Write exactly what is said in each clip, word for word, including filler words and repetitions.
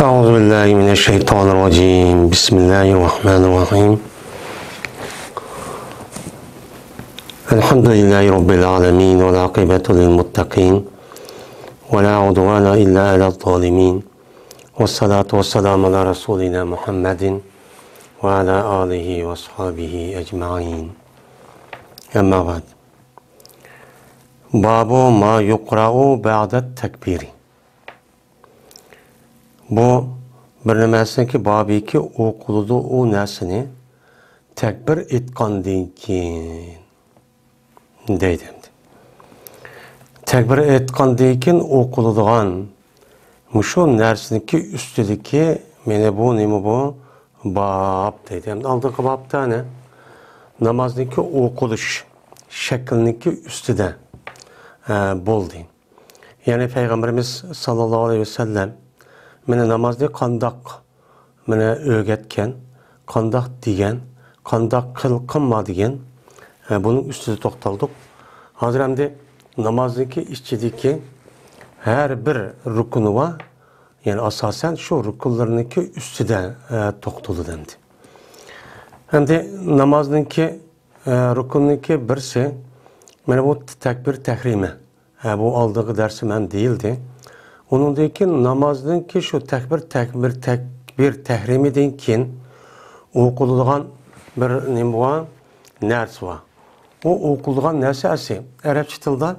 أعوذ بالله من الشيطان الرجيم. بسم الله الرحمن الرحيم. الحمد لله رب العالمين، والعاقبة للمتقين، ولا عدوان إلا على الظالمين، والصلاة والسلام على رسولنا محمد وعلى آله وأصحابه أجمعين. أما بعد. باب ما يقرأ بعد التكبير. بۇ بىر نېمىسىنىڭكى بابىكى، ئوقۇلىدۇ ئۇ نەرسىنى تەكبىر ئېيتقاندىن كېيىن دەيدۇ ئەمدى. تەكبىر ئېيتقاندىن كېيىن ئوقۇلىدىغان مۇشۇ نەرسىنىڭكى ئۈستىدىكى، مانا بۇ نېمە بۇ؟ باب دەيدۇ. ئەمدى ئالدىنقى بابتا نە؟ نامازنىڭكى ئوقۇلۇش شەكلىنىڭكى ئۈستىدە، ئە، بولدى. يەنى پەيغەمبىرىمىز ساللاللاھۇ ئەلەيھى ۋەسەللەم مانا نامازنى قانداق مانا ئۆگەتكەن، قانداق دېگەن، قانداق قىل، قىلما دېگەن، ئە، بۇنىڭ ئۈستىدە توختالدۇق. ھازىر ئەمدى نامازنىڭكى ئىچىدىكى ھەر بىر رۇكنى بار، يەنى ئاساسەن شۇ رۇكنلىرىنىڭكى ئۈستىدە، ئە، توختىلىدۇ ئەمدى. ئەمدى نامازنىڭكى، ئە، رۇكنىنىڭكى بىرسى، مانا بۇ تەكبىر تەھرىمە. ھە، بۇ ئالدىنقى دەرسىم ھەم دېيىلدى. ئۇنىڭدىن كېيىن نامازنىڭكى شۇ تەكبىر، تەكبىر، تەكبىر تەھرىمىدىن كېيىن ئوقۇلىدىغان بىر نېمە بار؟ نەرسە بار. ئۇ ئوقۇلىدىغان نەرسە ئەسلى ئەرەبچە تىلدا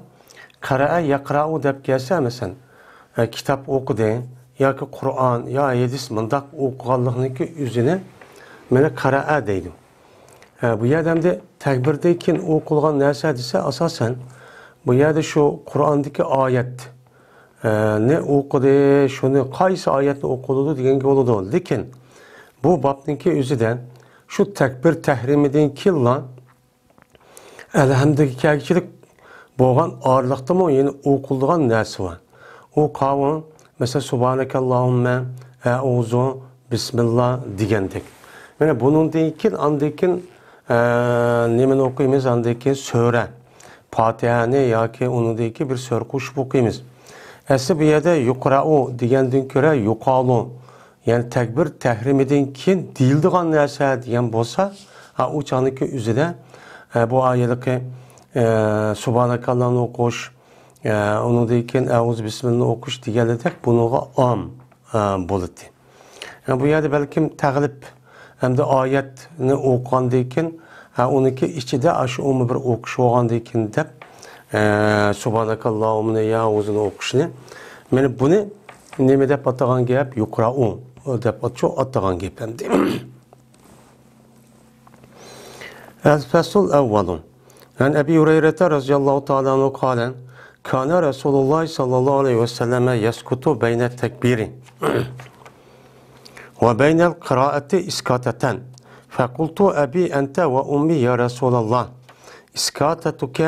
قەرەئە يەقرەئۇ دەپ كەلسە، مەسىلەن، ئە، كىتاب ئوقۇدى ياكى قۇرئان يا ھەدىس مۇنداق ئوقۇغانلىقنىڭكى ئۆزىنى مانا قەرەئە دەيدۇ. ھە، بۇ يەردە ئەمدى تەكبىردىن كېيىن ئوقۇلغان نەرسە دېسە، ئاساسەن، بۇ يەردە شۇ قۇرئاندىكى ئايەت، ئە، نى ئوقۇدى، شۇنى قايسى ئايەتنى ئوقۇلىدۇ دېگەنگە بولىدۇ. لېكىن بۇ بابنىڭكى ئۆزىدە شۇ تەكبىر تەھرىمىدىن كېيىنلا ئەلھەمدىگە كەلگۈچىلىك بولغان ئارىلىقتىمۇ يەنە ئوقۇلىدىغان نەرسە بار. ئۇ قاۋۇ، مەسىلەن، سۇبھانەكەللاھۇممە، ئەئۇزۇ، بىسمىللا دېگەندەك. مانا بۇنىڭدىن كېيىن، ئاندىن كېيىن، ئە، نېمىنى ئوقۇيمىز؟ ئاندىن كېيىن سۈرە، پاتىھەنى ياكى ئۇنىڭدىن كېيىن بىر سۈرە قوشۇپ ئوقۇيمىز. ئەسلى بۇ يەردە يۇقرائۇ دېگەندىن كۆرە يۇقالۇ، يەنى تەكبىر تەھرىمىدىن كېيىن دېيىلىدىغان نەرسە دېگەن بولسا، ئا، ئۇ چاغنىڭكى ئۆزىدە، ئە، بۇ ئايەتلىكى، ئە، سۇبھانەكاللانى ئوقۇش، ئە، ئۇنىڭدىن كېيىن ئەئۇزۇ بىسمىللانى ئوقۇش دېگەنلىدەك بۇنىڭغا ئام، ئە، بولىدۇ. ئە، بۇ يەردە بەلكىم تەغلىپ ئەمدى ئايەتنى ئوقۇغاندىن كېيىن، ئە، ئۇنىڭكى ئىچىدە ئاشۇ ئۇمۇ بىر ئوقۇش بولغاندىن كېيىن دەپ، ئە، سۇبھانەكاللاھۇممە يا ئۇزۇنى ئوقۇشنى. مانا بۇنى نېمە دەپ ئاتىغان گەپ؟ يۇقرائۇ دەپ ئاتىغان گەپ ئەمدى. الفصل الأول. عن أبي هريرة رضي الله تعالى عنه قال: كان رسول الله صلى الله عليه وسلم يسكت بين التكبير وبين القراءة إسكاتة. فقلت: أبي أنت وأمي يا رسول الله، إسكاتتك،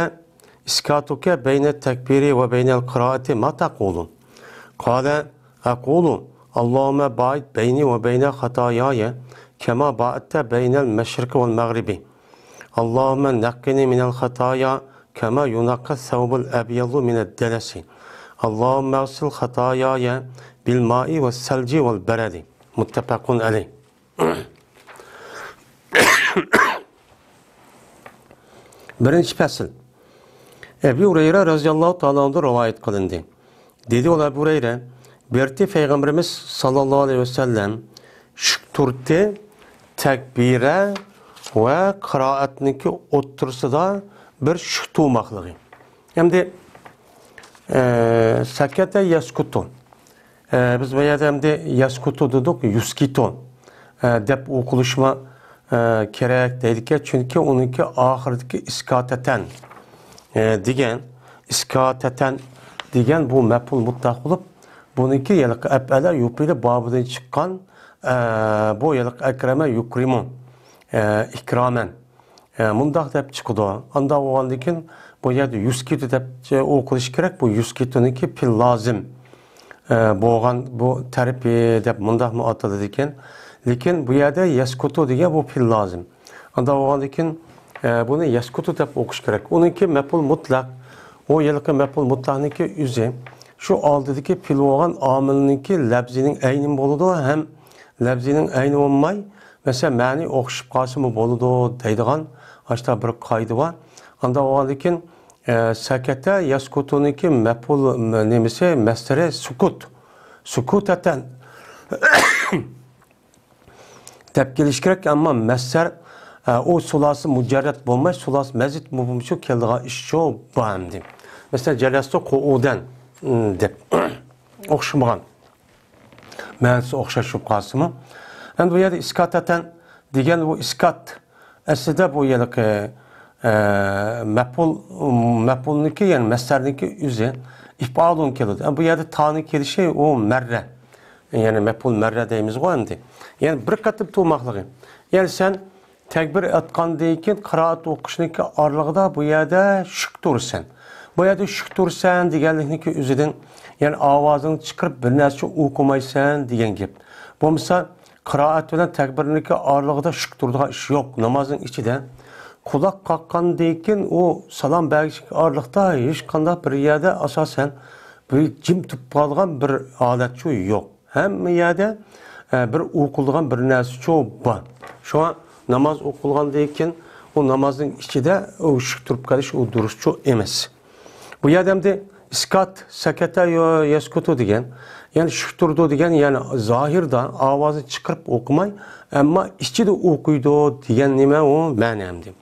إسكاتك بين التكبير وبين القراءة ما تقول؟ قال: أقول: اللهم باعد بيني وبين خطاياي كما باعدت بين المشرق والمغرب. اللهم نقني من الخطايا كما ينقى الثوب الأبيض من الدنس. اللهم اغسل خطاياي بالماء والثلج والبرد. متفق عليه. بىرىنچى پەسىل. ئەبۇ ھۇرەيرە رەزىياللاھۇ تائالا ئەنھۇدىن رىۋايەت قىلىندى. دېدى ئۇ ئەبۇ ھۇرەيرە، بىر قېتى پەيغەمبىرىمىز ساللاللاھۇ ئەلەيھى ۋەسەللەم شۈك تۇرتتى، تەكبىرە ۋە قىرائەتنىڭكى ئوتتۇرىسىدا بىر شۈك تۇرماقلىقى. ئەمدى، ئە، سەكەتە يەسكۇتۇ. ئە، بىز بۇ يەردە ئەمدى يەسكۇتۇ دېدۇق، يۇسكىتۇ، ئە، دەپ ئوقۇلۇشمۇ، ئە، كېرەك دەيدىكەن. چۈنكى ئۇنىڭكى ئاخىرىدىكى ئىسكاتەتەن، ئە، دېگەن، ئىسكاتەتەن دېگەن بۇ مەپئۇل مۇتلەق بولۇپ، بۇنىڭكى ھېلىقى ئەپئەلە يۇپىلى بابىدىن چىققان، ئە، بۇ ھېلىقى ئەكرەمە يۇكرىمۇ، ئە، ئىكرامەن. ئە، مۇنداق دەپ چىقىدۇ. ئانداق بولغاندىن كېيىن بۇ يەردە يۇسكىتۇ دەپ ئوقۇلۇشى كېرەك. بۇ يۇسكىتۇنىڭكى پېئىل لازىم، ئە، بولغان بۇ تەرىپى دەپ مۇنداقمۇ ئاتىلىدىكەن. لېكىن بۇ يەردە يەسكۇتۇ دېگەن بۇ پېئىل لازىم. ئانداق بولغاندىن كېيىن، ئە، بۇنى يەسكۇتۇ دەپ ئوقۇش كېرەك. ئۇنىڭكى مەپئۇل مۇتلەق، ئۇ ھېلىقى مەپئۇل مۇتلەقنىڭكى ئۆزى شۇ ئالدىدىكى پېئىل بولغان ئامىلنىڭكى لەپزىنىڭ ئەينىمۇ بولىدۇ ھەم لەپزىنىڭ ئەينى بولماي، مەسىلەن، مەنى ئوخشىشىپ قالسىمۇ بولىدۇ دەيدىغان ئاشۇنداق بىر قائىدە بار. ئانداق بولغاندىكىن، ئە، سەكەتە يەسكۇتۇنىڭكى مەپئۇل، نېمىسى، مەسدىرى سۇكۇت. سۇكۇتەتەن. دەپ كېلىش كېرەك، ئەمما مەسدەر، ئە، ئۇ سۇلاسى مۇجەررەد بولماي، سۇلاسى مەزىد مۇپىمچۇ كېلىدىغان ئىشچۇ بار ئەمدى. مەسىلەن، جەلەستۇ قۇئۇدەن، م، دەپ ئوخشىمىغان. مەنىسى ئوخشاش بولۇپ قالسىمۇ. ئەمدى بۇ يەردە ئىسكاتەتەن دېگەن بۇ ئىسكات ئەسلىدە بۇ ھېلىقى، ئە، مەپئۇل، مەپئۇلنىڭكى، يەنى مەسدەرنىڭكى ئۆزى ئىپئالۇن كېلىدۇ. ئەمما بۇ يەردە تانىڭ كېلىشى ئۇ مەررە. يەنى مەپئۇل مەررە دەيمىزغۇ ئەمدى. يەنى بىر قېتىم تۇرماقلىقى. يەنى سەن تەكبىر ئېيتقاندىن كېيىن قىرائەت ئوقۇشنىڭكى ئارىلىقىدا بۇ يەردە شۈك تۇرىسەن. بۇ يەردە شۈك تۇرىسەن دېگەنلىكنىڭكى ئۆزىدىن، يەنى ئاۋازىڭنى چىقىرىپ بىر نەرسە ئوقۇمايسەن دېگەن گەپ. بولمىسا، قىرائەت بىلەن تەكبىرنىڭكى ئارىلىقىدا شۈك تۇرىدىغان ئىش يوق. نامازنىڭ ئىچىدە قۇلاق قاققاندىن كېيىن ئۇ سالام بەرگۈچىگە ئارىلىقتا ھېچقانداق بىر يەردە ئاساسەن بىر جىم تۇرۇپ قالىدىغان بىر ھالەتچۇ يوق. ھەممە يەردە، ئە، بىر ئوقۇلىدىغان بىر نەرسىچۇ بار. شۇڭا ناماز ئوقۇلغاندىن كېيىن ئۇ نامازنىڭ ئىچىدە ئۇ شۈك تۇرۇپ قېلىش ئۇ دۇرۇسچۇ ئەمەس. بۇ يەردە ئەمدى ئىسكات، سەكەتە يەسكۇتۇ دېگەن، يەنى شۈك تۇرىدۇ دېگەن، يەنى زاھىردا ئاۋازنى چىقىرىپ ئوقۇماي، ئەمما ئىچىدە ئوقۇيدۇ دېگەن نېمە ئۇ مەنە ئەمدى.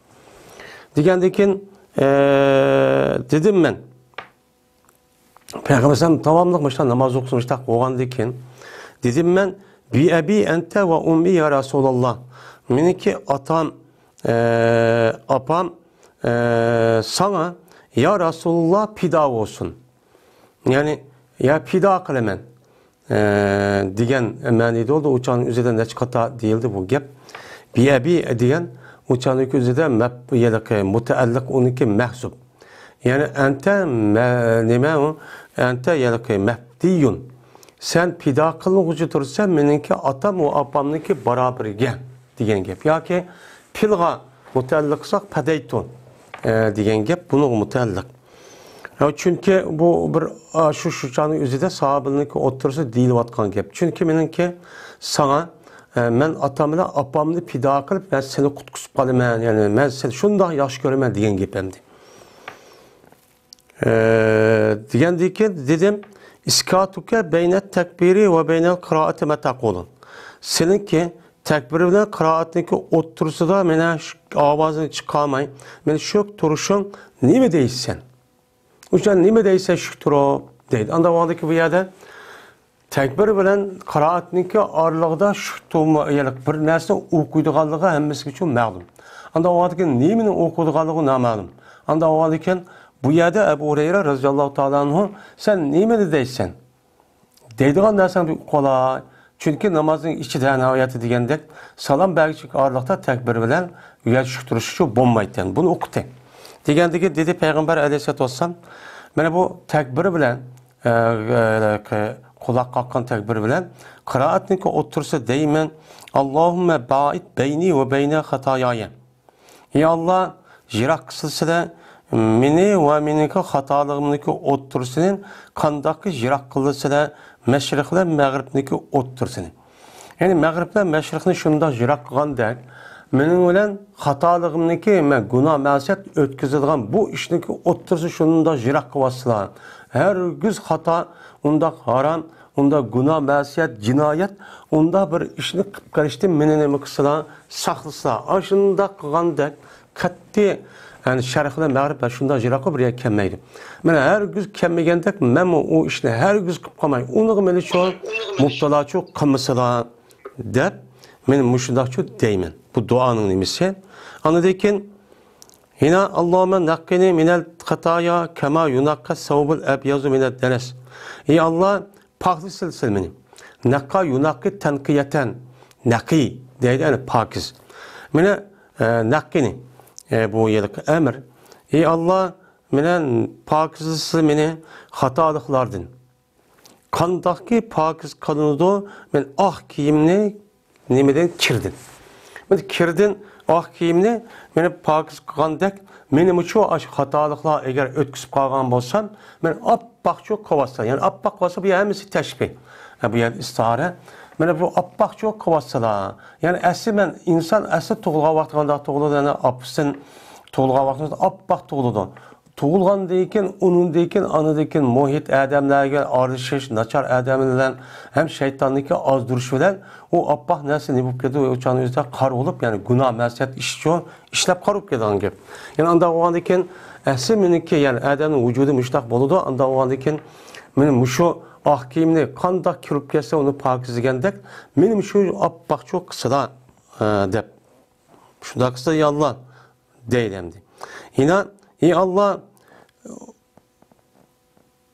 دېگەندىن كېيىن، ئە، دېدىم مەن. پەيغەمبەر ئەلەيھىسسالام داۋاملىق مۇشۇنداق ناماز ئوقۇسا مۇشۇنداق بولغاندىن كېيىن، دېدىم مەن، بىئەبى ئەنتە ۋە ئۇممى يا رەسۇلاللا. مېنىڭكى ئاتام، ئە، ئاپام، ئە، ساڭا، يا رەسۇلاللا، پىدا بولسۇن. يەنى، يا پىدا قىلىمەن، ئە، دېگەن مەنىدە بولدى. ئۇ چاغنىڭ ئۆزىدە نەچچە قاتا دېيىلدى بۇ گەپ. بىئەبى دېگەن ئۇ چاغنىڭكى ئۆزىدە مەپ-، ھېلىقى مۇتەئەللىق ئۇنىڭكى مەھزۇپ. يەنى ئەنتە مە-، نېمە ئۇ؟ ئەنتە ھېلىقى مەھدىيۇن. سەن پىدا قىلغۇچى تۇرسەن، مېنىڭكى ئاتام ۋە ئاپامنىڭكى بارابىرىگە دېگەن گەپ. ياكى پىلغا مۇتەئەللىق قىلساق، پەدەيتۇ، ئە، دېگەن گەپ بۇنىڭغا مۇتەئەللىق. ھە، چۈنكى بۇ بىر، ئا، شۇ، شۇ چاغنىڭ ئۆزىدە ساھابىلەرنىڭكى ئوتتۇرىسىدا دېيىلىۋاتقان گەپ. چۈنكى مېنىڭكى ساڭا، ئە، مەن ئاتام بىلەن ئاپامنى پىدا قىلىپ، مەن سېنى قۇتقۇزۇپ قالىمەن. يەنى مەن سېنى شۇنداق ياخشى كۆرىمەن دېگەن گەپ ئەمدى. ئە، دېگەندىن كېيىن دېدىم، ئىسكاتۇكە بەينەت تەكبىرى ۋە بەينەل قىرائەتى مە تەقۇلۇن. سېنىڭكى تەكبىر بىلەن قىرائەتنىڭكى ئوتتۇرىسىدا مېنە شۇ ئاۋازىنى چىقارماي، مېنە شۇ تۇرۇشۇڭ نېمە دەيسەن؟ ئۇ چاغ نېمە دەيسەن شۈك تۇرۇپ دەيدۇ. ئانداق ۋاقىتتىكى بۇ يەردە تەكبىر بىلەن قىرائەتنىڭكى ئارىلىقىدا شۈك تۇرما-، يەنى بىر نەرسە ئوقۇيدىغانلىقى ھەممىسى ئۈچۈن مەلۇم. ئانداق ۋاقىتتىكى نېمىنى ئوقۇيدىغانلىقى نامەلۇم. ئانداق ۋاقىتتىكى بۇ يەردە ئەبۇ ھۇرەيرە رەزىياللاھۇ تائالا ئەنھۇ، سەن نېمىنى دەيسەن؟ دەيدىغان نەرسەڭنى بىر ئۇقۇۋالاي. چۈنكى نامازنىڭ ئىچىدە ناھايىتى دېگەندەك سالام بەرگۈچىلىك ئارىلىقتا تەكبىر بىلەن ئۇ يەردە شۈك تۇرۇشۇچۇ بولمايتتى. بۇنى ئۇقتى. دېگەندىكىن دېدى پەيغەمبەر ئەلەيھىسسالاتۇ ۋەسسالام، مانا بۇ تەكبىر بىلەن، ئە، ئە، قۇلاق قاققان تەكبىر بىلەن قىرائەتنىڭكى ئوتتۇرىسى دەيمەن، ئاللاھۇممە بائىد بەينى ۋە بەينە خاتايايە. ئى ئاللا، يىراق قىلسىلە مېنى ۋە مېنىڭكى خاتالىقىمنىڭكى ئوتتۇرىسىنى، قانداقكى يىراق قىلسىلە مەشرىق بىلەن مەغرىبنىڭكى ئوتتۇرىسىنى. يەنى مەغرىب بىلەن مەشرىقنى شۇنداق يىراق قىلغاندەك، مېنىڭ بىلەن خاتالىقىمنىڭكى، مەن گۇناھ مەسىيەت ئۆتكۈزىدىغان بۇ ئىشنىڭكى ئوتتۇرىسى شۇنداق يىراق قىلىۋاتسىلا، ھەرگىز خاتا، ئۇنداق ھارام، ئۇنداق گۇناھ مەسىيەت، جىنايەت، ئۇنداق بىر ئىشنى قىلىپ قېلىشتىن مېنى نېمە قىلسىلا، ساقلىسىلا. ئاشۇنداق قىلغاندەك قەتئىي، يەنى شەرق بىلەن مەغرىب شۇنداق يىراققا بىر يەرگە كەلمەيدۇ. مانا ھەرگىز كەلمىگەندەك مەنمۇ ئۇ ئىشنى ھەرگىز قىلىپ قالماي، ئۇنىڭغا مېنى شۇ مۇپتىلاچۇ قىلمىسىلا دەپ، مەن مۇشۇنداقچۇ دەيمەن. بۇ دۇئانىڭ نېمىسى؟ ئاندىن كېيىن يەنە، اللهم نقني من الخطايا كما ينقى الثوب الأبيض من الدنس. ئى ئاللا، پاكلىسىلىسىل مېنى. نەققا يۇناققى تەنقىيەتەن. نەقىي دەيدۇ، يەنى پاكىز. مېنى، ئە، نەققىنى، ئە، بۇ يەرلىك ئەمىر. ئى ئاللا، مېنى پاكىزلىسىل مېنى خاتالىقلاردىن. قانداقكى پاكىز قىلىنىدۇ، مەن ئاق كىيىمنى نېمىدىن؟ كىردىن. مەن كىردىن ئاق كىيىمنى مېنى پاكىز قىلغاندەك، مېنىمۇچۇ ئاشۇ خاتالىقلار ئەگەر ئۆتكۈزۈپ قالغان بولسام، مەن ئاپ ئاپئاقچۇ قىلىۋاتسا، يەنى ئاپئاق قىلىۋاتسا، بۇ يەر ھەممىسى تەشبىھ. ھە، بۇ يەر ئىستىئارە. مانا بۇ ئاپئاقچۇ قىلىۋاتسىلا، يەنى ئەسلى مەن ئىنسان ئەسلى تۇغۇلغان ۋاقتى قانداق تۇغۇلىدۇ؟ يەنى ئاپىسىدىن تۇغۇلغان ۋاقتىمىزدا ئاپئاق تۇغۇلىدۇ. تۇغۇلغاندىن كېيىن، ئۇنىڭدىن كېيىن، ئانىدىن كېيىن مۇھىت ئادەملەرگە ئارىلىشىش، ناچار ئادەم بىلەن ھەم شەيتاننىڭكى ئازدۇرۇشى بىلەن ئۇ ئاپئاق نەرسە نېمە بولۇپ كېتىدۇ؟ ئۇ چاغنىڭ ئۆزىدە قارا بولۇپ، يەنى گۇناھ، مەسىيەت ئىشىچۇ ئىشلەپ قارا بولۇپ كېتىدىغان گەپ. يەنى ئانداق بولغاندىن كېيىن ئەسلى مېنىڭكى، يەنى ئادەمنىڭ ۋۇجۇدى مۇشۇنداق بولىدۇ. ئانداق بولغاندىن كېيىن مېنى مۇشۇ ئاق كىيىمنى قانداق كىرىپ كەتسە ئۇنى پاكىزلىگەندەك، مېنى مۇشۇ ئاپئاقچۇ قىلسىلا، ئە، دەپ. شۇنداق قىلسا، يا ئاللا، دەيدۇ ئەمدى. يەنە، ئى ئاللا،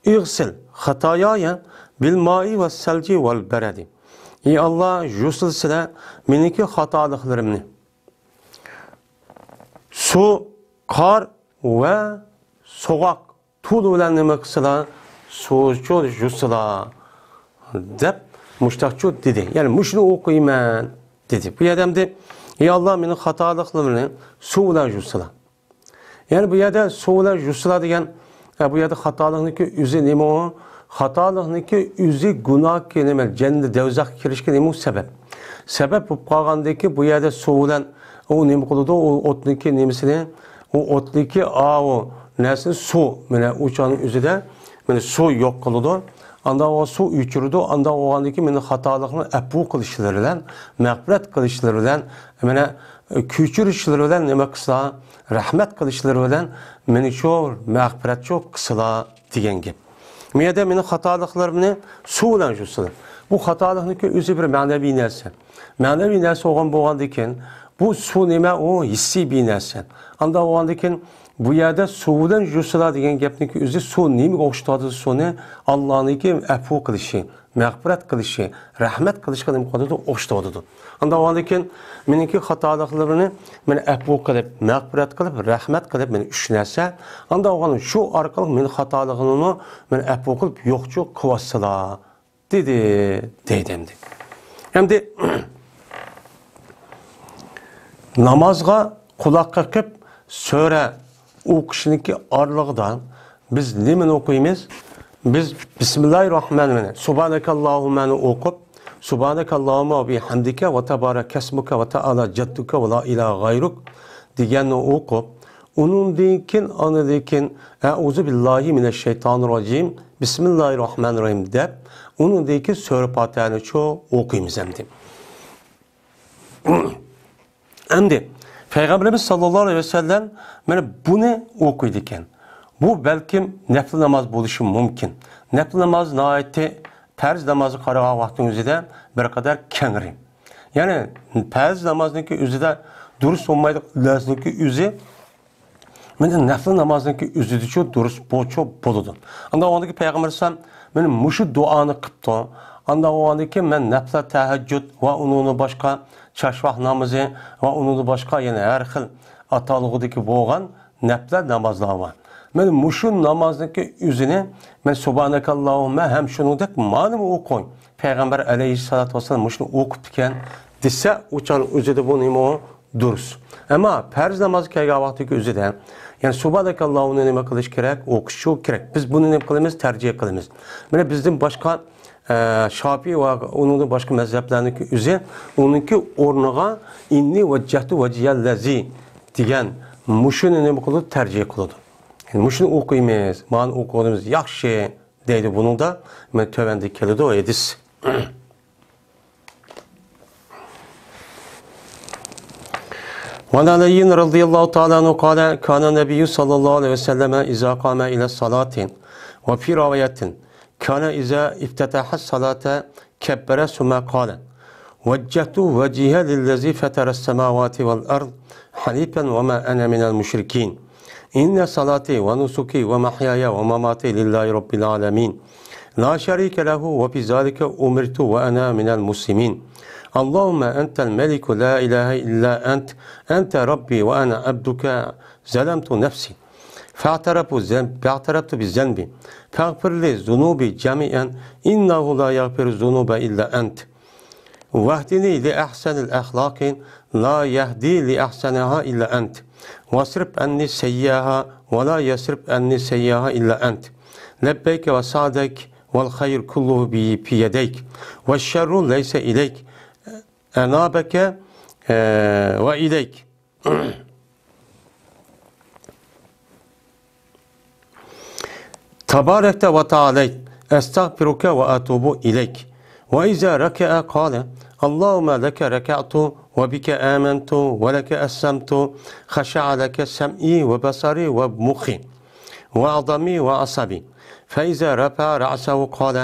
ئىغسىل خاتايايا بىل مائى ۋەس سەلجى ۋەل بەرەدى. ئى ئاللا، يۇسىلىسىلە مېنىڭكى خاتالىقلىرىمنى سۇ، قار ۋە سوغۇق تۇل بىلەن نېمە قىلسىلا، سۇچۇ يۇسىلا، دەپ مۇشتاقچۇ دېدى. يەنى مۇشۇنى ئوقۇيمەن دېدى. بۇ يەردە ئەمدى، ئى ئاللا، مېنىڭ خاتالىقلىرىمنى سۇ بىلەن يۇسىلا. يەنى بۇ يەردە سۇ بىلەن يۇسىلا دېگەن، ئە، بۇ يەردە خاتالىقنىڭكى ئۆزى نېمە ئۇ؟ خاتالىقنىڭكى ئۆزى گۇناھكى نېمە؟ جەننەت، دەۋزەخكە كىرىشكە نېمە ئۇ سەۋەب؟ سەۋەب بولۇپ قالغاندىكى بۇ يەردە سۇ بىلەن ئۇ نېمە قىلىدۇ؟ ئۇ ئوتنىڭكى نېمىسىنى، ئۇ ئوتنىڭكى ئاۋۇ نەرسىنى سۇ، مانا ئۇ چاغنىڭ ئۆزىدە، مانا سۇ يوق قىلىدۇ. ئانداق بولغان سۇ ئۆچۈرىدۇ. ئانداق بولغاندىن كېيىن مېنىڭ خاتالىقنى ئەپۇ قىلىشلىرى بىلەن، مەغپىرەت قىلىشلىرى بىلەن، مانا كۆچۈرۈشلىرى بىلەن نېمە قىلسا، رەھمەت قىلىشلىرى بىلەن مېنى شۇ مەغپىرەت شۇ قىلسىلا دېگەن گەپ. بۇ يەردە مېنىڭ خاتالىقلىرىمنى سۇ بىلەن يۇسىلا. بۇ خاتالىقنىڭكى ئۆزى بىر مەنىۋى نەرسە. مەنىۋى نەرسە بولغان بولغاندىكىن، بۇ سۇ نېمە؟ ئۇ ھېسسىي بىر نەرسە. ئانداق بولغاندىكىن، بۇ يەردە سۇ بىلەن يۇسىلا دېگەن گەپنىڭكى ئۆزى سۇ نېمىگە ئوخشىتىۋاتىدۇ؟ سۇنى ئاللانىڭكى ئەپۇ قىلىشى، مەغپىرەت قىلىشى، رەھمەت قىلىشىغا نېمە قىلىۋاتىدۇ؟ ئوخشىتىۋاتىدۇ. ئانداق بولغاندىكىن، مېنىڭكى خاتالىقلىرىمنى مېنى ئەپۇ قىلىپ، مەغپىرەت قىلىپ، رەھمەت قىلىپ مېنى ئۈچ نەرسە. ئانداق بولغاندا شۇ ئارقىلىق مېنى خاتالىقلىرىمنى مېنى ئەپۇ قىلىپ يوقچۇ قىلىۋاتسىلا. دېدى، دەيدۇ ئەمدى. ئەمدى نامازغا قۇلاق قېقىپ سۈرە ئوقۇشنىڭكى ئارىلىقىدا بىز نېمىنى ئوقۇيمىز؟ بىز بىسمىللاھىر راھمانىر راھىم، سۇبھانەكەللاھۇممەنى ئوقۇپ، سۇبھانەكەللاھۇممە ۋە بىھەمدىكە ۋە تەبارەكەسمۇكە ۋە تەئالا جەددۇكە ۋە لا ئىلاھە غەيرۇك دېگەننى ئوقۇپ، ئۇنىڭدىن كېيىن، ئاندىن كېيىن، ئەئۇزۇ بىللاھى مىنەششەيتانىر راجىم، بىسمىللاھىر راھمانىر راھىم دەپ، ئۇنىڭدىن كېيىن سۈرە پاتىھەنى شۇ ئوقۇيمىز ئەمدى. ئەمدى پەيغەمبىرىمىز ساللاللاھۇ ئەلەيھى ۋەسەللەم مانا بۇنى ئوقۇيدىكەن. بۇ بەلكىم نەپلى ناماز بولۇشى مۇمكىن. نەپلى ناماز ناھايىتى پەرز نامازغا قارىغان ۋاقىتنىڭ ئۆزىدە بىر قەدەر كەڭرى. يەنى پەرز نامازنىڭكى ئۆزىدە دۇرۇس بولمايدىغان نەرسىنىڭكى ئۆزى مانا نەپلى نامازنىڭكى ئۆزىدىچۇ دۇرۇس بولچۇ بولىدۇ. ئانداق بولغاندىكىن پەيغەمبەر ئەلەيھىسسالام مانا مۇشۇ دۇئانى قىپتۇ. ئانداق بولغاندىكىن مەن نەپلە تەھەججۇد ۋە ئۇنىڭدىن باشقا چاشۋاق نامىزى ۋە ئۇنىڭدىن باشقا يەنە ھەر خىل ئاتالغۇدىكى بولغان نەپلە نامازلار بار. مانا مۇشۇ نامازنىڭكى ئۆزىنى مەن سۇبھانەكەللاھۇممە ھەم شۇنىڭدەك مانىمۇ ئوقۇڭ. پەيغەمبەر ئەلەيھىسسالاتۇ ۋەسسالام مۇشۇنى ئوقۇپتىكەن دېسە، ئۇ چاغنىڭ ئۆزىدە بۇ نېمە ئۇ؟ دۇرۇس. ئەمما پەرز نامازغا كەلگەن ۋاقتىدىكى ئۆزىدە، يەنى سۇبھانەكەللاھۇنى نېمە قىلىش كېرەك؟ ئوقۇشچۇ كېرەك. بىز بۇنى نېمە قىلىمىز؟ تەرجىھ قىلىمىز. مانا بىزدىن باشقا، ئە، شافىئى ۋە ئۇنىڭدىن باشقا مەزھەپلەرنىڭكى ئۆزى ئۇنىڭكى ئورنىغا ئىننى ۋەججەھتۇ ۋەجھىيەللەزى دېگەن مۇشۇنى نېمە قىلىدۇ؟ تەرجىھ قىلىدۇ. يەنى مۇشۇنى ئوقۇيمىز، مانى ئوقۇغىنىمىز ياخشى دەيدۇ. بۇنىڭدا مانا تۆۋەندە كېلىدۇ ھەدىس. وعن علي رضي الله تعالى عنه قال: كان النبي صلى الله عليه وسلم إذا قام إلى الصلاة، وفي رواية: كان إذا افتتح الصلاة كبر ثم قال: وجهت وجهي للذي فطر السماوات والأرض حنيفا وما أنا من المشركين. إن صلاتي ونسكي ومحياي ومماتي لله رب العالمين لا شريك له وبذلك أمرت وأنا من المسلمين. اللهم أنت الملك لا إله إلا أنت، أنت ربي وأنا عبدك ظلمت نفسي فاعترفت ذنب-، فاعترفت بذنبي فاغفر لي ذنوبي جميعا إنه لا يغفر الذنوب إلا أنت. واهدني لأحسن الأخلاق لا يهدي لأحسنها إلا أنت. واصرف عني سيئها ولا يصرف عني سيئها إلا أنت. لبيك وسعديك والخير كله بي-، في يديك والشر ليس إليك أنا بك، آه، وإليك. تباركت وتعاليت، أستغفرك وأتوب إليك. وإذا ركع قال: اللهم لك ركعت وبك آمنت ولك أسلمت، خشع لك سمعي وبصري ومخي وعظمي وعصبي. فإذا رفع رأسه قال: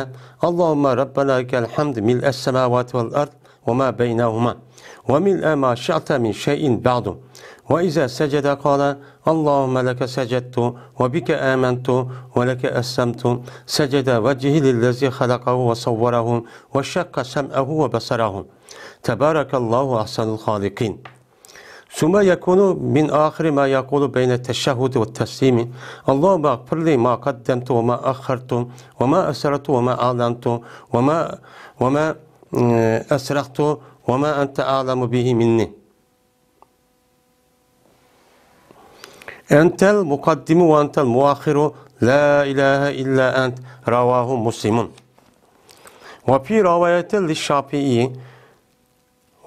اللهم ربنا لك الحمد ملء السماوات والأرض وما بينهما وملء ما شئت من شيء بعد. وإذا سجد قال: اللهم لك سجدت وبك آمنت ولك أسلمت. سجد وجهه للذي خلقه وصوره وشق سمعه وبصره. تبارك الله أحسن الخالقين. ثم يكون من آخر ما يقول بين التشهد والتسليم: اللهم اغفر لي ما قدمت وما أخرت وما أسررت وما أعلنت وما، وما، آه، أسرفت وما أنت أعلم به مني. أنت المقدم وأنت المؤخر، لا إله إلا أنت. رواه مسلم. وفي رواية للشافعي: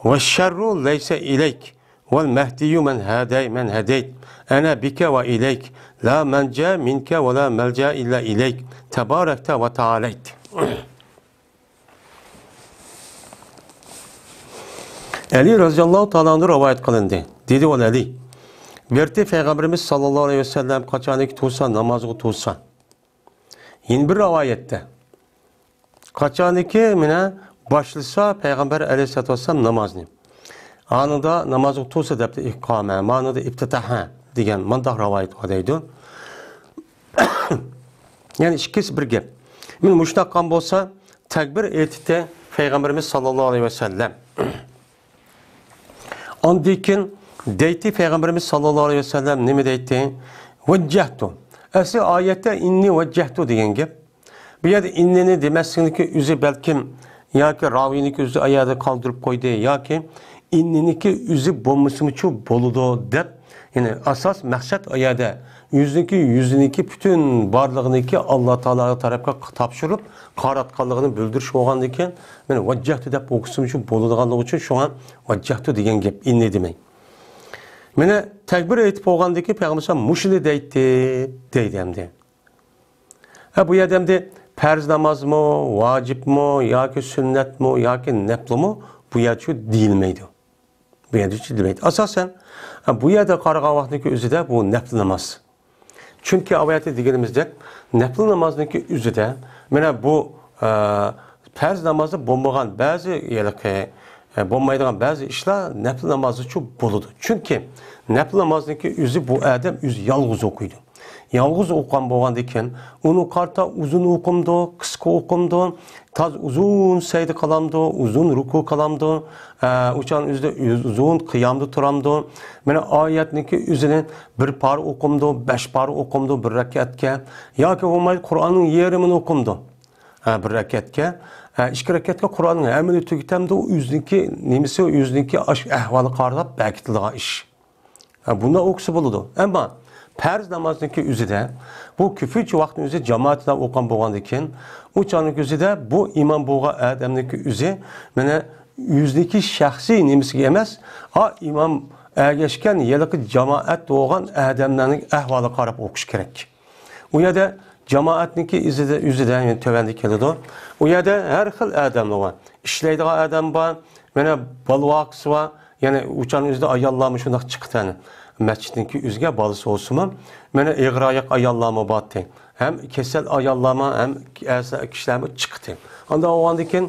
والشر ليس إليك، والمهدي من هدي-، من هديت، أنا بك وإليك، لا منجا منك ولا ملجا إلا إليك، تباركت وتعاليت. ئەلى رەزىياللاھۇ تائالا ئەنھۇ رىۋايەت قىلىندى. دېدى ئۇ ئەلى: بىرتى پەيغەمبىرىمىز ساللاللاھۇ ئەلەيھى ۋەسەللەم قاچانكى تۇرسا، نامازغا تۇرسا. يەنە بىر رىۋايەتتە، قاچانكى مانا باشلىسا پەيغەمبەر ئەلەيھىسسالاتۇ ۋەسسالام نامازنى، ئانىدا نامازغا تۇرسا دەپتۇ ئىقامە، مانىدا ئىپتىتاھە دېگەن مانداق رىۋايەت بار دەيدۇ. يەنى ئىككىسى بىر گەپ. مانا مۇشۇنداق قىلغان بولسا، تەكبىر ئېيتتى پەيغەمبىرىمىز ساللاللاھۇ ئەلەيھى ۋەسەللەم. ئاندىن كېيىن دەيتتى پەيغەمبىرىمىز ساللاللاھۇ ئەلەيھى ۋەسەللەم نېمە دەيتتى؟ ۋەججەھتۇ. ئەسلى ئايەتتە ئىننى ۋەججەھتۇ دېگەن گەپ. بۇ يەردە ئىننىنى دېمەسلىكنىڭكى ئۆزى بەلكىم ياكى راۋىنىڭكى ئۆزى ئايەردە قالدۇرۇپ قويدى ياكى ئىننىنىڭكى ئۆزى بولمىسىمۇچۇ بولىدۇ دەپ، يەنى ئاساس مەقسەت ئايەردە ئۆزىنىڭكى، يۈزىنىڭكى پۈتۈن بارلىقىنىڭكى ئاللا تائالاغا تەرەپكە تاپشۇرۇپ قاراتقانلىقىنى بىلدۈرۈش بولغاندىكىن، مانا ۋەججەھتۇ دەپ ئوقۇسىمۇچۇ بولىدىغانلىقى ئۈچۈن شۇڭا ۋەججەھتۇ دېگەن گەپ، ئىننى دېمەي. مانا تەكبىر ئېيتىپ بولغاندىكىن پەيغەمبەر مۇشۇنى دەيتتى، دەيدۇ ئەمدى. ھە، بۇ يەردە ئەمدى پەرز نامازمۇ، ۋاجىپمۇ ياكى سۈننەتمۇ ياكى نەپلىمۇ بۇ يەردە شۇ دېيىلمەيدۇ. بۇ يەردە شۇ دېيىلمەيدۇ. ئاساسەن، ھە، بۇ يەردە قارىغان ۋاقىتنىڭكى ئۆزىدە بۇ نەپلى ناماز. چۈنكى ئاۋايەتتە دېگىنىمىزدەك، نەپلى نامازنىڭكى ئۆزىدە مانا بۇ، ئە، پەرز نامازدا بولمىغان بەزى ھېلىقى، ئە، بولمايدىغان بەزى ئىشلار نەپلى نامازدىچۇ بولىدۇ. چۈنكى نەپلى نامازنىڭكى ئۆزى بۇ ئادەم ئۆزى يالغۇز ئوقۇيدۇ. يالغۇز ئوقۇغان بولغاندىكىن، ئۇنىڭغا قارىتا ئۇزۇن ئوقۇمدۇ، قىسقا ئوقۇمدۇ، تاز ئۇزۇن سەجدە قىلامدۇ، ئۇزۇن رۇكۇ قىلامدۇ، ئە، ئۇچان ئۆزىدە ئۇز-، ئۇزۇن قىيامدا تۇرامدۇ. مانا ئايەتنىڭكى ئۆزىنى بىر پارە ئوقۇمدۇ، بەش پارە ئوقۇمدۇ بىر رەكەتكە. ياكى بولمايدۇ، قۇرئاننىڭ يېرىمىنى ئوقۇمدۇ. ھە، بىر رەكەتكە. ھە، ئىككى رەكەتكە قۇرئاننىڭ ھەممىنى تۈگىتەمدۇ، ئۆزىنىڭكى نېمىسى، ئۆزىنىڭكى ئاش-، ئەھۋالىغا قاراپ بەكىتىلىدىغان ئىش. ھە، بۇنداق ئوقۇسا بولىدۇ. ئەمما پەرز نامازنىڭكى ئۆزىدە، بۇ كۆپىنچە ۋاقىتنىڭ ئۆزى جامائەت بىلەن ئوقۇغان بولغاندىكىن، ئۇ چاغنىڭكى ئۆزىدە بۇ ئىمام بولغان ئادەمنىڭكى ئۆزى، مانا، ئۆزىنىڭكى شەخسىي نېمىسىگە ئەمەس، ئا، ئىمام ئەگەشكەن ھېلىقى جامائەت بولغان ئادەملەرنىڭ ئەھۋالىغا قاراپ ئوقۇش كېرەك. ئۇ يەردە جامائەتنىڭكى ئىزىدە، ئۆزىدە، يەنى تۆۋەندە كېلىدۇ. ئۇ يەردە ھەر خىل ئادەملەر بار. ئىشلەيدىغان ئادەم بار، مانا، بالىۋاقىسى بار، يەنى ئۇچان ئۆزىدە ئاياللارمۇ شۇنداق چىقتى، ئەنە، مەسچىتنىڭكى ئۆزىگە بالىسى بولسىمۇ، مانا، ئېغىر ئاياق ئاياللارمۇ بارتى. ھەم كېسەل ئاياللارمۇ، ھەم ئەسا كىشىلەرمۇ چىقتى. ئانداق بولغاندىن كېيىن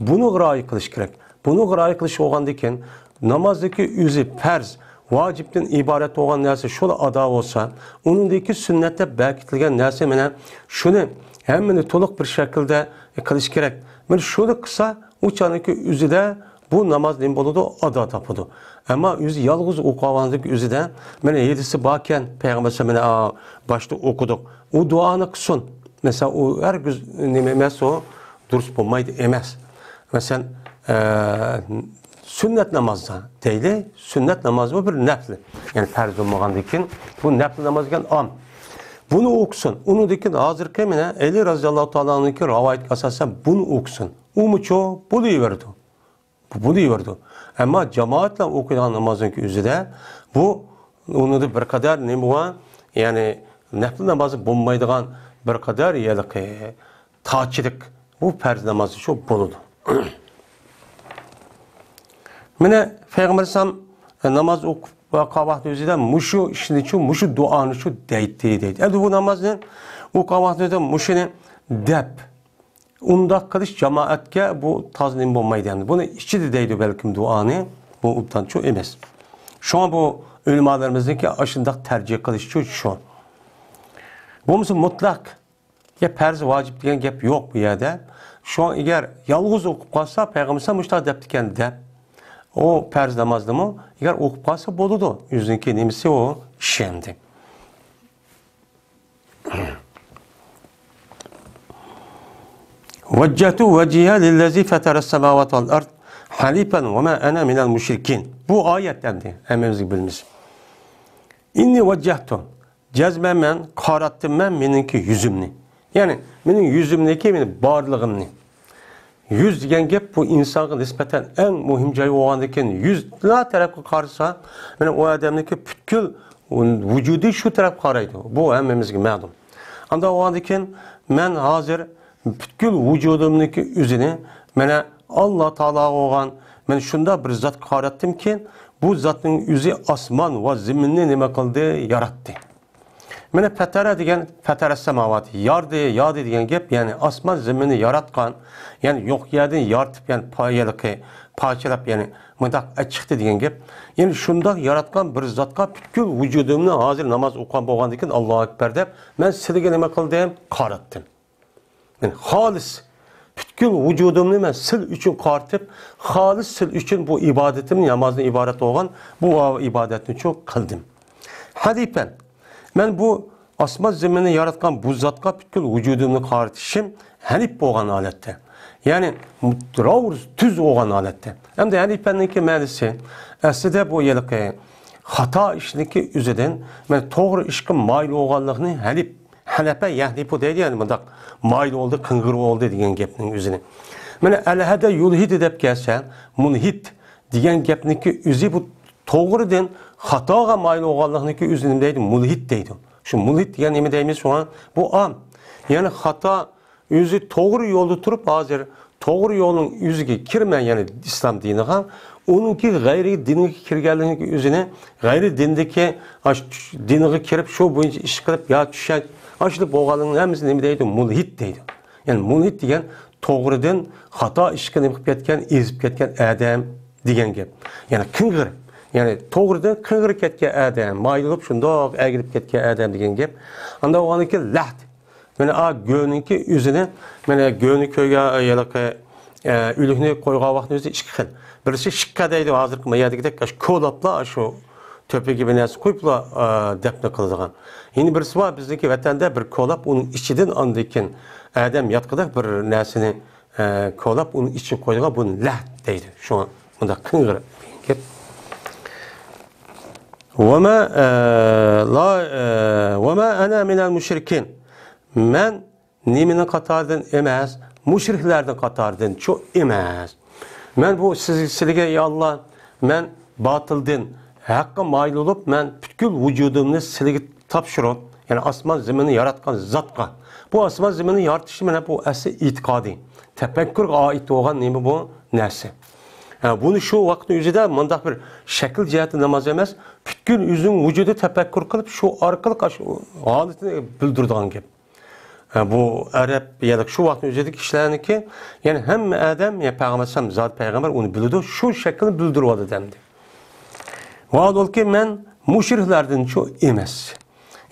بۇنىڭغا رىئايە قىلىش كېرەك. بۇنىڭغا رىئايە قىلىش بولغاندىن كېيىن، نامازدىكى ئۆزى پەرز، ۋاجىپتىن ئىبارەت بولغان نەرسە شۇلا ئادا بولسا، ئۇنىڭدىكى سۈننەتتە بەكىتىلگەن نەرسە مانا شۇنى ھەممىنى تولۇق بىر شەكىلدە قىلىش كېرەك. مانا شۇنى قىلسا، ئۇ چاغنىڭكى ئۆزىدە بۇ ناماز نېمە بولىدۇ؟ ئادا تاپىدۇ. ئەمما ئۆزى يالغۇز ئوقۇۋالغاندىكى ئۆزىدە، مانا ھەدىسى باركەن، پەيغەمبەر مانا، ئا، باشتا ئوقۇدۇق. ئۇ دۇئانى قىلسۇن. مەسىلەن، ئۇ ھەرگىز نېمە ئەمەس، ئۇ دۇرۇس بولمايدۇ ئەمەس. مەسىلەن، ئە، سۈننەت نامازدا دەيلى، سۈننەت نامازمۇ بىر نەپلى. يەنى پەرز بولمىغاندىن كېيىن بۇ نەپلى ناماز دېگەن ئام. بۇنى ئوقۇسۇن. ئۇنىڭدىن كېيىن ھازىرقى مانا ئەلى رەزىياللاھۇ تائالا ئانھۇنىڭكى رىۋايىتىگە ئاساسەن بۇنى ئوقۇسۇن. ئۇمۇچۇ بولۇۋېرىدۇ. بۇ، بولۇۋېرىدۇ. ئەمما جامائەت بىلەن ئوقۇيدىغان نامازنىڭكى ئۆزىدە بۇ، ئۇنىڭدا بىر قەدەر نېمە بار؟ يەنى نەپلى نامازى بولمايدىغان بىر قەدەر ھېلىقى تاچىلىق، بۇ پەرز نامازدا شۇ بولىدۇ. مانا پەيغەمبەر ئەلەيھىسسالام ناماز ئوقۇپ قالغان ۋاقتى ئۆزىدە مۇشۇ ئىشنىچۇ، مۇشۇ دۇئانىچۇ دەيتتى، دەيدۇ. ئەمدى بۇ نامازنى ئوقۇغان ۋاقتى ئۆزىدە مۇشۇنى دەپ، ئۇنداق قىلىش جامائەتكە بۇ تازا نېمە بولمايدۇ ئەمدى. بۇنى ئىچىدە دەيدۇ بەلكىم دۇئانى، بۇ ئوبدانچۇ ئەمەس. شۇڭا بۇ ئۆلىمالىرىمىزنىڭكى ئاشۇنداق تەرجىھ قىلىشىچۇ شۇ. بولمىسا مۇتلەق يا پەرز، ۋاجىپ دېگەن گەپ يوق بۇ يەردە. شۇڭا ئەگەر يالغۇز ئوقۇپ قالسا، پەيغەمبەر مۇشۇنداق دەپتىكەن دەپ، ئۇ پەرز نامازنىمۇ ئەگەر ئوقۇپ قالسا بولىدۇ. ئۆزىنىڭكى نېمىسى ئۇ ئىشى ئەمدى. وجهت وجهي للذي فطر السماوات والأرض حنيفا وما أنا من المشركين. بۇ ئايەت ئەمدى ھەممىمىزگە بىلىمىز. إني وجهت، جەزمەن مەن قاراتتىم مەن مېنىڭكى يۈزۈمنى. يەنى مېنىڭ يۈزۈمنىكى مېنىڭ بارلىقىمنى. يۈز دېگەن گەپ بۇ ئىنسانغا نىسبەتەن ئەڭ مۇھىم جاي بولغاندىكىن، يۈز لا تەرەپكە قارىسا، مانا ئۇ ئادەمنىڭكى پۈتكۈل ۋۇجۇدى شۇ تەرەپكە قارايدۇ. بۇ ھەممىمىزگە مەلۇم. ئانداق بولغاندىكىن، مەن ھازىر پۈتكۈل ۋۇجۇدۇمنىڭكى ئۆزىنى مانا ئاللا تائالاغا بولغان، مەن شۇنداق بىر زاتقا قاراتتىمكى، بۇ زاتنىڭ ئۆزى ئاسمان ۋە زېمىننى نېمە قىلدى؟ ياراتتى. مانا فەتەرە دېگەن، فەتەرە سەماۋات، ياردى، ياردى دېگەن گەپ، يەنى ئاسمان زېمىننى ياراتقان، يەنى يوق يەردىن يارىتىپ، يەنى پا-، ھېلىقى پارچىلاپ، يەنى مۇنداق چىقتى دېگەن گەپ. يەنى شۇنداق ياراتقان بىر زاتقا پۈتكۈل ۋۇجۇدۇمنى ھازىر ناماز ئوقۇغان بولغاندىكىن، ئاللاھۇ ئەكبەر دەپ، مەن سىلىگە نېمە قىلدىم؟ قاراتتىم. مەن خالىس پۈتكۈل ۋۇجۇدۇمنى مەن سىل ئۈچۈن قارىتىپ، خالىس سىل ئۈچۈن بۇ ئىبادىتىمنى، نامازدىن ئىبارەت بولغان بۇ ئىبادەتنىچۇ قىلدىم. ھەنىپەن، مەن بۇ ئاسمان زېمىننى ياراتقان بۇ زاتقا پۈتكۈل ۋۇجۇدۇمنى قارىتىشىم ھەنىپ بولغان ھالەتتە. يەنى راۋۇر تۈز بولغان ھالەتتە. ئەمدى ھەنىپەننىڭكى مەنىسى ئەسلىدە بۇ ھېلىقى خاتا ئىشنىڭكى ئۆزىدىن مەن توغرا ئىشقا مايىل بولغانلىقنى ھەنىپ، ھەنەپە يەھنىپۇ دەيدۇ، يەنى مۇنداق مايىل بولدى، قىڭغىر بولدى دېگەن گەپنىڭ ئۆزىنى. مانا ئەلھەدە يۇلھىدۇ دەپ كەلسە، مۇلھىد دېگەن گەپنىڭكى ئۆزى بۇ توغرىدىن خاتاغا مايىل بولغانلىقنىڭكى ئۆزىنى نېمە دەيدۇ؟ مۇلھىد دەيدۇ. شۇ مۇلھىد دېگەن نېمە دەيمىز شۇڭا؟ بۇ ئام. يەنى خاتا ئۆزى توغرا يولدا تۇرۇپ، ھازىر توغرا يولنىڭ ئۆزىگە كىرمەي، يەنى ئىسلام دىنىغا، ئۇنىڭكى غەيرىي دىنغا كىرگەنلىكىنىڭ ئۆزىنى، غەيرىي دىندىكى ئاش-، دىنغا كىرىپ، شۇ بويىچە ئىش قىلىپ، يا چۈشەنچە ئاشۇنداق بولغانلىقىنىڭ ھەممىسىنى نېمە دەيدۇ؟ مۇلھىد دەيدۇ. يەنى مۇلھىد دېگەن توغرىدىن خاتا ئىشقا نېمە قىلىپ كەتكەن، ئېزىپ كەتكەن ئادەم دېگەن گەپ. يەنى قىڭغىر، يەنى توغرىدىن قىڭغىرىپ كەتكەن ئادەم، مايىل بولۇپ شۇنداق ئەگىلىپ كەتكەن ئادەم دېگەن گەپ. ئانداق بولغاندىن كېيىن لەھد. مانا ئا گۆنىڭكى ئۆزىنى، مانا گۆنى كۆرگەن ھېلىقى، ئە، ئۆلۈكنى قويغان ۋاقتىنىڭ ئۆزى ئىككى خىل. بىرسى شىققە دەيدۇ، ھازىرقى ما يەردىكىدەك ئاشۇ كولاپلا ئاشۇ تۆپىگە بىر نەرسە قويۇپلا، ئە، دەپنە قىلىدىغان. يەنە بىرسى بار، بىزنىڭكى ۋەتەندە بىر كولاپ، ئۇنىڭ ئىچىدىن ئاندىن كېيىن ئادەم ياتقۇدەك بىر نەرسىنى، ئە، كولاپ، ئۇنىڭ ئىچىگە قويىدىغان، بۇنى لەھد دەيدۇ. شۇڭا مۇنداق قىڭغىر دېگەن گەپ. ۋەمە، ئە، لا، ئە، ۋەمە ئەنە مىنەل مۇشرىكىن. مەن نېمىنىڭ قاتارىدىن ئەمەس؟ مۇشرىكلەرنىڭ قاتارىدىنچۇ ئەمەس. مەن بۇ سىز، سىلىگە، يا ئاللا، مەن باتىلدىن ھەققە مايىل بولۇپ، مەن پۈتكۈل ۋۇجۇدۇمنى سىلىگە تاپشۇرۇپ، يەنى ئاسمان زېمىننى ياراتقان زاتقا. بۇ ئاسمان زېمىننى يارىتىشى مانا بۇ ئەسلى ئېتىقادى، تەپەككۇرغا ئائىت بولغان نېمە بۇ نەرسە. ھە، بۇنى شۇ ۋاقىتنىڭ ئۆزىدە مۇنداق بىر شەكىل جەھەتتە ناماز ئەمەس، پۈتكۈل ئۆزىنىڭ ۋۇجۇدى تەپەككۇر قىلىپ، شۇ ئارقىلىق ئاشۇ ھالىتىنى بىلدۈرىدىغان گەپ. ھە، بۇ ئەرەب يا شۇ ۋاقىتنىڭ ئۆزىدىكى كىشىلەرنىڭكى، يەنى ھەممە ئادەم، يا پەيغەمبەر ئەلەيھىسسالام زادى پەيغەمبەر ئۇنى بىلىدۇ، شۇ شەكىلنى بىلدۈرۈۋالىدۇ ئەمدى. ۋاھالبۇكى مەن مۇشرىكلاردىنچۇ ئەمەس.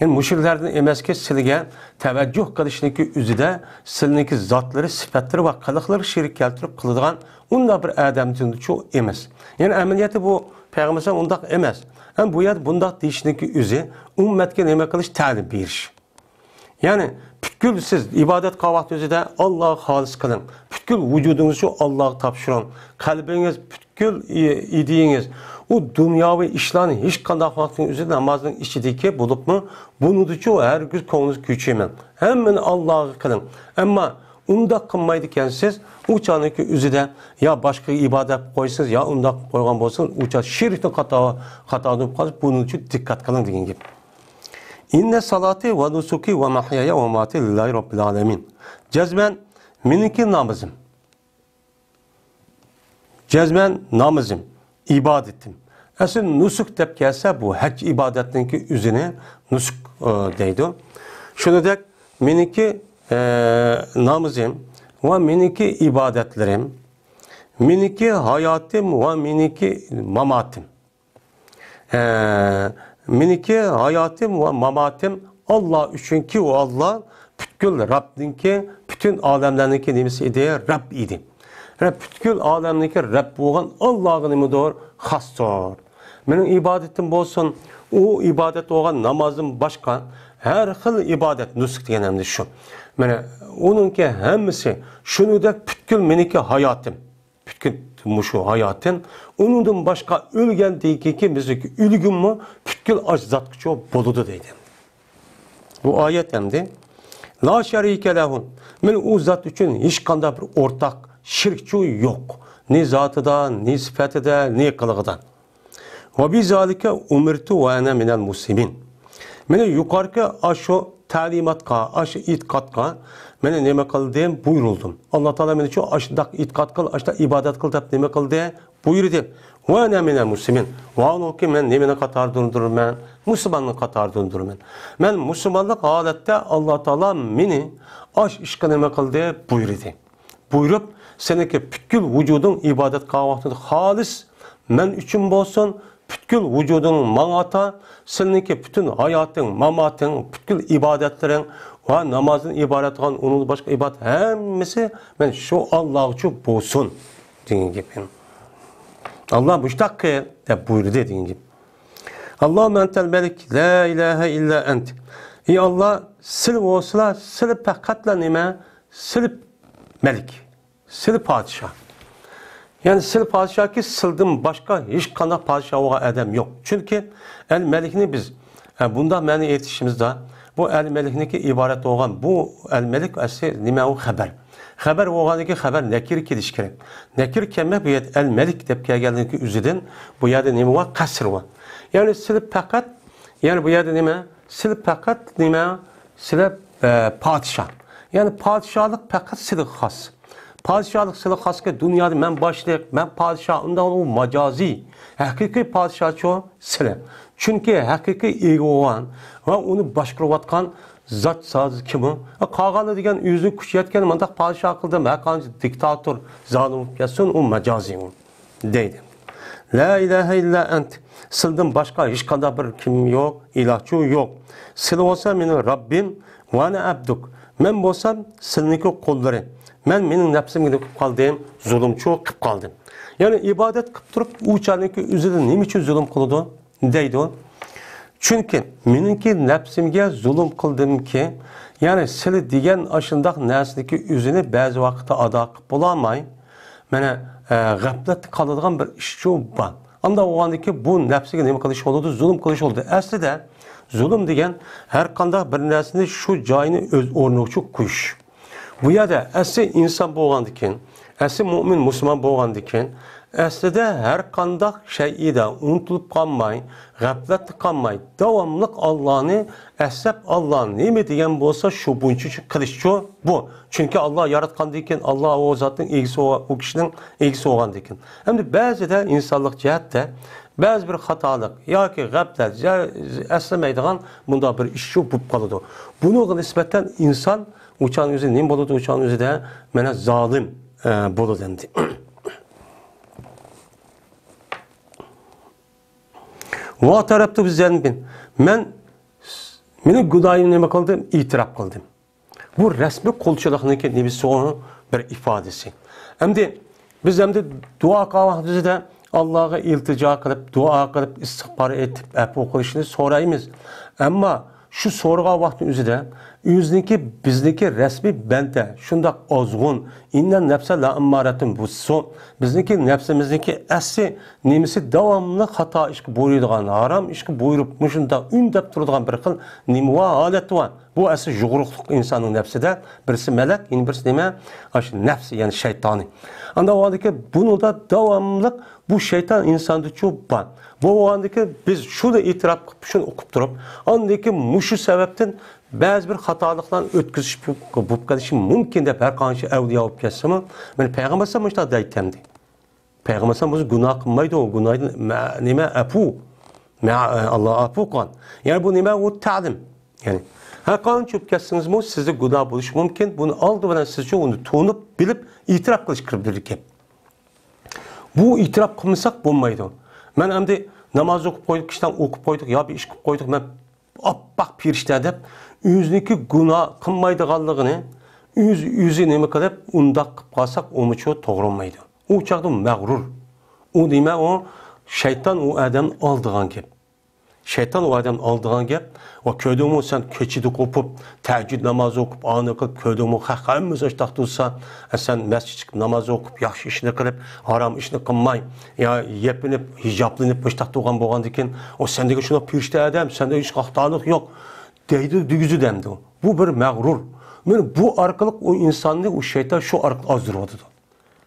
يەنى مۇشرىكلاردىن ئەمەسكى، سىلىگە تەۋەججۇھ قىلىشنىڭكى ئۆزىدە سىلىنىڭكى زاتلىرى، سۈپەتلىرى ۋە قىلىقلىرى شېرىك كەلتۈرۈپ قىلىدىغان ئۇنداق بىر ئادەمدىنچۇ ئەمەس. يەنى ئەمەلىيەتتە بۇ پەيغەمبەر ئۇنداق ئەمەس. ھەم بۇ يەردە بۇنداق دېيىشنىڭكى ئۆزى ئۈممەتكە نېمە قىلىش؟ تەلىم بېرىش. يەنى پۈتكۈل سىز ئىبادەت قىلغان ۋاقتىڭىزدا ئاللاغا خالىس قىلىڭ. پۈتكۈل ۋۇجۇدىڭىزنى شۇ ئاللاغا تاپشۇرۇڭ. قەلبىڭىز، پۈتكۈل پۈتكۈل ئى-، ئىدىيىڭىز، ئۇ دۇنياۋى ئىشلارنى ھېچقانداق ۋاقىتنىڭ ئۆزىدە نامازنىڭ ئىچىدىكى بولۇپمۇ، بۇنىڭدىچۇ ھەرگىز كۆڭلىڭىزگە كۆچۈرمەڭ. ھەممىنى ئاللاغا قىلىڭ. ئەمما ئۇنداق قىلمايدىكەنسىز، ئۇ چاغنىڭكى ئۆزىدە يا باشقا ئىبادەت قىلىپ قويسىڭىز، يا ئۇنداق قىلىپ قويغان بولسىڭىز، ئۇ چاغ شىركنىڭ قاتا-، قاتارىدا بولۇپ قالىسىز. بۇنىڭ ئۈچۈن دىققەت قىلىڭ دېگەن گەپ. ئىننە سالاتى ۋە نۇسۇكى ۋە مەھيايە ۋە ماماتى لىللاھى رەببىل ئالەمىن. جەزمەن مېنىڭكى نامىزىم، جەزمەن نامىزىم، ئىبادىتىم. ئەسلى نۇسۇك دەپ كەلسە، بۇ ھەج ئىبادەتنىڭكى ئۆزىنى نۇسۇك، ئى، دەيدۇ. شۇنىدەك مېنىڭكى، ئى، نامىزىم ۋە مېنىڭكى ئىبادەتلىرىم، مېنىڭكى ھاياتىم ۋە مېنىڭكى ماماتىم. ئە، مېنىڭكى ھاياتىم ۋە ماماتىم ئاللا ئۈچۈنكى، ئۇ ئاللا پۈتكۈل رەبنىڭكى، پۈتۈن ئالەملەرنىڭكى نېمىسى ئىدى؟ رەب ئىدى. رەب، پۈتكۈل ئالەمنىڭكى رەب بولغان ئاللاغا نېمىدۇر؟ خاستۇر. مېنىڭ ئىبادىتىم بولسۇن، ئۇ ئىبادەت بولغان نامازدىن باشقا ھەر خىل ئىبادەت، نۇسۇك دېگەن ئەمدى شۇ. مانا ئۇنىڭكى ھەممىسى شۇنىڭدەك پۈتكۈل مېنىڭكى ھاياتىم. پۈتكۈل مۇشۇ ھاياتىم، ئۇنىڭدىن باشقا ئۆلگەندىن كېيىنكى بىزنىڭكى ئۆلگۈممۇ پۈتكۈل ئاش زاتقىچۇ بولىدۇ دەيدۇ. بۇ ئايەت ئەمدى، لا شەرىكە لەھۇ، مانا ئۇ زات ئۈچۈن ھېچقانداق بىر ئورتاق، شېرىكچۇ يوق. نى زاتىدا، نى سۈپەتىدە، نى قىلىقىدا. ۋە بىزالىكە ئۇمىرتۇ ۋە ئەنە مىنەل مۇسلىمىن. مانا يۇقىرىقى ئاشۇ تەلىماتقا، ئاشۇ ئېتىقادقا مانا نېمە قىلدىم؟ بۇيرۇلدۇم. ئاللا تائالا مېنى شۇ ئاشۇنداق ئېتىقاد قىل، ئاشۇنداق ئىبادەت قىل دەپ نېمە قىلدى؟ بۇيرۇدى. ۋە ئەنە مىنەل مۇسلىمىن. ۋە ھالبۇكى مەن نېمىنىڭ قاتارىدىندۇرمەن؟ مۇسۇلماننىڭ قاتارىدىندۇرمەن. مەن مۇسۇلمانلىق ھالەتتە ئاللا تائالا مېنى ئاش ئىشقا نېمە قىلدى؟ بۇيرۇدى. بۇيرۇپ، سېنىڭكى پۈتكۈل ۋۇجۇدۇڭ ئىبادەت قىلغان ۋاقتىدا خالىس مەن ئۈچۈن بولسۇن، پۈتكۈل ۋۇجۇدۇڭ ماڭا ئاتا، سېنىڭكى پۈتۈن ھاياتىڭ، ماماتىڭ، پۈتكۈل ئىبادەتلىرىڭ ۋە نامازدىن ئىبارەت بولغان ئۇنىڭدىن باشقا ئىبادەت ھەممىسى مەن شۇ ئاللاغىچۇ بولسۇن دېگەن گېپى. ئاللا مۇشتاق قىل دەپ بۇيرۇدى دېگەن گېپى. ئاللاھۇممە ئەنتەل مەلىك، لا ئىلاھە ئىللا ئەنت. ئى ئاللا، سىلە بولسىلا، سىلە پەقەتلا نېمە؟ سىلە مەلىك، سىلە پادىشاھ. يەنى سىلە پادىشاھكى، سىلىدىن باشقا ھېچقانداق پادىشاھ بولغان ئادەم يوق. چۈنكى ئەل مەلىكنى بىز، ئە، بۇنداق مەنىنى ئېيتىشىمىزدا، بۇ ئەل مەلىكنىڭكى ئىبارەت بولغان، بۇ ئەل مەلىك ئەسلى نېمە؟ ئۇ خەبەر. خەبەر بولغاندىن كېيىن خەبەر نەكىر كېلىشى كېرەك. نەكىر كەلمەي بۇ يەردە ئەل مەلىك دەپ كەلگەنلىكى ئۆزىدىن بۇ يەردە نېمە بار؟ قەسر بار. يەنى سىلە پەقەت، يەنى بۇ يەردە نېمە؟ سىلە پەقەت نېمە؟ سىلە، ئە، پادىشاھ. يەنى پادىشاھلىق پەقەت سىلىگە خاس. پادىشاھلىق سىلىگە خاسكى، دۇنيادا مەن باشلىق، مەن پادىشاھ، ئۇنداق ئۇ ماجازىي. ھەقىقىي پادىشاھچۇ سىلە. چۈنكى ھەقىقىي ئىگە بولغان ۋە ئۇنى باشقۇرۇۋاتقان زات سازى كىم ئۇ؟ قالغانلار دېگەن ئۆزىنىڭ كۈچى يەتكەن مۇنداق پادىشاھ قىلدىم، ھەرقانچە دىكتاتور، زالىم بولۇپ كەتسۇن، ئۇ ماجازىي ئۇ. دەيدۇ. لا ئىلاھە ئىللا ئەنت. سىلىدىن باشقا ھېچقانداق بىر كىم يوق، ئىلاھچۇ يوق. سىلە بولسا مېنىڭ رەببىم ۋە ئەنە ئەبدۇك. مەن بولسام سىلىنىڭكى قۇللىرى. مەن مېنىڭ نەپسىمگە نېمە قىلىپ قالدىم؟ زۇلۇمچۇ قىلىپ قالدىم. يەنى ئىبادەت قىلىپ تۇرۇپ، ئۇ چاغنىڭكى ئۆزىدە نېمە ئۈچۈن زۇلۇم قىلىدۇ؟ دەيدۇ. چۈنكى مېنىڭكى نەپسىمگە زۇلۇم قىلدىمكى، يەنى سىلە دېگەن ئاشۇنداق نەرسىنىڭكى ئۆزىنى بەزى ۋاقىتتا ئادا قىلىپ بولالماي، مانا، ئە، غەپلەتتە قالىدىغان بىر ئىشچۇ بار. ئانداق بولغاندىكىن بۇ نەپسىگە نېمە قىلىش بولىدۇ؟ زۇلۇم قىلىش بولىدۇ. ئەسلىدە زۇلۇم دېگەن ھەر قانداق بىر نەرسىنى شۇ جايىنى ئۆز ئورنىغىچۇ قويۇش. بۇ يەردە ئەسلى ئىنسان بولغاندىكىن، ئەسلى مۇئمىن مۇسۇلمان بولغاندىكىن، ئەسلىدە ھەر قانداق شەيئىدە ئۇنتۇلۇپ قالماي، غەپلەتتە قالماي، داۋاملىق ئاللانى ئەسلەپ، ئاللا نېمە دېگەن بولسا شۇ بويىچە قىلىشچۇ بۇ. چۈنكى ئاللا ياراتقاندىن كېيىن، ئاللا ئۇ زاتنىڭ ئىگىسى بولغان، ئۇ كىشىنىڭ ئىگىسى بولغاندىن كېيىن. ئەمدى بەزىدە ئىنسانلىق جەھەتتە بەزى بىر خاتالىق ياكى غەپلەت، يا ئەسلىمەيدىغان مۇنداق بىر ئىشچۇ بولۇپ قالىدۇ. بۇنىڭغا نىسبەتەن ئىنسان ئۇچان ئۆزى نېمە بولىدۇ؟ ئۇچان ئۆزىدە مانا زالىم، ئە، بولىدۇ ئەمدى. ۋە تەرەپتۇ بىزەنبىن. مەن، مېنىڭ گۇناھىمنى نېمە قىلدىم؟ ئېتىراپ قىلدىم. بۇ رەسمىي قۇلچىلىقنىڭكى نېمىسى، ئۇنىڭ بىر ئىپادىسى. ئەمدى بىز ئەمدى دۇئا قىلغان ۋاقتىمىزدا ئاللاغا ئىلتىجا قىلىپ، دۇئا قىلىپ، ئىستىغپار ئېيتىپ، ئەپۇ قىلىشنى سورايمىز. ئەمما شۇ سورىغان ۋاقىتنىڭ ئۆزىدە ئۆزىنىڭكى، بىزنىڭكى رەسمىي بەندە، شۇنداق ئازغۇن، ئىننەن نەپسە لەئەممارەتۇن بىسسۇ، بىزنىڭكى نەپسىمىزنىڭكى ئەسلى نېمىسى داۋاملىق خاتا ئىشقا بۇيرۇيدىغان، ھارام ئىشقا بۇيرۇپ، مۇشۇنداق ئۈندەپ تۇرىدىغان بىر خىل نېمە بار، ھالەت بار. بۇ ئەسلى يۇغۇرۇقلۇق ئىنساننىڭ نەپسىدە، بىرسى مەلەك، يەنە بىرسى نېمە؟ ئاشۇ نەپس، يەنى شەيتانى. ئانداق بولغاندىكىن بۇنىڭدا داۋاملىق بۇ شەيتان ئىنساندىچۇ بار. بۇ بولغاندىكىن بىز شۇنى ئېتىراپ قىلىپ، شۇنى ئۇقۇپ تۇرۇپ، ئاندىن كېيىن مۇشۇ سەۋەبتىن بەزى بىر خاتالىقلارنى ئۆتكۈزۈش بولۇپ قېلىشى مۇمكىن دەپ ھەر قانچە ئەۋلىيا بولۇپ كەتسىمۇ، مانا پەيغەمبەر ئەلەيھىسسالام مۇشۇنداق دەيتتى ئەمدى. پەيغەمبەر ئەلەيھىسسالام ئۆزى گۇناھ قىلمايدۇ، گۇناھدىن مە-، نېمە، ئەپۇ. مە-، ئاللا ئەپۇ قىلغان. يەنى بۇ نېمە؟ ئۇ تەلىم. يەنى ھەر قانچە چۈشۈپ كەتسىڭىزمۇ، سىزدە گۇناھ بولۇشى مۇمكىن. بۇنى ئالدى بىلەن سىزچۇ ئۇنى تونۇپ، بىلىپ، ئېتىراپ قىلىش كىرىپ بىر گەپ. بۇ ئېتىراپ قىلمىساق بولمايدۇ. مەن ئەمدى ناماز ئوقۇپ قويدۇق، كىشىلەر ئوقۇپ قويدۇق، يا بىر ئىش قىلىپ قويدۇق، مەن ئاپئاق پېرىشتە دەپ، ئۆزىنىڭكى گۇناھ قىلمايدىغانلىقىنى ئۆز-، ئۆزى نېمە قىلىپ، ئۇنداق قىلىپ قالساق، ئۇمۇچۇ توغرا بولمايدۇ. ئۇ چاغدا مەغرۇر. ئۇ نېمە ئۇ؟ شەيتان ئۇ ئادەمنى ئالدىغان گەپ. شەيتان ئۇ ئادەمنى ئالدىغان گەپ. ۋە كۆردۈڭمۇ سەن كېچىدە قوپۇپ، تەھەججۇد نامازى ئوقۇپ، ئانى قىلىپ، كۆردۈڭمۇ خەق ھەممىسى ئاشتاق تۇرسا، ئە، سەن مەسچىتكە ناماز ئوقۇپ، ياخشى ئىشنى قىلىپ، ھارام ئىشنى قىلماي، يا يېپىنىپ، ھىجابلىنىپ، مۇشتاق تۇرغان بولغاندىكىن، ئۇ سەندىكى شۇنداق پېرىشتە ئادەم، سەندە ھېچ خاتالىق يوق، دەيدۇ، دېگۈزىدۇ ئەمدى. بۇ بىر مەغرۇر. مانا بۇ ئارقىلىق ئۇ ئىنساننى ئۇ شەيتان شۇ ئارقىلىق ئازدۇرۇۋاتىدۇ.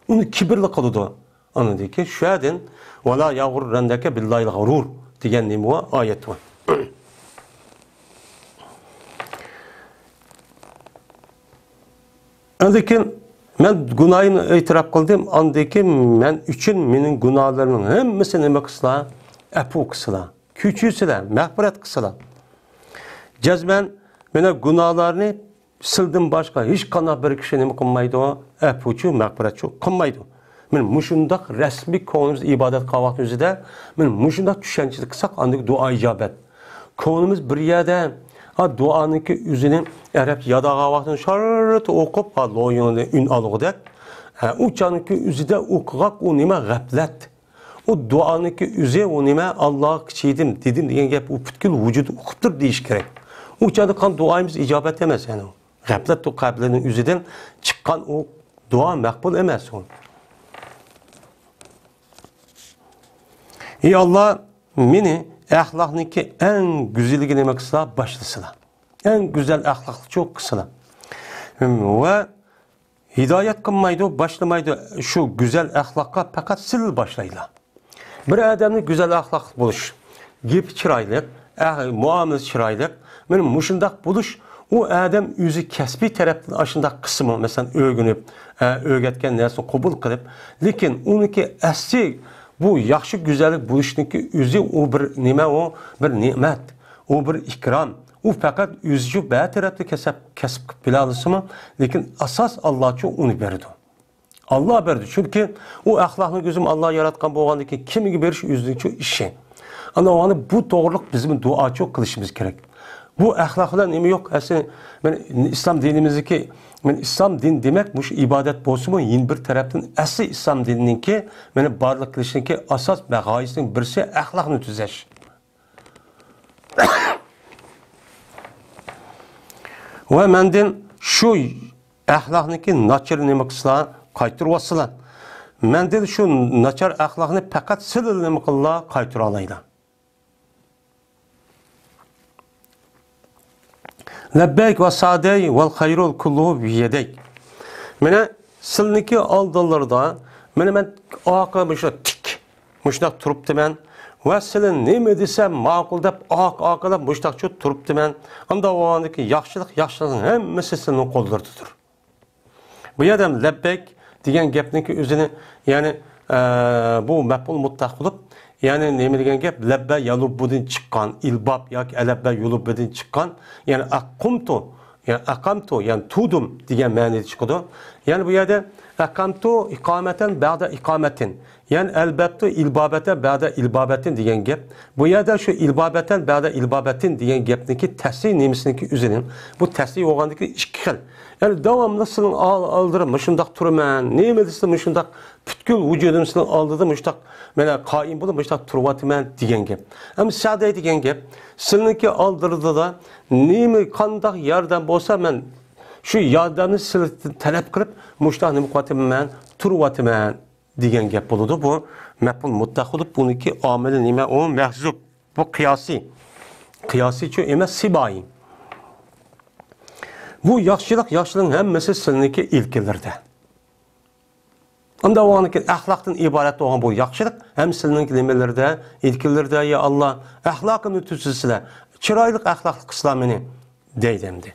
ئۇنى كىبىرلىك قىلىدۇ. ئاندىن كېيىن شۇ يەردىن، «ۋەلا يەغرۇررەننەكە بىللاھىل غەرۇر» دېگەن نېمە بار؟ ئايەت بار. ئاندىن كېيىن مەن گۇناھىمنى ئېتىراپ قىلدىم. ئاندىن كېيىن مەن ئۈچۈن مېنىڭ گۇناھلىرىمنىڭ ھەممىسىنى نېمە قىلسىلا؟ ئەپۇ قىلسىلا. كۆچۈرسىلە، مەغپىرەت قىلسىلا. جەزمەن مانا گۇناھلارنى سىلدىن باشقا ھېچقانداق بىر كىشى نېمە قىلمايدۇ؟ ئەپۇچۇ، مەغپىرەتچۇ قىلمايدۇ. مانا مۇشۇنداق رەسمىي كۆڭلىمىز ئىبادەت قىلغان ۋاقىتنىڭ ئۆزىدە مانا مۇشۇنداق چۈشەنچىلىك قىلساق، ئاندىن دۇئا ئىجابەت. كۆڭلىمىز بىر يەردە، ھا، دۇئانىڭكى ئۆزىنى ئەرەبچە يادالغان ۋاقتىنى شاررىتى ئوقۇپ، ھا، لويۇڭنى ئۈن ئالغۇدەك، ھە، ئۇ چاغنىڭكى ئۆزىدە ئوقۇغاق ئۇ نېمە؟ غەپلەت. ئۇ دۇئانىڭكى ئۆزى، ئۇ نېمە؟ «ئاللاغا كېچىيدىم، دېدىم» دېگەن گەپ ئۇ پۈتكۈل ۋۇجۇدى ئۇقۇپتۇر دېيىش كېرەك. ئۇ چاغدا قىلغان دۇئايىمىز ئىجابەت ئەمەس، يەنى ئۇ غەپلەت ئۇ قەلبلەرنىڭ ئۆزىدىن چىققان ئۇ دۇئا مەقبۇل ئەمەس ئۇ. ئى ئاللا، مېنى ئەخلاقنىڭكى ئەڭ گۈزىلىگە نېمە قىلسىلا، باشلىسىلا. ئەڭ گۈزەل ئەخلاقلىچۇ قىلسىلا. ۋە ھىدايەت قىلمايدۇ، باشلىمايدۇ شۇ گۈزەل ئەخلاققا، پەقەت سىلىلا باشلايلا. بىر ئادەمنى گۈزەل ئەخلاقلىق بولۇش، گېپى چىرايلىق، ئەھ-، مۇئامىلىسى چىرايلىق، مانا مۇشۇنداق بولۇش ئۇ ئادەم ئۆزى كەسپىي تەرەپتىن ئاشۇنداق قىلسىمۇ، مەسىلەن، ئۆگىنىپ، ئە، ئۆگەتكەن نەرسىنى قوبۇل قىلىپ، لېكىن ئۇنىڭكى ئەسلى بۇ ياخشى گۈزەللىك بولۇشنىڭكى ئۆزى ئۇ بىر نېمە، ئۇ بىر نېمەت، ئۇ بىر ئىكرام. ئۇ پەقەت ئۆزىچۇ بەر تەرەپتە كەسىپ، كەسىپ قىلىپ بىلەلىسىمۇ، لېكىن ئاساس ئاللاچۇ ئۇنى بېرىدۇ. ئاللا بەردى. چۈنكى ئۇ ئەخلاقنى ئۆزىمۇ ئاللا ياراتقان بولغاندىن كېيىن كىمگە بېرىش ئۆزىنىڭچۇ ئىشى. ئانا ئۇنى بۇ توغرىلىق بىزمۇ دۇئاچۇ قىلىشىمىز كېرەك. بۇ ئەخلاق بىلەن نېمە يوق؟ ئەسلى مانا ئىسلام دىنىمىزدىكى، مانا ئىسلام دىن دېمەك مۇشۇ ئىبادەت بولسىمۇ، يەنە بىر تەرەپتىن ئەسلى ئىسلام دىنىنىڭكى مانا بارلىق قىلىشنىڭكى ئاساس ۋە غايىسىنىڭ بىرسى ئەخلاقنى تۈزەش. ۋە مەندىن شۇ ئەخلاقنىڭكى ناچىرى نېمە قىلسىلا، قايتۇرۇۋاتسىلا. مەندىن شۇ ناچار ئەخلاقنى پەقەت سىلىلا نېمە قىللا، قايتۇرالايلا. لەببەيك ۋە سەئدەي ۋەل خەيرۇ كۇللۇھۇ بىيەدەيك. مانا سىلىنىڭكى ئالدىلىرىدا، مانا مەن ئاقا مۇشۇ تىك، مۇشۇنداق تۇرۇپتىمەن. ۋە سىلى نېمە دېسە ماقۇل دەپ، ئاق، ئاق دەپ مۇشۇنداقچۇ تۇرۇپتىمەن. ئانداق بولغاندىكى ياخشىلىق، ياخشىلىقنىڭ ھەممىسى سىلىنىڭ قوللىرىدىدۇر. بۇ يەردە لەببەيك دېگەن گەپنىڭكى ئۆزىنى، يەنى، ئە، بۇ مەپئۇل مۇتلەق بولۇپ، يەنى نېمە دېگەن گەپ؟ لەببە يەلۇببۇدىن چىققان، ئىلباب ياكى ئەلەببە يۇلۇببىدىن چىققان، يەنى ئەقۇمتۇ، يەنى ئەقامتۇ، يەنى تۇدۇم دېگەن مەنىدە چىقىدۇ. يەنى بۇ يەردە ئەقەمتۇ ئىقامەتەن بەدە ئىقامەتىن. يەنى ئەلبەبتۇ ئىلبابەتەن بەدە ئىلبابەتىن دېگەن گەپ. بۇ يەردە شۇ ئىلبابەتەن بەدە ئىلبابەتىن دېگەن گەپنىكى تەسلىي نېمىسىنىڭكى ئۆزىنىڭ، بۇ تەسلىي بولغاندىكى ئىككى خىل. يەنى داۋاملىق سىلىڭ ئال-، ئالدىدا مۇشۇنداق تۇرىمەن، نېمە دېسە مۇشۇنداق پۈتكۈل ۋۇجۇدۇم سىلىڭ ئالدىدا مۇشۇنداق مانا قائىم بولۇپ مۇشۇنداق تۇرۇۋاتىمەن دېگەن گەپ. ئەمما سەدەي دېگەن گەپ، سىلىڭكى ئالدىدا نېمە، قانداق ياردەم بولسا مەن شۇ ياردەمنى سىلىدىن تەلەپ قىلىپ مۇشۇنداق نېمە قىلىۋاتىمەن، مەن تۇرۇۋاتىمەن دېگەن گەپ بولىدۇ. بۇ مەپئۇل مۇتلەق بولۇپ، بۇنىڭكى ئامىلى نېمە؟ ئۇ مەھزۇپ. بۇ قىياسىي. قىياسىيچۇ ئەمەس، سىبائىي. بۇ ياخشىلىق، ياخشىلىقنىڭ ھەممىسى سىلىنىڭكى ئىلكىلىرىدە. ئۇنداق بولغاندىكىن ئەخلاقتىن ئىبارەت بولغان بۇ ياخشىلىق ھەم سىلىنىڭكى نېمىلىرىدە، ئىلكىلىرىدە، يا ئاللا، ئەخلاقىمنى تۈزىسىلە، چىرايلىق ئەخلاقلىق قىلسىلا مېنى، دەيدۇ ئەمدى.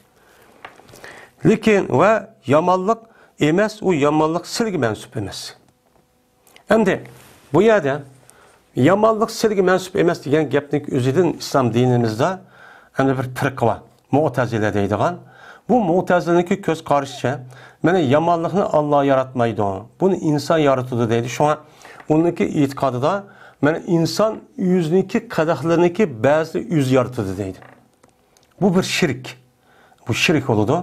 لېكىن ۋە يامانلىق ئەمەس، ئۇ يامانلىق سىلىگە مەنسۇپ ئەمەس. ئەمدى بۇ يەردە يامانلىق سىلىگە مەنسۇپ ئەمەس دېگەن گەپنىڭ ئۆزىدىن ئىسلام دىنىمىزدا ئەمدى بىر پىرقە بار. مۇئتەزىلە دەيدىغان. بۇ مۇئتەزىلىنىڭكى كۆز قارىشىچە، مانا يامانلىقنى ئاللا ياراتمايدۇ، بۇنى ئىنسان يارىتىدۇ دەيدۇ. شۇڭا ئۇنىڭكى ئېتىقادىدا، مانا ئىنسان ئۆزىنىڭكى قەدەھلىرىنىڭكى بەزىنى ئۆزى يارىتىدۇ دەيدۇ. بۇ بىر شىرك. بۇ شىرك بولىدۇ.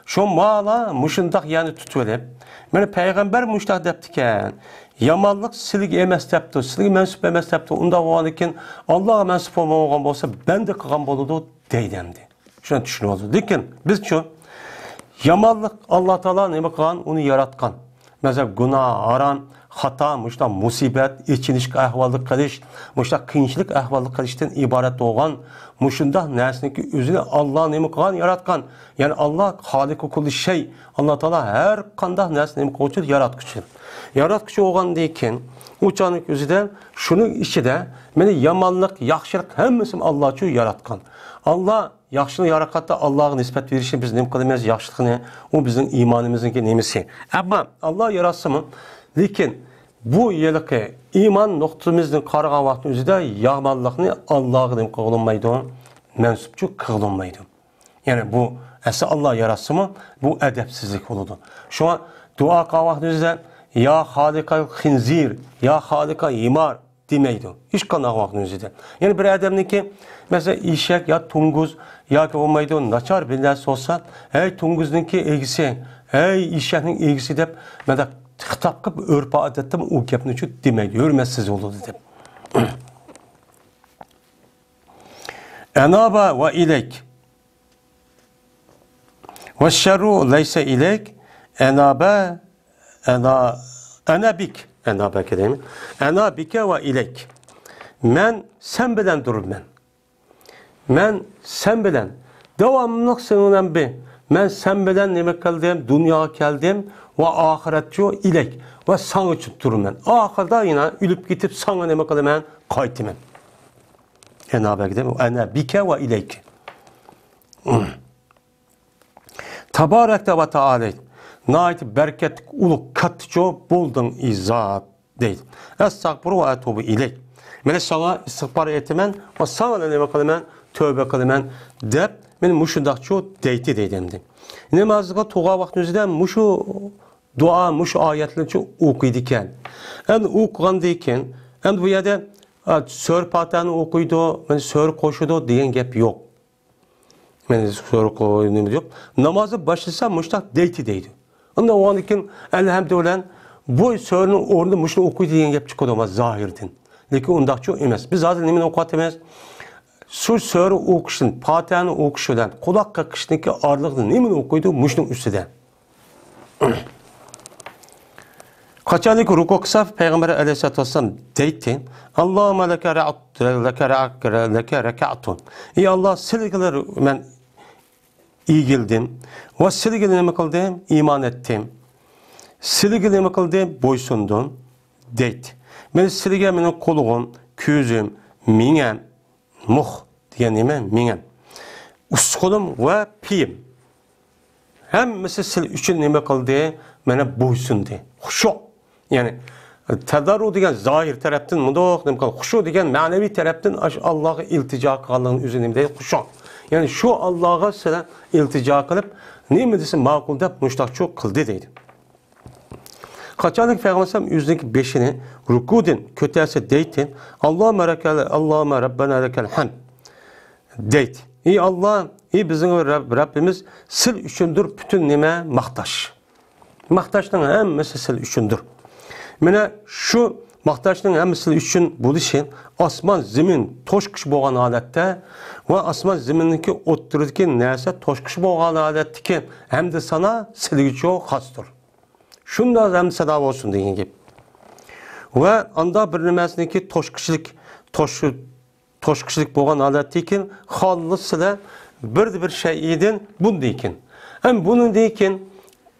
شۇ مالا مۇشۇنداق يەرنى تۇتۇۋېلىپ، مانا پەيغەمبەر مۇشۇنداق دەپتىكەن، يامانلىق سىلىگە ئەمەس دەپتۇ، سىلىگە مەنسۇپ ئەمەس دەپتۇ، ئۇنداق بولغاندىكىن ئاللاغا مەنسۇپ بولمىغان بولسا بەندە قىلغان بولىدۇ دەيدۇ ئەمدى. شۇنى چۈشىنىۋالدى. لېكىن بىزچۇ؟ يامانلىق ئاللا تائالا نېمە قىلغان؟ ئۇنى ياراتقان. مەسىلەن، گۇناھ، ھارام، خاتا، مۇشۇنداق مۇسىبەت، ئېچىنىشقا ئەھۋاللىق قىلىش، مۇشۇنداق قىيىنچىلىق ئەھۋاللىق قىلىشتىن ئىبارەت بولغان مۇشۇنداق نەرسىنىڭكى ئۆزىنى ئاللا نېمە قىلغان؟ ياراتقان. يەنى ئاللا خالىقۇ كۇللى شەي. ئاللا تائالا ھەر قانداق نەرسە نېمە قىلغۇچى؟ ياراتقۇچى. ياراتقۇچى بولغاندىن كېيىن ئۇ چاغنىڭ ئۆزىدە شۇنىڭ ئىچىدە مانا يامانلىق، ياخشىلىق ھەممىسىنى ئاللاچۇ ياراتقان. ئاللا ياخشىنى ياراتقاندا ئاللاغا نىسبەت بېرىشنى بىز نېمە قىلىمىز؟ ياخشىلىقنى، ئۇ بىزنىڭ ئىمانىمىزنىڭكى نېمىسى. ئەمما ئاللا ياراتسىمۇ، لېكىن بۇ ھېلىقى ئىمان نۇقتىمىزدىن قارىغان ۋاقتىمىزدا يامانلىقنى ئاللاغا نېمە قىلغىلىمايدۇ؟ مەنسۇپچۇ قىلغىلىمايدۇ. يەنى بۇ ئەسلى ئاللا ياراتسىمۇ، بۇ ئەدەپسىزلىك بولىدۇ. شۇڭا دۇئا قىلغان ۋاقتىمىزدا يا خالىقەل خىنزىر، يا خالىقەل ھىمار دېمەيدۇ. ھېچقانداق ۋاقىتنىڭ ئۆزىدە. يەنى بىر ئادەمنىڭكى، مەسىلەن، ئېشەك يا توڭگۇز ياكى بولمايدۇ، ناچار بىر نەرسە بولسا، ھەي توڭگۇزنىڭكى ئىگىسى، ھەي ئېشەكنىڭ ئىگىسى دەپ، مۇنداق خىتاب قىلىپ، ئۆرپ-ئادەتتىمۇ ئۇ گەپنى شۇ دېمەيدۇ، ھۆرمەتسىز بولىدۇ دەپ. ئەنابە ۋە ئىلەيك. ۋەششەررۇ لەيسە ئىلەيك، ئەنابە، ئەنا، ئەنە بىك، ئەنابەكە دەيمەن. ئەنا بىكە ۋە ئىلەيك. مەن سەن بىلەن تۇرۇپمەن. مەن سەن بىلەن. داۋاملىق سېنىڭ بىلەن بىر. مەن سەن بىلەن نېمە قىلدىم؟ دۇنياغا كەلدىم. ۋە ئاخىرەتچۇ ئىلەيك. ۋە ساڭىچۇ تۇرىمەن. ئاخىرىدا يەنە ئۆلۈپ كېتىپ ساڭا نېمە قىلىمەن؟ قايتىمەن. ئەنابەكە دەيمەن. ئەنە بىكە ۋە ئىلەيك. تابارەكتە ۋە تائالەيت. ناھايىتى بەرىكەتلىك، ئۇلۇغ، كاتتىچۇ بولدۇڭ ئى زات، دەيدۇ. ئەستەغپىرۇ ۋە ئەتۇبۇ ئىلەيك. مەن ساڭا ئىستىغپار ئېيتىمەن ۋە ساڭا نېمە قىلىمەن؟ تۆۋبە قىلىمەن، دەپ، مەن مۇشۇنداقچۇ دەيتتى، دەيدۇ ئەمدى. نامازغا تۇرغان ۋاقتىمىزدا مۇشۇ دۇئا، مۇشۇ ئايەتلەرنى ئوقۇيدىكەن. ئەمدى ئوقۇغاندىن كېيىن، ئەمدى بۇ يەردە، ئا، سۈرە پاتىھەنى ئوقۇيدۇ، مەن سۈرە قوشىدۇ دېگەن گەپ يوق. مەن سۈرە قويۇپ نېمە يوق. نامازنى باشلىسا مۇشتاق دەيتتى دەيدۇ. ئۇنداق بولغاندىن كېيىن، ئەلھەمدۇلىللا، بۇ سۈرىنىڭ ئورنىدا مۇشۇنى ئوقۇيدۇ دېگەن گەپ چىقىدۇ، ئەمما زاھىردىن. لېكىن ئۇنداقچۇ ئەمەس. بىز ھازىر نېمىنى ئوقۇۋاتىمىز؟ شۇ سۈرە ئوقۇشتىن، پاتىھەنى ئوقۇش بىلەن قۇلاق قېقىشنىڭكى ئارىلىقىدا نېمىنى ئوقۇيدۇ؟ مۇشۇنىڭ ئۈستىدە. قاچانكى رۇكۇ قىلسا، پەيغەمبەر ئەلەيھىسسالاتۇ ۋەسسالام دەيتتى، «ئاللاھۇممە لەكە رەئت-، لەكە رەئ-، لەكە رەكەئتۇ.» ئى ئاللا، سىلىگىلا مەن ئېگىلدىم ۋە سىلىگىلا نېمە قىلدىم؟ ئىمان ئەتتىم. سىلىگە نېمە قىلدىم؟ بويسۇندۇم، دەيتتى. مەن سىلىگە مېنىڭ قۇلىقىم، كۆزۈم، مېڭەم، مۇخ دېگەن نېمە؟ مېڭەم. ئۇسقۇلۇم ۋە پېيىم. ھەممىسى سىلى ئۈچۈن نېمە قىلدى؟ مانا بويسۇندى. خۇشۇ. يەنى، تەدەررۇ دېگەن زاھىر تەرەپتىن مۇنداق نېمە قىلغان، خۇشۇ دېگەن مەنىۋى تەرەپتىن ئاشۇ ئاللاغا ئىلتىجا قىلغانلىقىنىڭ ئۆزى نېمە دەيدۇ؟ خۇشۇ. يەنى شۇ ئاللاغا سىلى ئىلتىجا قىلىپ، نېمە دېسە ماقۇل دەپ مۇشتاقچۇ قىلدى دەيدۇ. قاچانكى پەيغەمبەر ئەلەيھىسسالام ئۆزىنىڭكى بېشىنى رۇكۇدىن كۆتەرسە دەيتتى، «ئاللاھۇممە لەكەل، ئاللاھۇممە رەببەنا لەكەل ھەمد» دەيتتى. ئى ئاللا، ئى بىزنىڭ رەب-، رەببىمىز، سىل ئۈچۈندۇر پۈتۈن نېمە؟ ماختاش. ماختاشنىڭ ھەممىسى سىل ئۈچۈندۇر. مانا شۇ ماختاشنىڭ ھەممىسى سىل ئۈچۈن بولۇشى، ئاسمان زېمىن توشقۇچ بولغان ھالەتتە ۋە ئاسمان زېمىننىڭكى ئوتتۇرىدىكى نەرسە توشقۇچ بولغان ھالەتتىكى ھەمدۇ سانا سىلگىچۇ خاستۇر. شۇنداق ھەمدۇ سانا بولسۇن دېگەن گەپ. ۋە ئاندا بىر نېمەسىنىڭكى توشقۇچىلىك، توش-، توشقۇچىلىك بولغان ھالەتتىكى خالىس سىلە بىر، بىر شەيئىدىن بۇندىكىن. ھەم بۇنىڭدىكىن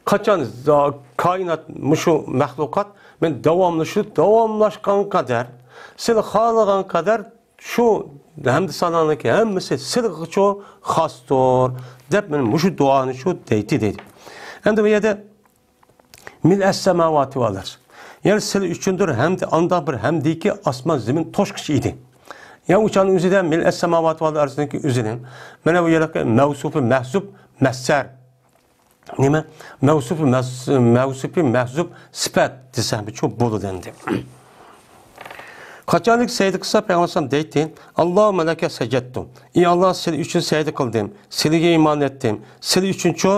قاچان زا-، كائىنات، مۇشۇ مەخلۇقات، مەن داۋاملىشىپ، داۋاملاشقان قەدەر، سىلى خالىغان قەدەر شۇ ھەمدۇ سانانىڭكى ھەممىسى سىلغىچۇ خاستۇر، دەپ مەن مۇشۇ دۇئانى شۇ دەيتتى دەيدۇ. ئەمدى بۇ يەردە مىلئەس سەماۋاتى ۋەل ئەرز. يەنى سىلى ئۈچۈندۇر ھەمدۇ ئاندا بىر ھەمدىكى ئاسمان زېمىن توشقۇچ ئىدى. يا ئۇچانىڭ ئۆزىدە مىلئەس سەماۋاتى ۋەل ئەرزنىڭكى ئۆزىنى. مانا بۇ يەردىكى مەۋسۇپى مەھزۇپ مەسسەر. نېمە؟ مەۋسۇپى مەس-، مەۋسۇپى مەھزۇپ سىپەت دېسەمچۇ بولىدۇ ئەمدى. قاچانلىك سەيدە قىلسا، پەيغەمبەر ئەلەيھىسسالام دەيتتى، «ئاللاھۇممە لەكە سەجەدتۇ.» ئى ئاللا، سىلى ئۈچۈن سەيدە قىلدىم، سىلىگە ئىمان ئەتتىم، سىلى ئۈچۈنچۇ،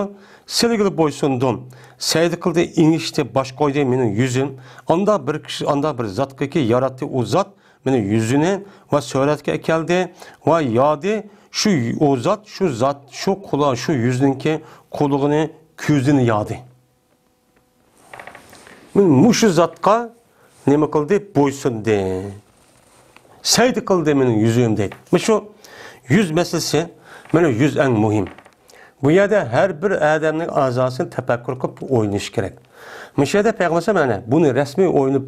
سىلىگىلا بويسۇندۇم. سەيدە قىلدى، ئېڭىشتى، باش قويدى مېنىڭ يۈزۈم. ئاندا بىر كىشى، ئاندا بىر زاتقىكى ياراتتى ئۇ زات مېنىڭ يۈزىنى ۋە سۈرەتكە ئەكەلدى ۋە يادى شۇ ئۇ زات، شۇ زات، شۇ قۇلا-، شۇ يۈزنىڭكى قۇلىقىنى، كۆزىنى يادى. مۇشۇ زاتقا نېمە قىلدى؟ بويسۇندى. سەيدە قىلدى مېنىڭ يۈزۈم دەيدۇ. مۇشۇ يۈز مەسىلىسى، مانا يۈز ئەڭ مۇھىم. بۇ يەردە ھەر بىر ئادەمنىڭ ئەزاسىنى تەپەككۇر قىلىپ ئويلىنىش كېرەك. مۇشۇ يەردە پەيغەمبەر مانا بۇنى رەسمىي ئويلىنىپ،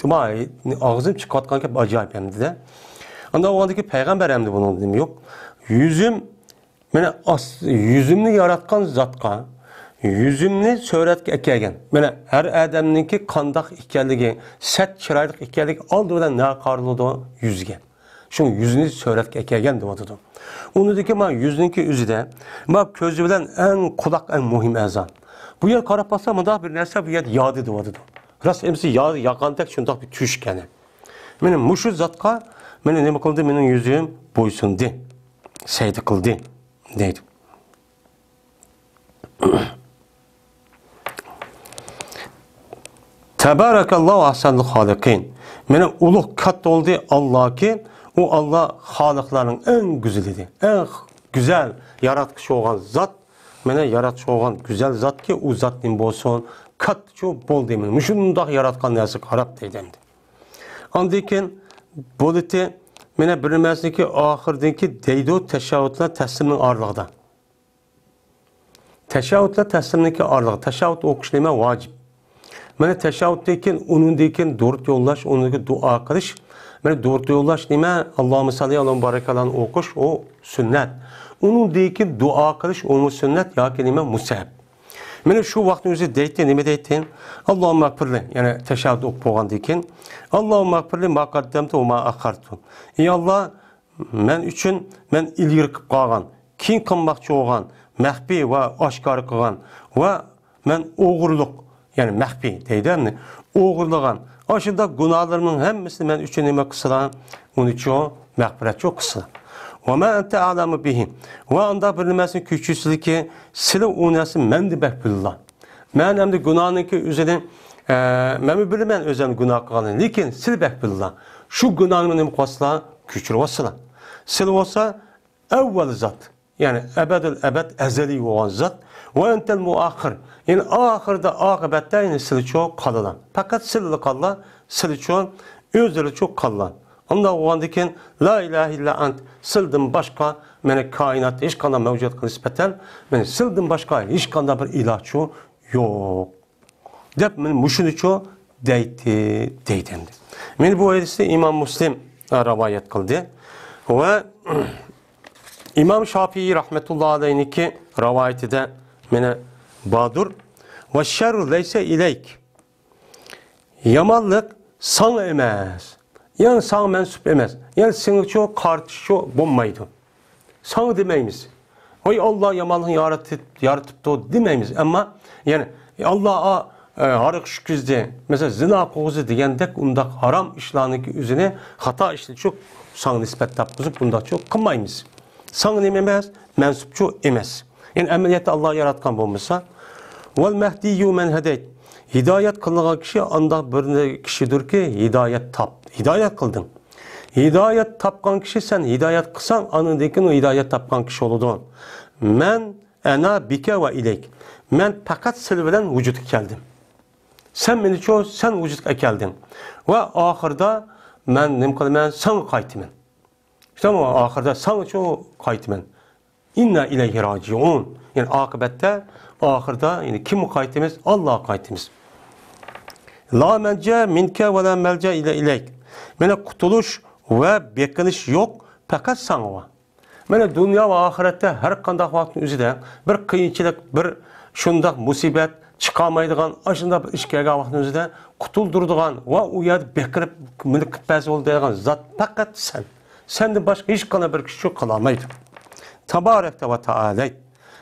ئاغزىم چىقىۋاتقان گەپ ئاجايىپ ئەمدىدە. ئاندا ئۇغاندىكى پەيغەمبەر ئەمدى بۇنىڭ نېمە يوق. يۈزۈم مانا ئاس-، يۈزۈمنى ياراتقان زاتقا، يۈزۈمنى سۈرەتكە ئەكەلگەن. مانا ھەر ئادەمنىڭكى قانداق ئىكەنلىكى، سەت چىرايلىق ئىكەنلىكى ئالدى بىلەن نە قارىلىدۇ؟ يۈزگە. شۇڭا يۈزنى سۈرەتكە ئەكەلگەن دەۋاتىدۇ. ئۇنىڭدىكى مانا يۈزنىڭكى ئۆزىدە، مانا كۆزى بىلەن ئەڭ قۇلاق ئەڭ مۇھىم ئەزا. بۇ يەر قاراپ باقسا، مۇنداق بىر نەرسە بۇ يەردە يادى دەۋاتىدۇ. راست ئەمسە يا-، ياقاندەك شۇنداق بىر تۈيۈشكەنى. مانا مۇشۇ زاتقا مانا نېمە قىلدى؟ مېنىڭ يۈزۈم بويسۇندى، سەيدە قىلدى دەيدۇ. تەبارەكەللاھۇ ئەھسەنۇل خالىقىن. مانا ئۇلۇغ كاتتا بولدى ئاللاكى، ئۇ ئاللا خالىقلارنىڭ ئەڭ گۈزىلىدى. ئەڭ گۈزەل ياراتقۇچى بولغان زات، مانا ياراتقۇچى بولغان گۈزەل زاتكى، ئۇ زات نېمە بولسۇن؟ كاتتىچۇ بولدى. مانا مۇشۇنداق ياراتقان نەرسىگە قاراپ دەيدۇ ئەمدى. ئاندىن كېيىن بولىتى، مانا بىر نېمەسىنىڭكى ئاخىرىدىكى دەيدۇ، تەشەھھۇدلا تەسلىمنىڭ ئارىلىقىدا. تەشەھھۇدلا تەسلىمنىڭكى ئارىلىقى. تەشەھھۇد ئوقۇش نېمە؟ ۋاجىپ. مانا تەشەھھۇدتىن كېيىن، ئۇنىڭدىن كېيىن دۇرۇت يوللاش، ئۇنىڭدىن كېيىن دۇئا قىلىش. مانا دۇرۇت يوللاش نېمە؟ ئاللاھۇممە سەللى ئالا مۇبارەك ئالانى ئوقۇش، ئۇ سۈننەت. ئۇنىڭدىن كېيىن دۇئا قىلىش، ئۇمۇ سۈننەت ياكى نېمە؟ مۇستەھەب. مانا شۇ ۋاقىتنىڭ ئۆزى دەيتتى، نېمە دەيتتى؟ ئاللاھۇممە ئەغفىرلى، يەنى تەشەھھۇد ئوقۇپ بولغاندىن كېيىن، ئاللاھۇممە ئەغفىرلى ما قەددەمتۇ ۋە ما ئەخخەرتۇ. ئى ئاللا، مەن ئۈچۈن، مەن ئىلگىرى قىلىپ قالغان، كېيىن قىلماقچى بولغان، مەخپىي ۋە ئاشكارا قىلغان ۋە مەن ئوغرىلىق، يەنى مەخپىي دەيدۇ ئەمدى، ئوغرىلىغان، ئاشۇنداق گۇناھلىرىمنىڭ ھەممىسىنى مەن ئۈچۈن نېمە قىلسىلا، ئۇنىچۇ مەغپىرەتچۇ قىلسىلا. ۋە ما ئەنتە ئەلەمۇ بىھى. ۋە ئاندا بىر نېمەسىنى كۆچۈرسىلىكى، سىلى ئۇ نەرسە مەندە بەك بىلىلا. مەن ئەمدى گۇناھنىڭكى ئۆزىنى، ئە، مەنمۇ بىلىمەن ئۆزۈم گۇناھ قىلغاننى، لېكىن سىلى بەك بىلىلا. شۇ گۇناھنى نېمە قىلسىلا، كۆچۈرۈۋالسىلا. سىلى بولسا ئەۋۋەل زات، يەنى ئەبەدۇل ئەبەد ئەزەلىي بولغان زات. ۋە ئەنتەل مۇئەخخىر، يەنى ئاخىرىدا، ئاقىۋەتتە يەنى سىلىچۇ قالىلا. پەقەت سىلىلا قاللا، سىلىچۇ ئۆزلىرىچۇ قاللا. ئانداق بولغاندىن كېيىن، لا ئىلاھە ئىللا ئەنت، سىلدىن باشقا مانا كائىناتتا ھېچقانداق مەۋجۇداتقا نىسبەتەن، مانا سىلدىن باشقا ھېچقانداق بىر ئىلاھچۇ يوق. دەپ، مانا مۇشۇنىچۇ دەيتتى، دەيدۇ ئەمدى. مانا بۇ ھەدىسنى ئىمام مۇسلىم رىۋايەت قىلدى. ۋە ئىمام شافىئىي رەھمەتۇللا ئەلەيھنىڭكى رىۋايىتىدە مانا باردۇر. ۋە شەررۇ لەيسە ئىلەيك. يامانلىق ساڭا ئەمەس. يەنى ساڭا مەنسۇپ ئەمەس. يەنى سېنىڭچۇ قارىتىشچۇ بولمايدۇ. ساڭا دېمەيمىز. ۋاي، ئاللا يامانلىقنى يارىتىپ، يارىتىپتۇ دېمەيمىز. ئەمما، يەنى، ئاللا، ئا، ئە، ھاراق ئىچكۈزدى، مەسىلەن، زىنا قىلغۇزدى دېگەندەك ئۇنداق ھارام ئىشلارنىڭكى ئۆزىنى خاتا ئىشلىتىشۇ ساڭا نىسبەت تاپقۇزۇپ بۇنداقچۇ قىلمايمىز. ساڭا نېمە ئەمەس، مەنسۇپچۇ ئەمەس. يەنى ئەمەلىيەتتە ئاللا ياراتقان بولمىسا، ۋەل مەھدىييۇ مەن ھەدەيت. ھىدايەت قىلىنغان كىشى ئانداق بىر كىشىدۇركى، ھىدايەت تاپ، ھىدايەت قىلدىڭ. ھىدايەت تاپقان كىشى، سەن ھىدايەت قىلساڭ، ئاندىن كېيىن ئۇ ھىدايەت تاپقان كىشى بولىدۇ. مەن ئەنا بىكە ۋە ئىلەيك. مەن پەقەت سىلى بىلەن ۋۇجۇدقا كەلدىم. سەن مېنىچۇ، سەن ۋۇجۇدقا ئەكەلدىڭ. ۋە ئاخىردا مەن نېمە قىلىمەن؟ ساڭا قايتىمەن. شۇنداقمۇ؟ ئاخىردا ساڭىچۇ قايتىمەن. ئىننا ئىلەيھى راجىئۇن. يەنى ئاقىبەتتە، ئاخىردا، يەنى كىمگە قايتىمىز؟ ئاللاغا قايتىمىز. لا مەنجە مىنكە ۋە لا مەلجە ئىلە ئىلەيك. مانا قۇتۇلۇش ۋە بېقىنىش يوق، پەقەت ساڭا بار. مانا دۇنيا ۋە ئاخىرەتتە ھەر قانداق ۋاقىتنىڭ ئۆزىدە بىر قىيىنچىلىق، بىر شۇنداق مۇسىبەت، چىقالمايدىغان، ئاشۇنداق بىر ئىش كەلگەن ۋاقىتنىڭ ئۆزىدە قۇتۇلدۇرىدىغان ۋە ئۇ يەردە بېقىنىپ مىلىك قىلىپ بەرسە بولىدۇ دەيدىغان زات پەقەت سەن. سەندىن باشقا ھېچقانداق بىر كۈچ قىلالمايدۇ. تابارەكتە ۋە تائالەيت.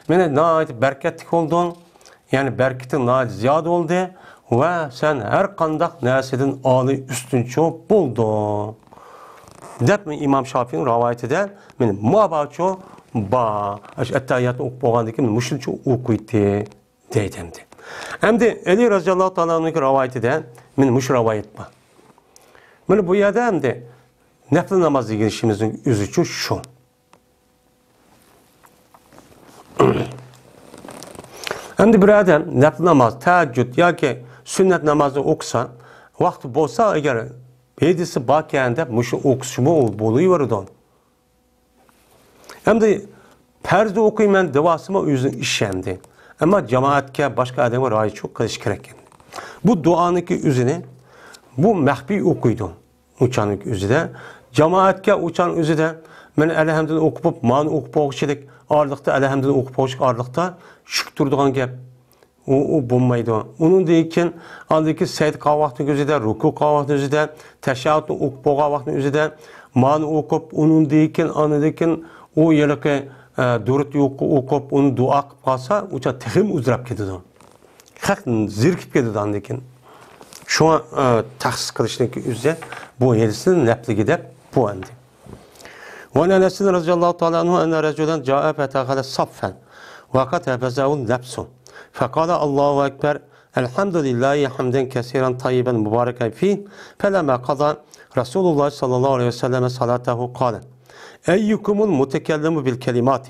مانا ناھايىتى بەرىكەتلىك بولدۇڭ. يەنى بەرىكىتىڭ ناھايىتى زىيادە بولدى ۋە سەن ھەر قانداق نەرسىدىن ئالىي ئۈستۈنچۇ بولدۇڭ. دەپ ئىمام شافىئىنىڭ رىۋايىتىدە مانا مۇئاباچۇ با. ئاشۇ ئەتتەھىياتنى ئوقۇپ بولغاندىن كېيىن مۇشۇنچە ئوقۇيتتى دەيدۇ ئەمدى. ئەمدى ئەلى رەزىياللاھۇ تائالا ئەنھۇنىڭ رىۋايىتىدە مانا مۇشۇ رىۋايەت بار. مانا بۇ يەردە ئەمدى نەپلى ناماز دېگىنىمىزنىڭ ئۆزىچۇ شۇ. ئەمدى بىر ئادەم نەپلى ناماز، تەھەججۇد ياكى سۈننەت نامازنى ئوقۇسا، ۋاقتى بولسا، ئەگەر ھەدىسى باركەن دەپ مۇشۇ ئوقۇسىمۇ بولۇۋېرىدۇ. ئەمدى پەرزنى ئوقۇيمەن دېۋالسىمۇ ئۆزىنىڭ ئىشى ئەمدى. ئەمما جامائەتكە، باشقا ئادەمگە رىئايەتچىلىك قىلىش كېرەك ئەمدى. بۇ دۇئانىڭكى ئۆزىنى بۇ مەخپىي ئوقۇيدۇ. ئۇچانىڭ ئۆزىدە، جامائەتكە ئۇچان ئۆزىدە، مەن ئەلھەمدۇنى ئوقۇپ، مانى ئوقۇپ بولغۇچىلىك، ئارىلىقتا ئەلھەمدۇنى ئوقۇپ بولغۇچىلىك ئارىلىقتا چۈشۈپ تۇرىدىغان گەپ. ئۇ، ئۇ بولمايدۇ. ئۇنىڭدىن كېيىن ئاندىن كېيىن سەجدە قىلغان ۋاقتىنىڭ ئۆزىدە، رۇكۇ قىلغان ۋاقتىنىڭ ئۆزىدە، تەشەھھۇدنى ئوقۇپ بولغان ۋاقتىنىڭ ئۆزىدە، مانى ئوقۇپ، ئۇنىڭدىن كېيىن، ئاندىن كېيىن ئۇ ھېلىقى، ئە، دۇرۇت ئوقۇپ، ئۇنى دۇئا قىلىپ قالسا، ئۇچان تېخىمۇ ئۇزىراپ كېتىدۇ. خەق زېرىكىپ كېتىدۇ ئاندىن كېيىن. شۇڭا، ئە، تەخسىس قىلىشنىڭكى ئۆزى بۇ ھەدىسنىڭ نەپلىكى دەپ بۇ ئەمدى. وعن أنس رضي الله تعالى عنه أن رجلا جاء فدخل صفا وقد حبسه النفس فقال: الله أكبر، الحمد لله حمدا كثيرا طيبا مباركا فيه، فلما قضى رسول الله صلى الله عليه وسلم صلاته قال: أيكم المتكلم بالكلمات؟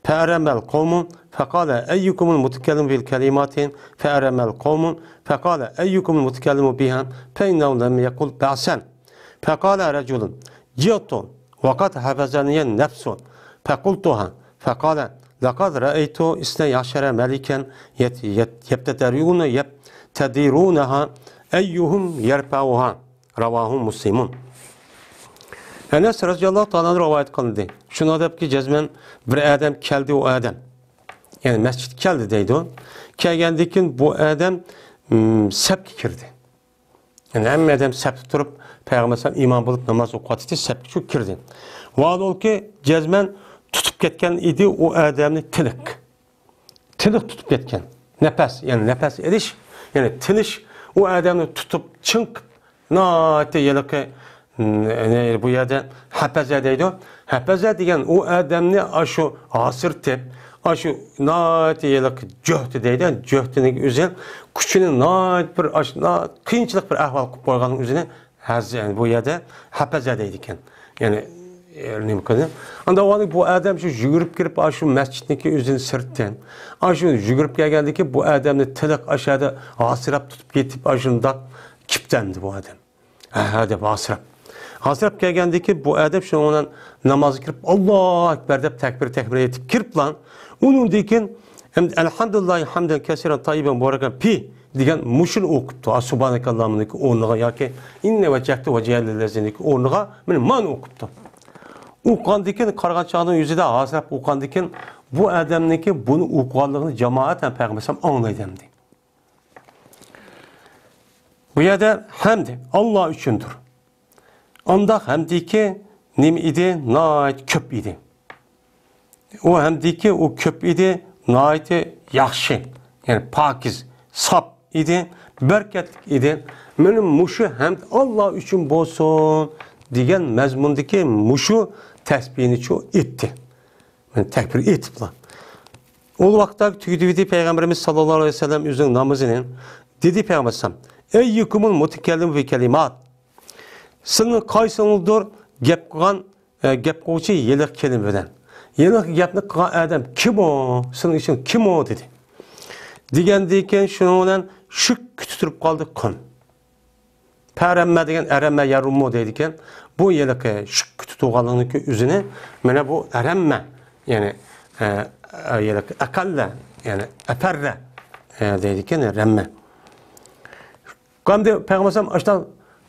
فأرم القوم، فقال: أيكم المتكلم بالكلمات؟ فأرم القوم، فقال: أيكم المتكلم بها؟ فإنه لم يقل بأسا. فقال رجل: جئت وقد حبسني النفس فقلتها. فقال: لقد رأيت اثني عشر ملكا يت-، يت-، يبتدرون، يبتدرونها أيهم يرفعها. رواه مسلم. ئەنەس رەزىياللاھۇ تائالا ئەنھۇ رىۋايەت قىلدى. شۇنىڭ دەپكى جەزمەن بىر ئادەم كەلدى، ئۇ ئادەم. يەنى مەسچىتكە كەلدى دەيدۇ. كەلگەندىن كېيىن بۇ ئادەم، ئىم، سەپكە كىردى. يەنى ھەممە ئادەم سەپتە تۇرۇپ، پەيغەمبەر ئەلەيھىسسالام ئىمام بولۇپ ناماز ئوقۇۋاتىدۇ، سەپكە شۇ كىردى. ۋاھالبۇلكى جەزمەن تۇتۇپ كەتكەن ئىدى ئۇ ئادەمنى تىنىق. تىنىق تۇتۇپ كەتكەن. نەپەس، يەنى نەپەس ئېلىش، يەنى تىنىش ئۇ ئادەمنى تۇتۇپ، چىڭ قىلىپ، ناھايىتى ھېلىقى، م، يەنى بۇ يەردە ھەپەزە دەيدۇ. ھەپەزە دېگەن ئۇ ئادەمنى ئاشۇ ھاسىرىتىپ، ئاشۇ ناھايىتى ھېلىقى جۆھتى دەيدۇ. جۆھتىنىڭ ئۆزى كۈچىنى ناھايىتى بىر ئاش-، نا-، قىيىنچىلىق بىر ئەھۋال قىلىپ قويغاننىڭ ئۆزىنى ھەز-، يەنى بۇ يەردە ھەپەزە دەيدىكەن. يەنى، ئە، نېمە قىلدى؟ ئاندا ئۇ بۇ ئادەم شۇ يۈگۈرۈپ كىرىپ، ئاشۇ مەسچىتنىڭكى ئۆزىنى سىرتتىن، ئاشۇ يۈگۈرۈپ كەلگەندىكى بۇ ئادەمنى تىنىق ئاشۇ يەردە ھاسىراپ تۇتۇپ كېتىپ، ئاشۇنداق كېپتەمدى بۇ ئادەم. ھە، ھە دەپ ھاسىراپ. ھاسىراپ كەلگەندىكى بۇ ئادەم شۇنىڭ بىلەن نامازغا كىرىپ، ئاللاھۇ ئەكبەر دەپ تەكبىر، تەكبىر ئېيتىپ كىرىپلا، ئۇنىڭدىن كېيىن، ئەلھەمدۇلىللاھى ھەمدەن كەسىرەن تەييىبەن مۇبارەكەن فىھ دېگەن مۇشۇنى ئوقۇپتۇ. سۇبھانەكەللاھۇممىنىڭ ئورنىغا ياكى ئىننى ۋەججەھتۇ ۋەجىھىيە لىللەزىنىڭ ئورنىغا مانا مانا ئوقۇپتۇ. ئوقۇغاندىن كېيىن قارىغان چاغدا يۈزىدە ھاسىراپ ئوقۇغاندىن كېيىن بۇ ئادەمنىڭكى بۇنى ئوقۇغانلىقىنى جامائەت ھەم پەيغەمبەر ئەلەيھىسسالام ئاڭلايدۇ ئەمدى. بۇ يەردە ھەمد ئاللا ئۈچۈندۇر. ئانداق ھەمدىكى نېمە ئىدى؟ ناھايىتى كۆپ ئىدى. ئۇ ھەمدىكى ئۇ كۆپ ئىدى، ناھايىتى ياخشى، يەنى پاكىز، ساپ، ئىدى، بەرىكەتلىك ئىدى. مانا مۇشۇ ھەمد ئاللا ئۈچۈن بولسۇن دېگەن مەزمۇندىكى مۇشۇ تەسبىھنىچۇ ئېيتتى. مانا تەكبىر ئېيتىپلا. ئۇ ۋاقىتتا تۈگىتىۋىدى پەيغەمبىرىمىز ساللاللاھۇ ئەلەيھى ۋەسەللەم ئۆزىنىڭ نامىزىنى. دېدى پەيغەمبەر ئەلەيھىسسالام، ئەييۇكۇمۇل مۇتەكەللىمۇ بىل كەلىمات. سىلىنىڭ قايسىڭىزدۇر گەپ قىلغان ئە، گەپ قىلغۇچى ھېلىقى كەلىمە بىلەن. ھېلىقى گەپنى قىلغان ئادەم كىم ئۇ؟ سېنىڭ ئىچىڭ كىم ئۇ؟ دېدى. دېگەندىن كېيىن شۇنىڭ بىلەن شۈككە تۇتۇپ قالدى قوم. پەرەممە دېگەن ئەرەممە يەرۇممۇ دەيدىكەن. بۇ ھېلىقى شۈككە تۇتۇلغانلىقنىڭكى ئۆزىنى، مانا بۇ ئەرەممە، يەنى، ئە، ئە، ھېلىقى ئەقەللە، يەنى ئەپەررە، ئە، دەيدىكەن، رەممە. ئەمدى پەيغەمبەر ئەلەيھىسسالام ئاشۇنداق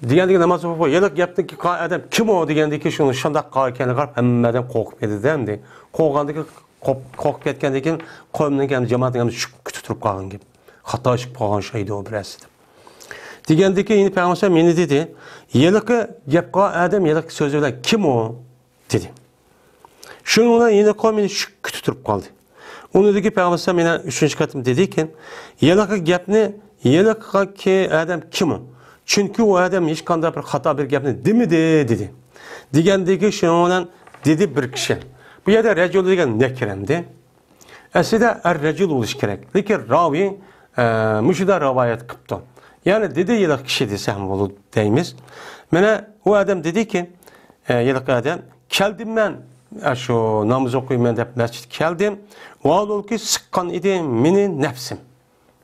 دېگەندىكى ناماز ئوقۇپ، ھېلىقى گەپنى قىلغان ئادەم كىم ئۇ دېگەندىكى شۇنى شۇنداق قىلغان ئىكەنلىكىگە قاراپ ھەممە ئادەم قورقۇپ كەتتى ئەمدى. قورققاندىكى قورق-، قورقۇپ كەتكەندىن كېيىن قومنىڭ ئەمدى جامائەتنىڭ ئەمدى شۈككە تۇتۇپ قالغان گەپ. خاتا ئىش بولۇپ قالغان ئوخشايدۇ بىر ئەسلىدە. دېگەندىكى يەنە پەيغەمبەر ئەلەيھىسسالام يەنە دېدى، ھېلىقى گەپ قىلغان ئادەم ھېلىقى سۆزى بىلەن كىم ئۇ؟ دېدى. شۇنىڭ بىلەن يەنە قوم مېنى شۈككە تۇتۇپ قالدى. ئۇنىڭدىن كېيىن پەيغەمبەر ئەلەيھىسسالام يەنە ئۈچىنچى قېتىم دېدىكى، ھېلىقى گەپنى ھېلىقى ئادەم كىم ئۇ؟ چۈنكى ئۇ ئادەم ھېچقانداق بىر خاتا بىر گەپنى دېمىدى، دېدى. دېگەندىكى شۇنىڭ بىلەن دېدى بىر كىشى. بۇ يەردە رەجۇل دېگەن نەكىرە ئەمدى. ئەسلىدە ئەر رەجۇل بولۇشى كېرەك. لېكىن راۋى، ئە، مۇشۇنداق رىۋايەت قىپتۇ. يەنى دېدى ھېلىقى كىشى دېسەم بولىدۇ دەيمىز. مانا ئۇ ئادەم دېدىكى، ئە، ھېلىقى ئادەم، كەلدىم مەن، ئە، شۇ ناماز ئوقۇيمەن دەپ مەسچىتكە كەلدىم. ۋاھالۇكى سىققان ئىدى مېنى نەپسىم.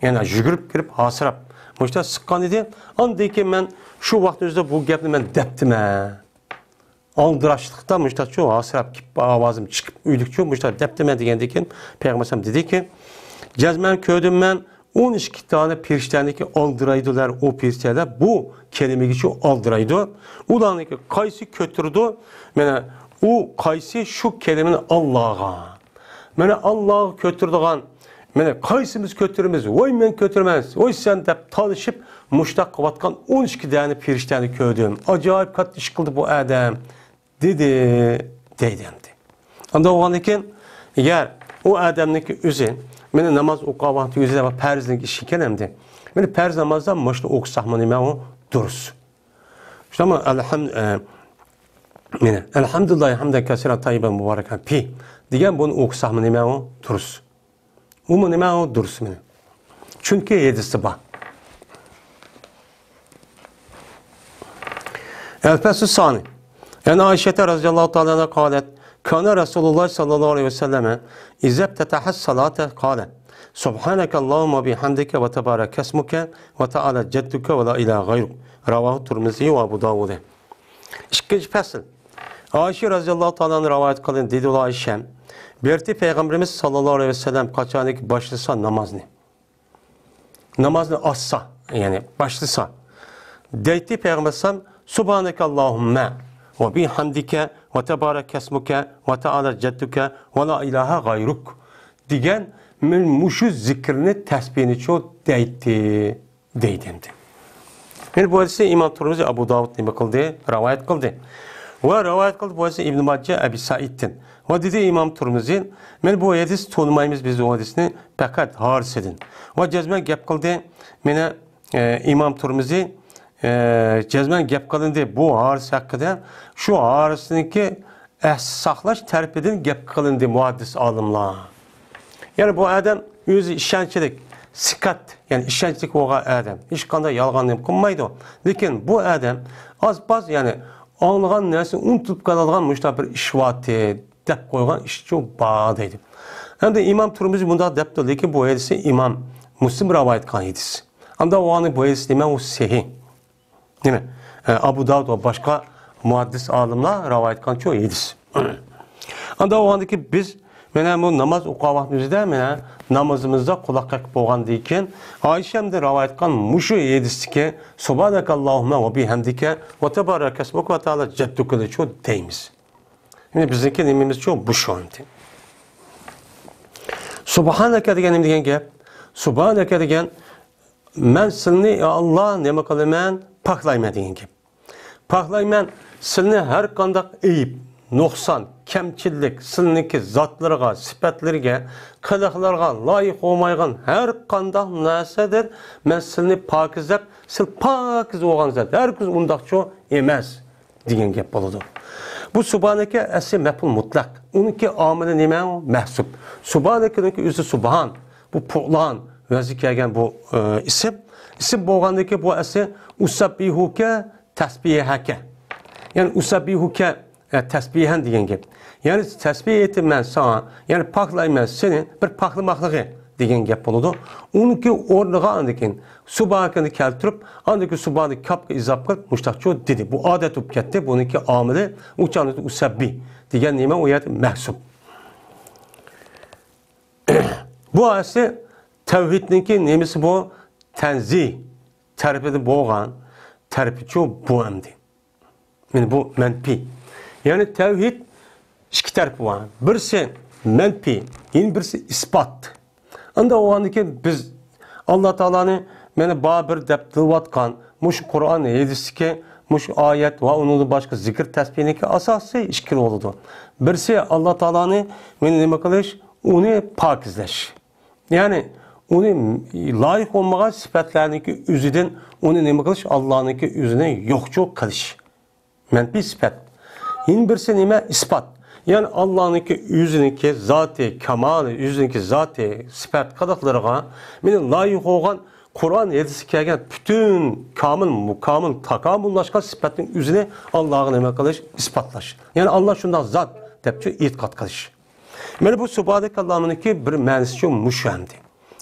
يەنى يۈگۈرۈپ كىرىپ ھاسىراپ، مۇشۇنداق سىققان ئىدى. ئاندىن كېيىن مەن شۇ ۋاقىت ئۆزىدە بۇ گەپنى مەن دەپتىمەن. ئالدىراشلىقتا مۇشتاقچۇ ھاسىراپ كېتىپ، ئاۋازىم چىقىپ، ئۆيدىكىچۇ مۇشتاق دەپتىمەن دېگەندىن كېيىن، پەيغەمبەر ئەلەيھىسسالام دېدىكى، جەزمەن كۆردۈم مەن ئون ئىككى دانە پېرىشتەنىكى ئالدىرايدۇلار، ئۇ پېرىشتەلەر بۇ كەلىمىگىچۇ ئالدىرايدۇ. ئۇلارنىڭكى قايسى كۆتۈرىدۇ؟ مانا ئۇ قايسى شۇ كەلىمىنى ئاللاغا. مانا ئاللاغا كۆتۈرىدىغان، مانا قايسىمىز كۆتۈرىمىز، ۋاي مەن كۆتۈرىمەن، ۋاي سەن دەپ تالىشىپ، مۇشتاق قىلىۋاتقان ئون ئىككى دانە پېرىشتەنى كۆردۈم. ئاجايىپ كاتتا ئىش قىلدى بۇ ئادەم، دېدى، دەيدۇ ئەمدى. ئانداق بولغاندىن كېيىن، ئەگەر ئۇ ئادەمنىڭكى ئۆزى، مانا ناماز ئوقۇغان ۋاقتى ئۆزى پەرزنىڭ ئىشى ئىكەن ئەمدى. مانا پەرز نامازدا مۇشۇنى ئوقۇساقمۇ نېمە ئۇ؟ دۇرۇس. شۇنداقمۇ؟ ئەلھەم-، ئە، مانا، ئەلھەمدۇلىللاھى ھەمدەن كەسىرەن تەييىبەن مۇبارەكەن فىھ دېگەن بۇنى ئوقۇساقمۇ نېمە ئۇ؟ دۇرۇس. ئۇمۇ نېمە ئۇ؟ دۇرۇس مانا. چۈنكى ھەدىستە بار. الفصل الثاني. عن عائشة رضي الله تعالى عنها قالت، كان رسول الله صلى الله عليه وسلم إذا افتتح الصلاة قال، سبحانك اللهم وبحمدك وتبارك اسمك وتعالى جدك ولا إله غيرك. رواه الترمذي وأبو داود. ئىككىنچى پەسىل. ئائىشە رەزىياللاھۇ تائالا ئەنھا رىۋايەت قىلدى، دېدى ئۇلار ئائىشەم. بىرتى پەيغەمبىرىمىز ساللاللاھۇ ئەلەيھى ۋەسەللەم قاچانكى باشلىسا نامازنى، نامازنى ئاچسا، يەنى باشلىسا، دەيتتى پەيغەمبەر ئەلەيھىسسالام، سۇبھانەكە ئاللاھۇممە ۋە بىھەمدىكە ۋە تەبارەكەسمۇكە ۋە تەئالا جەددۇكە ۋە لا ئىلاھە غەيرۇك دېگەن مۇشۇ زىكىرنى، تەسبىھنىچۇ دەيتتى. دەيدۇ ئەمدى. مانا بۇ ھەدىسنى ئىمام تۇرمۇزى، ئەبۇ داۋۇد نېمە قىلدى؟ رىۋايەت قىلدى. ۋە رىۋايەت قىلدى بۇ ھەدىسنى ئىبن ماجە، ئەبى سەئىدتىن. ۋە دېدى ئىمام تۇرمۇزى، مانا بۇ ھەدىس تونۇمايمىز بىز ئۇ ھەدىسنى پەقەت ھارىسىدىن. ۋە جەزمەن گەپ قىلدى. مانا، ئە، ئىمام تۇرمۇزى، ئە، جەزمەن گەپ قىلىندى بۇ ھارىس ھەققىدە. شۇ ھارىسنىڭكى ئەستە ساقلاش تەرىپىدىن گەپ قىلىندى مۇھەددىس ئالىملار. يەنى بۇ ئادەم ئۆزى ئىشەنچلىك، سىقات، يەنى ئىشەنچلىك بولغان ئادەم. ھېچقانداق يالغان نېمە قىلمايدۇ. لېكىن بۇ ئادەم ئاز-پاز، يەنى ئاڭلىغان نەرسىنى ئۇنتۇلۇپ قالىدىغان مۇشۇنداق بىر ئىش بارتى، دەپ قويغان ئىشچۇ بار دەيدۇ. ئەمدى ئىمام تۇرمۇزى مۇنداق دەپتۇ، لېكىن بۇ ھەدىسى ئىمام مۇسلىم رىۋايەت قىلغان ھەدىس. ئانداق بولغاندا بۇ ھەدىس نېمە؟ ئۇ سەھىھ. نېمە؟ ئە، ئابۇ داۋۇد ۋە باشقا مۇھەددىس ئالىملار رىۋايەت قىلغان شۇ ھەدىس. ئانداق بولغاندىكى بىز، مانا بۇ ناماز ئوقۇغان ۋاقتىمىزدا، مانا نامىزىمىزدا قۇلاق قېقىپ بولغاندىن كېيىن، ئائىشەمدىن رىۋايەت قىلغان مۇشۇ ھەدىستىكى سۇبھانەكەللاھۇممە ۋە بىھەمدىكە ۋە تەبارەكەسمۇكە ۋە تەئالا جەددۇكىنىچۇ دەيمىز. مانا بىزنىڭكى نېمىمىزچۇ؟ بۇ شۇ ئەمدى. سۇبھانەكە دېگەن نېمە دېگەن گەپ؟ سۇبھانەكە دېگەن مەن سېنى، يا ئاللا، نېمە قىلىمەن؟ پاكلايمەن دېگەن گەپ. پاكلايمەن سېنى ھەر قانداق ئەيىب، نۇقسان، كەمچىلىك، سىلنىڭكى زاتلىرىغا، سۈپەتلىرىگە، قىلىقلىرىغا لايىق بولمايدىغان ھەر قانداق نەرسىدىن مەن سىلنى پاكىزلەپ، سىل پاكىز بولغان زات. ھەرگىز ئۇنداقچۇ ئەمەس دېگەن گەپ بولىدۇ. بۇ سۇبھانەكە ئەسلى مەپئۇل مۇتلەق. ئۇنىڭكى ئامىلى نېمە؟ مەھسۇب. سۇبھانەكىنىڭكى ئۆزى سۇبھان. بۇ پۇئلان ۋەزنى كەلگەن بۇ، ئى، ئىسىم. ئىسىم بولغاندىكى بۇ ئەسلى ئۇسەببىھۇكە تەسبىھەكە. يەنى ئۇسەببىھۇكە، ئە، تەسبىھەن دېگەن گەپ. يەنى تەسبىھ ئېيتىمەن ساڭا، يەنى پاكلايمەن سېنى بىر پاكلىماقلىقى دېگەن گەپ بولىدۇ. ئۇنىڭكى ئورنىغا ئاندىن كېيىن سۇبھانەكىنى كەلتۈرۈپ، ئاندىن كېيىن سۇبھانەكى كاپقا ئىزاپە قىلىپ مۇشتاقچۇ دېدى. بۇ ئادەت بولۇپ كەتتى. بۇنىڭكى ئامىلى ئۇچانىدا ئۇسەببى دېگەن نېمە ئۇ يەردە مەھسۇب. بۇ ئەسلى تەۋھىدنىڭكى نېمىسى بۇ؟ تەنزىھ تەرىپىدە بولغان تەرىپىچۇ بۇ ئەمدى. مانا بۇ مەنپىي. يەنى تەۋھىد ئىككى تەرىپى بار. بىرسى مەنپىي، يەنە بىرسى ئىسپات. ئانداق بولغاندىن كېيىن بىز ئاللا تائالانى مانا بارىبىر دەپ دېيىۋاتقان مۇشۇ قۇرئان ھەدىستىكى مۇشۇ ئايەت ۋە ئۇنىڭدىن باشقا زىكىر تەسبىھنىڭكى ئاساسى ئىككىلا بولىدۇ. بىرسى ئاللا تائالانى مانا نېمە قىلىش، ئۇنى پاكىزلەش. يەنى ئۇنى لايىق بولمىغان سۈپەتلەرنىڭكى ئۆزىدىن ئۇنى نېمە قىلىش؟ ئاللانىڭكى ئۆزىنى يوقچۇ قىلىش. مەنپىي سۈپەت. يەنە بىرسى نېمە؟ ئىسپات. يەنى ئاللانىڭكى ئۆزىنىڭكى زاتى كامالى، ئۆزىنىڭكى زاتى سۈپەت قىلىقلىرىغا مانا لايىق بولغان قۇرئان ھەدىستە كەلگەن پۈتۈن كامىل، مۇكامىل، تاكامۇللاشقان سۈپەتنىڭ ئۆزىنى ئاللاغا نېمە قىلىش؟ ئىسپاتلاش. يەنى ئاللا شۇنداق زات دەپچۇ ئېتىقاد قىلىش. مانا بۇ سۇبھانەكاللامنىڭكى بىر مەنىسىچۇ مۇشۇ ئەمدى.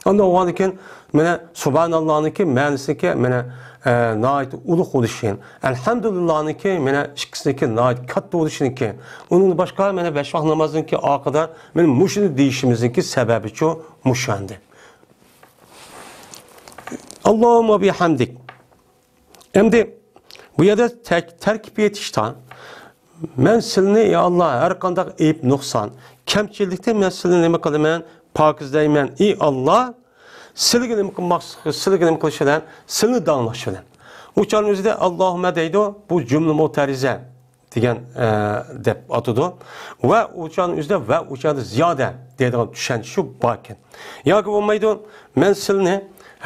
ئاندىن ئۇنىڭدىن كېيىن مانا سۇبھاناللانىڭكى مەنىسىنىڭكى مانا، ئە، ناھايىتى ئۇلۇغ بولۇشى، ئەلھەمدۇلىللانىڭكى مانا ئىككىسىنىڭكى ناھايىتى كاتتا بولۇشىنىڭكى، ئۇنىڭدىن باشقا مانا بەش ۋاق نامازنىڭكى ئارقىدا مانا مۇشۇنى دېيىشىمىزنىڭكى سەۋەبىچۇ مۇشۇ ئەمدى. ئاللاھۇمما بىھەمدىك. ئەمدى بۇ يەردە تەك-، تەركىب ئېيتىشتا، مەن سىلنى، يا ئاللا، ھەر قانداق ئەيىب، نۇقسان، كەمچىلىكتىن مەن سىلنى نېمە قىلىمەن؟ پاكىزلەيمەن. ئى ئاللا، سىلگە نېمە قىلماق، سىلگە نېمە قىلىش بىلەن؟ سىلنى داڭلاش بىلەن. ئۇ چاغنىڭ ئۆزىدە ئاللاھۇممە دەيدۇ، بۇ جۈملە مۇتەرىزە دېگەن، ئە، دەپ ئاتىدۇ. ۋە ئۇ چاغنىڭ ئۆزىدە ۋە ئۇ چاغدا زىيادە دەيدىغان چۈشەنچە شۇ باركەن. ياكى بولمايدۇ، مەن سىلنى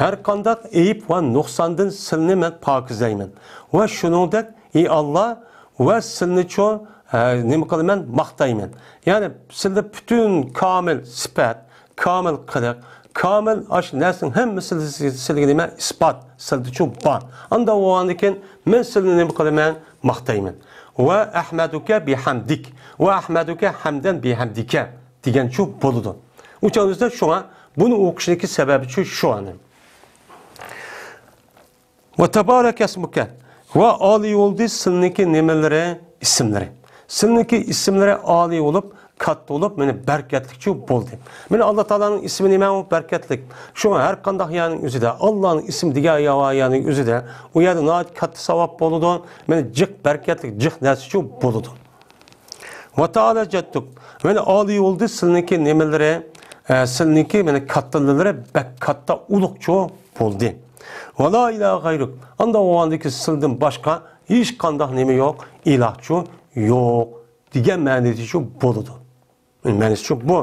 ھەر قانداق ئەيىب ۋە نۇقساندىن سىلنى مەن پاكىزلەيمەن. ۋە شۇنىڭدەك، ئى ئاللا، ۋە سىلنىچۇ، ھە، نېمە قىلىمەن؟ ماختايمەن. يەنى سىلدە پۈتۈن كامىل سۈپەت، كامىل قىلىق، كامىل ئاشۇ نەرسىنىڭ ھەممىسى سىلگە نېمە؟ ئىسپات، سىلدىچۇ بار. ئانداق بولغاندىن كېيىن مەن سىلنى نېمە قىلىمەن؟ ماختايمەن. ۋە ئەھمەدۇكە بىھەمدىك، ۋە ئەھمەدۇكە ھەمدەن بىھەمدىكە دېگەنچۇ بولىدۇ. ئۇ چاغدا شۇڭا بۇنى ئوقۇشنىڭكى سەۋەبىچۇ شۇ ئەنە. ۋە تابارەكەسمۇكە. ۋە ئالىي بولدى سىلنىڭكى نېمىلىرى، ئىسىملىرى. سىلنىڭكى ئىسىملىرى ئالىي بولۇپ، كاتتا بولۇپ، مانا بەرىكەتلىكچۇ بولدى. مانا ئاللا تائالانىڭ ئىسمى نېمە؟ ئۇ بەرىكەتلىك. شۇڭا ھەر قانداق يەرنىڭ ئۆزىدە، ئاللانىڭ ئىسمى دېگەن يەرنىڭ ئۆزىدە، ئۇ يەردە ناھايىتى كاتتا ساۋاب بولىدۇ. مانا جىق بەرىكەتلىك، جىق نەرسىچۇ بولىدۇ. ۋە تائالا جەددۇك. مانا ئالىي بولدى سىلنىڭكى نېمىلىرى، ئە، سىلنىڭكى مانا كاتتىلىرى بەك كاتتا، ئۇلۇغچۇ بولدى. ۋە لا ئىلاھە غەيرۇك. ئانداق بولغاندىكى سىلدىن باشقا ھېچقانداق نېمە يوق، ئىلاھچۇ يوق دېگەن مەنىدىچۇ بولىدۇ. مەنىسىچۇ بۇ.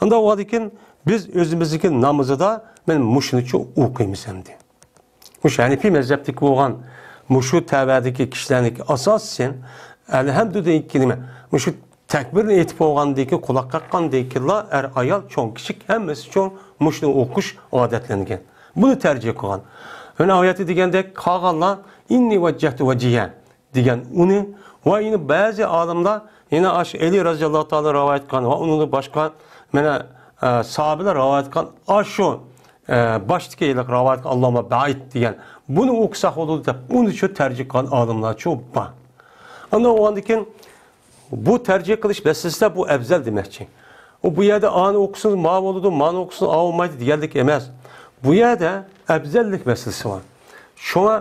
ئانداق بولغاندىكىن بىز ئۆزىمىزنىڭكى نامىزىدا مانا مۇشۇنىچۇ ئوقۇيمىز ئەمدى. مۇشۇ ھەنىپىي مەزھەپتىكى بولغان مۇشۇ تەۋەدىكى كىشىلەرنىڭكى ئاساسىي ئەلھەمدۇ دېگەن كەلىمە. مۇشۇ تەكبىرنى ئېيتىپ بولغاندىن كېيىن، قۇلاق قاققاندىن كېيىنلا ئەر-ئايال، چوڭ-كىچىك ھەممىسى چوڭ مۇشۇنى ئوقۇش ئادەتلەنگەن. بۇنى تەرجىھ قىلغان. مانا ئايەتتە دېگەندەك قالغانلار ئىننى ۋەججەھتۇ ۋەجىھە دېگەن ئۇنى ۋە يەنە بەزى ئالىملار يەنە ئاشۇ ئەلى رەزىياللاھۇ تائالا رىۋايەت قىلغان ۋە ئۇنىڭدىن باشقا مانا، ئە، ساھابىلەر رىۋايەت قىلغان ئاشۇ، ئە، باشتىكى ھېلىقى رىۋايەت قىلغان ئاللاھۇممە بەئىد دېگەن بۇنى ئوقۇساق بولىدۇ دەپ ئۇنىچۇ تەرجىھ قىلغان ئالىملارچۇ بار. ئاندىن ئۇنىڭدىن كېيىن بۇ تەرجىھ قىلىش مەسىلىسىدە بۇ ئەۋزەل دېمەكچى. ئۇ بۇ يەردە ئانى ئوقۇسىڭىز ماۋۇ بولىدۇ، مانى ئوقۇسىڭىز ئاۋۇ بولمايدۇ دېگەنلىك ئەمەس. بۇ يەردە ئەۋزەللىك مەسىلىسى بار. شۇڭا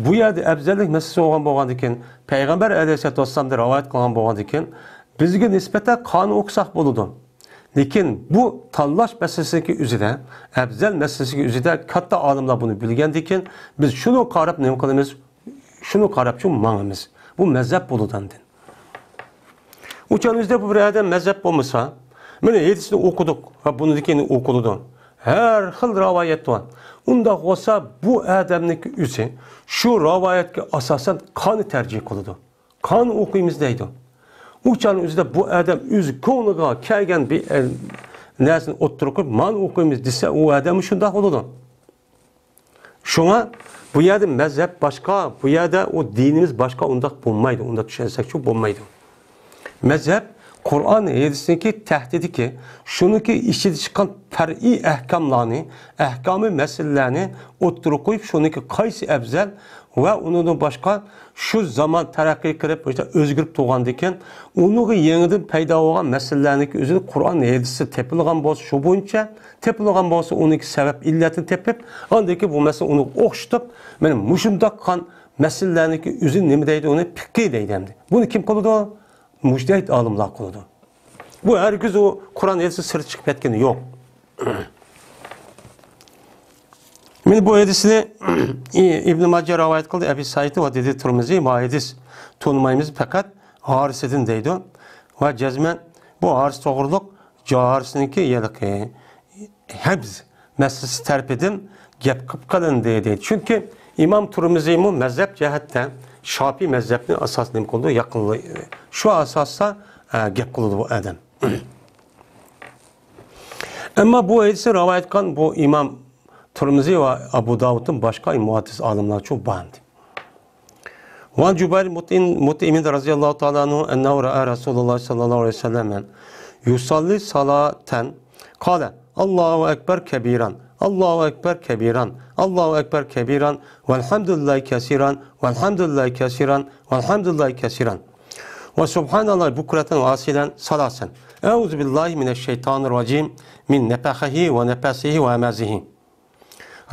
بۇ يەردە ئەۋزەللىك مەسىلىسى بولغان بولغاندىكىن، پەيغەمبەر ئەلەيھىسسالاتۇ ۋەسسالامدىن رىۋايەت قىلغان بولغاندىكىن، بىزگە نىسبەتەن قانى ئوقۇساق بولىدۇ. لېكىن بۇ تاللاش مەسىلىسىنىڭكى ئۆزىدە، ئەۋزەل مەسىلىسىنىڭكى ئۆزىدە كاتتا ئالىملار بۇنى بىلگەندىكىن، بىز شۇنىڭغا قاراپ نېمە قىلىمىز؟ شۇنىڭغا قاراپچۇ ماڭىمىز. بۇ مەزھەپ بولىدۇ ئاندىن. ئۇ چاغنىڭ ئۆزىدە بۇ بىر ئادەم مەزھەپ بولمىسا، مانا ھەدىسنى ئوقۇدۇق ۋە بۇنىڭدىن كېيىن ئوقۇلىدۇ. ھەر خىل رىۋايەت بار. ئۇنداق بولسا، بۇ ئادەمنىڭكى ئۆزى شۇ رىۋايەتكە ئاساسەن قانى تەرجىھ قىلىدۇ. قانى ئوقۇيمىز دەيدۇ. ئۇ چاغنىڭ ئۆزىدە بۇ ئادەم ئۆزى كۆڭلىگە كەلگەن بىر، ئە، نەرسىنى ئوتتۇرىغا قويۇپ، مانا ئوقۇيمىز دېسە، ئۇ ئادەم شۇنداق بولىدۇ. شۇڭا بۇ يەردە مەزھەپ باشقا، بۇ يەردە ئۇ دىنىمىز باشقا، ئۇنداق بولمايدۇ، ئۇنداق چۈشەنسەكچۇ بولمايدۇ. مەزھەپ قۇرئان ھەدىسنىڭكى تەھتىدىكى، شۇنىڭكى ئىچىدە چىققان پەرئىي ئەھكاملارنى، ئەھكامىي مەسىلىلەرنى ئوتتۇرىغا قويۇپ، شۇنىڭكى قايسى ئەۋزەل ۋە ئۇنىڭدىن باشقا شۇ زامان تەرەققىي قىلىپ، ئۆزگىرىپ تۇرغاندىكىن، ئۇنىڭغا يېڭىدىن پەيدا بولغان مەسىلىلەرنىڭكى ئۆزىنى قۇرئان ھەدىستە تېپىلغان بولسا، شۇ بويىچە تېپىلغان بولسا، ئۇنىڭكى سەۋەب ئىللەتنى تېپىپ، ئاندىن كېيىن بۇ مەسىلىنى ئۇنىڭغا ئوخشىتىپ، مانا مۇشۇنداق قىلغان مەسىلىلەرنىڭكى ئۆزىنى نېمە دەيدۇ؟ ئۇنى پىقھى دەيدۇ ئەمدى. بۇنى كىم قىلىدۇ؟ مۇجتەھىد ئالىملار قىلىدۇ. بۇ ھەرگىز ئۇ قۇرئان ھەدىستىن سىرت چىقىپ كەتكىنى يوق. مانا بۇ ھەدىسنى ئىبن ماجە رىۋايەت قىلدى، ئەبى سەئىد ۋە دېدى تۇرمۇزى، ما ھەدىس تونۇمايمىز، پەقەت ھارىسىدىن دەيدۇ. ۋە جەزمەن بۇ ھارىس توغرۇلۇق جاھارىسنىڭكى ھېلىقى ھەبز مەسىلىسى تەرىپىدىن گەپ قىلىپ قىلىندى دەيدۇ. چۈنكى ئىمام تۇرمۇزىمۇ مەزھەپ جەھەتتە شاپىي مەزھەپنى ئاساس نېمە قىلىدۇ؟ ياقىنلى-، شۇ ئاساستا، ئە، گەپ قىلىدۇ بۇ ئادەم. ئەمما بۇ ھەدىسنى رىۋايەت قىلغان بۇ ئىمام تۇرمۇزى ۋە ئەبۇ داۋۇدتىن باشقا مۇھەددىس ئالىملارچۇ بار ئىدى. وعن جبير مطعم، مطعم رضي الله تعالى عنه أنه رأى رسول الله صلى الله عليه وسلم يصلي صلاة قال: الله أكبر كبيرا، الله أكبر كبيرا، الله أكبر كبيرا، والحمد لله كثيرا، والحمد لله كثيرا، والحمد لله كثيرا، وسبحان الله بكرة وأصيلا ثلاثا. أعوذ بالله من الشيطان الرجيم، من نفخه ونفثه وهمزه.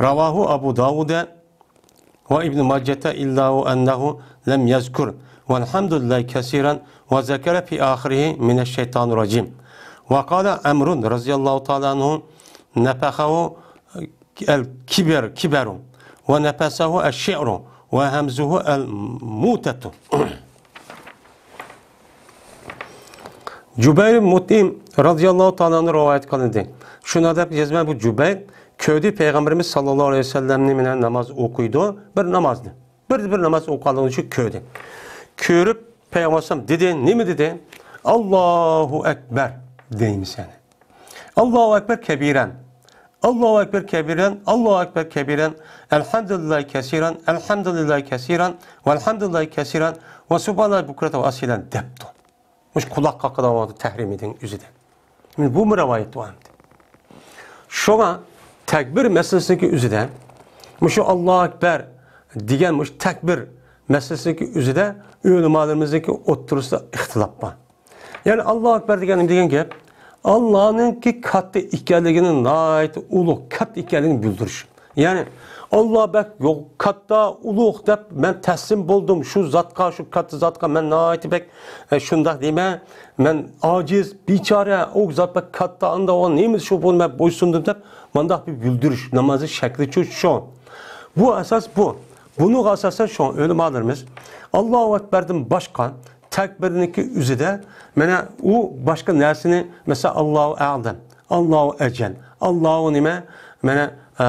رواه أبو داود وابن ماجة إلا أنه لم يذكر والحمد لله كثيرا وذكر في آخره من الشيطان الرجيم. وقال عمرو رضي الله تعالى عنه: نفخه الكبر، كبر، ونفثه الشعر، وهمزه الموتة. جۇبەير مۇتئىم رازىياللاھۇ تائالا ئەنھۇ رىۋايەت قىلىندى. شۇنداق دەپ يازىمەن، بۇ جۇبەير كۆردى پەيغەمبىرىمىز ساللاللاھۇ ئەلەيھى ۋەسەللەمنى مەنە ناماز ئوقۇيدۇ. بىر نامازنى، بىر، بىر ناماز ئوقۇغانلىقىنى شۇ كۆردى. كۆرۈپ پەيغەمبەر ئەلەيھىسسالام دېدى، نېمە دېدى؟ ئاللاھۇ ئەكبەر دەيمىز يەنى. ئاللاھۇ ئەكبەر كەبىرەن. ئاللاھۇ ئەكبەر كەبىرەن، ئاللاھۇ ئەكبەر كەبىرەن، ئەلھەمدۇلىللاھى كەسىرەن، ئەلھەمدۇلىللاھى كەسىرەن، ۋەلھەمدۇلىللاھى كەسىرەن، ۋەسۇبھانەللاھى بۇكرەتەن ۋەئەسىيلەن دەپتۇ. مۇشۇ قۇلاق قاقىدىغان ۋاقىتتا تەھرىمىدىن ئۆزىدە. مانا بۇمۇ رىۋايەت بار ئەمدى. شۇڭا تەكبىر مەسىلىسىنىڭكى ئۆزىدە مۇشۇ ئاللاھۇ ئەكبەر دېگەن مۇشۇ تەكبىر مەسىلىسىنىڭكى ئۆزىدە ئۆلىمالىرىمىزنىڭكى ئوتتۇرىسىدا ئىختىلاپ بار. يەنى ئاللاھۇ ئەكبەر دېگەن نېمە دېگەن گەپ؟ ئاللانىڭكى كاتتا ئىكەنلىكىنى ناھايىتى ئۇلۇغ، كاتتا ئىكەنلىكىنى بىلدۈرۈش. يەنى، ئاللا بەك يو-، كاتتا، ئۇلۇغ دەپ مەن تەسلىم بولدۇم شۇ زاتقا، شۇ كاتتا زاتقا مەن ناھايىتى بەك، ئە، شۇنداق دېمە، مەن ئاجىز، بىچارە، ئۇ زات بەك كاتتا، ئاندا ئۇ نېمە شۇ بۇنى مەن بويسۇندۇم دەپ مانداق بىر بىلدۈرۈش، نامازنىڭ شەكلى شۇ، شۇ. بۇ ئاساس بۇ. بۇنىڭغا ئاساسەن شۇڭا ئۆلىمالىرىمىز ئاللاھۇ ئەكبەردىن باشقا تەكبىرنىڭكى ئۆزىدە، مانا، ئۇ باشقا نەرسىنى، مەسىلەن، ئاللاھۇ ئەلەم، ئاللاھۇ ئەجەل، ئاللاھۇ نېمە، مانا، ئە،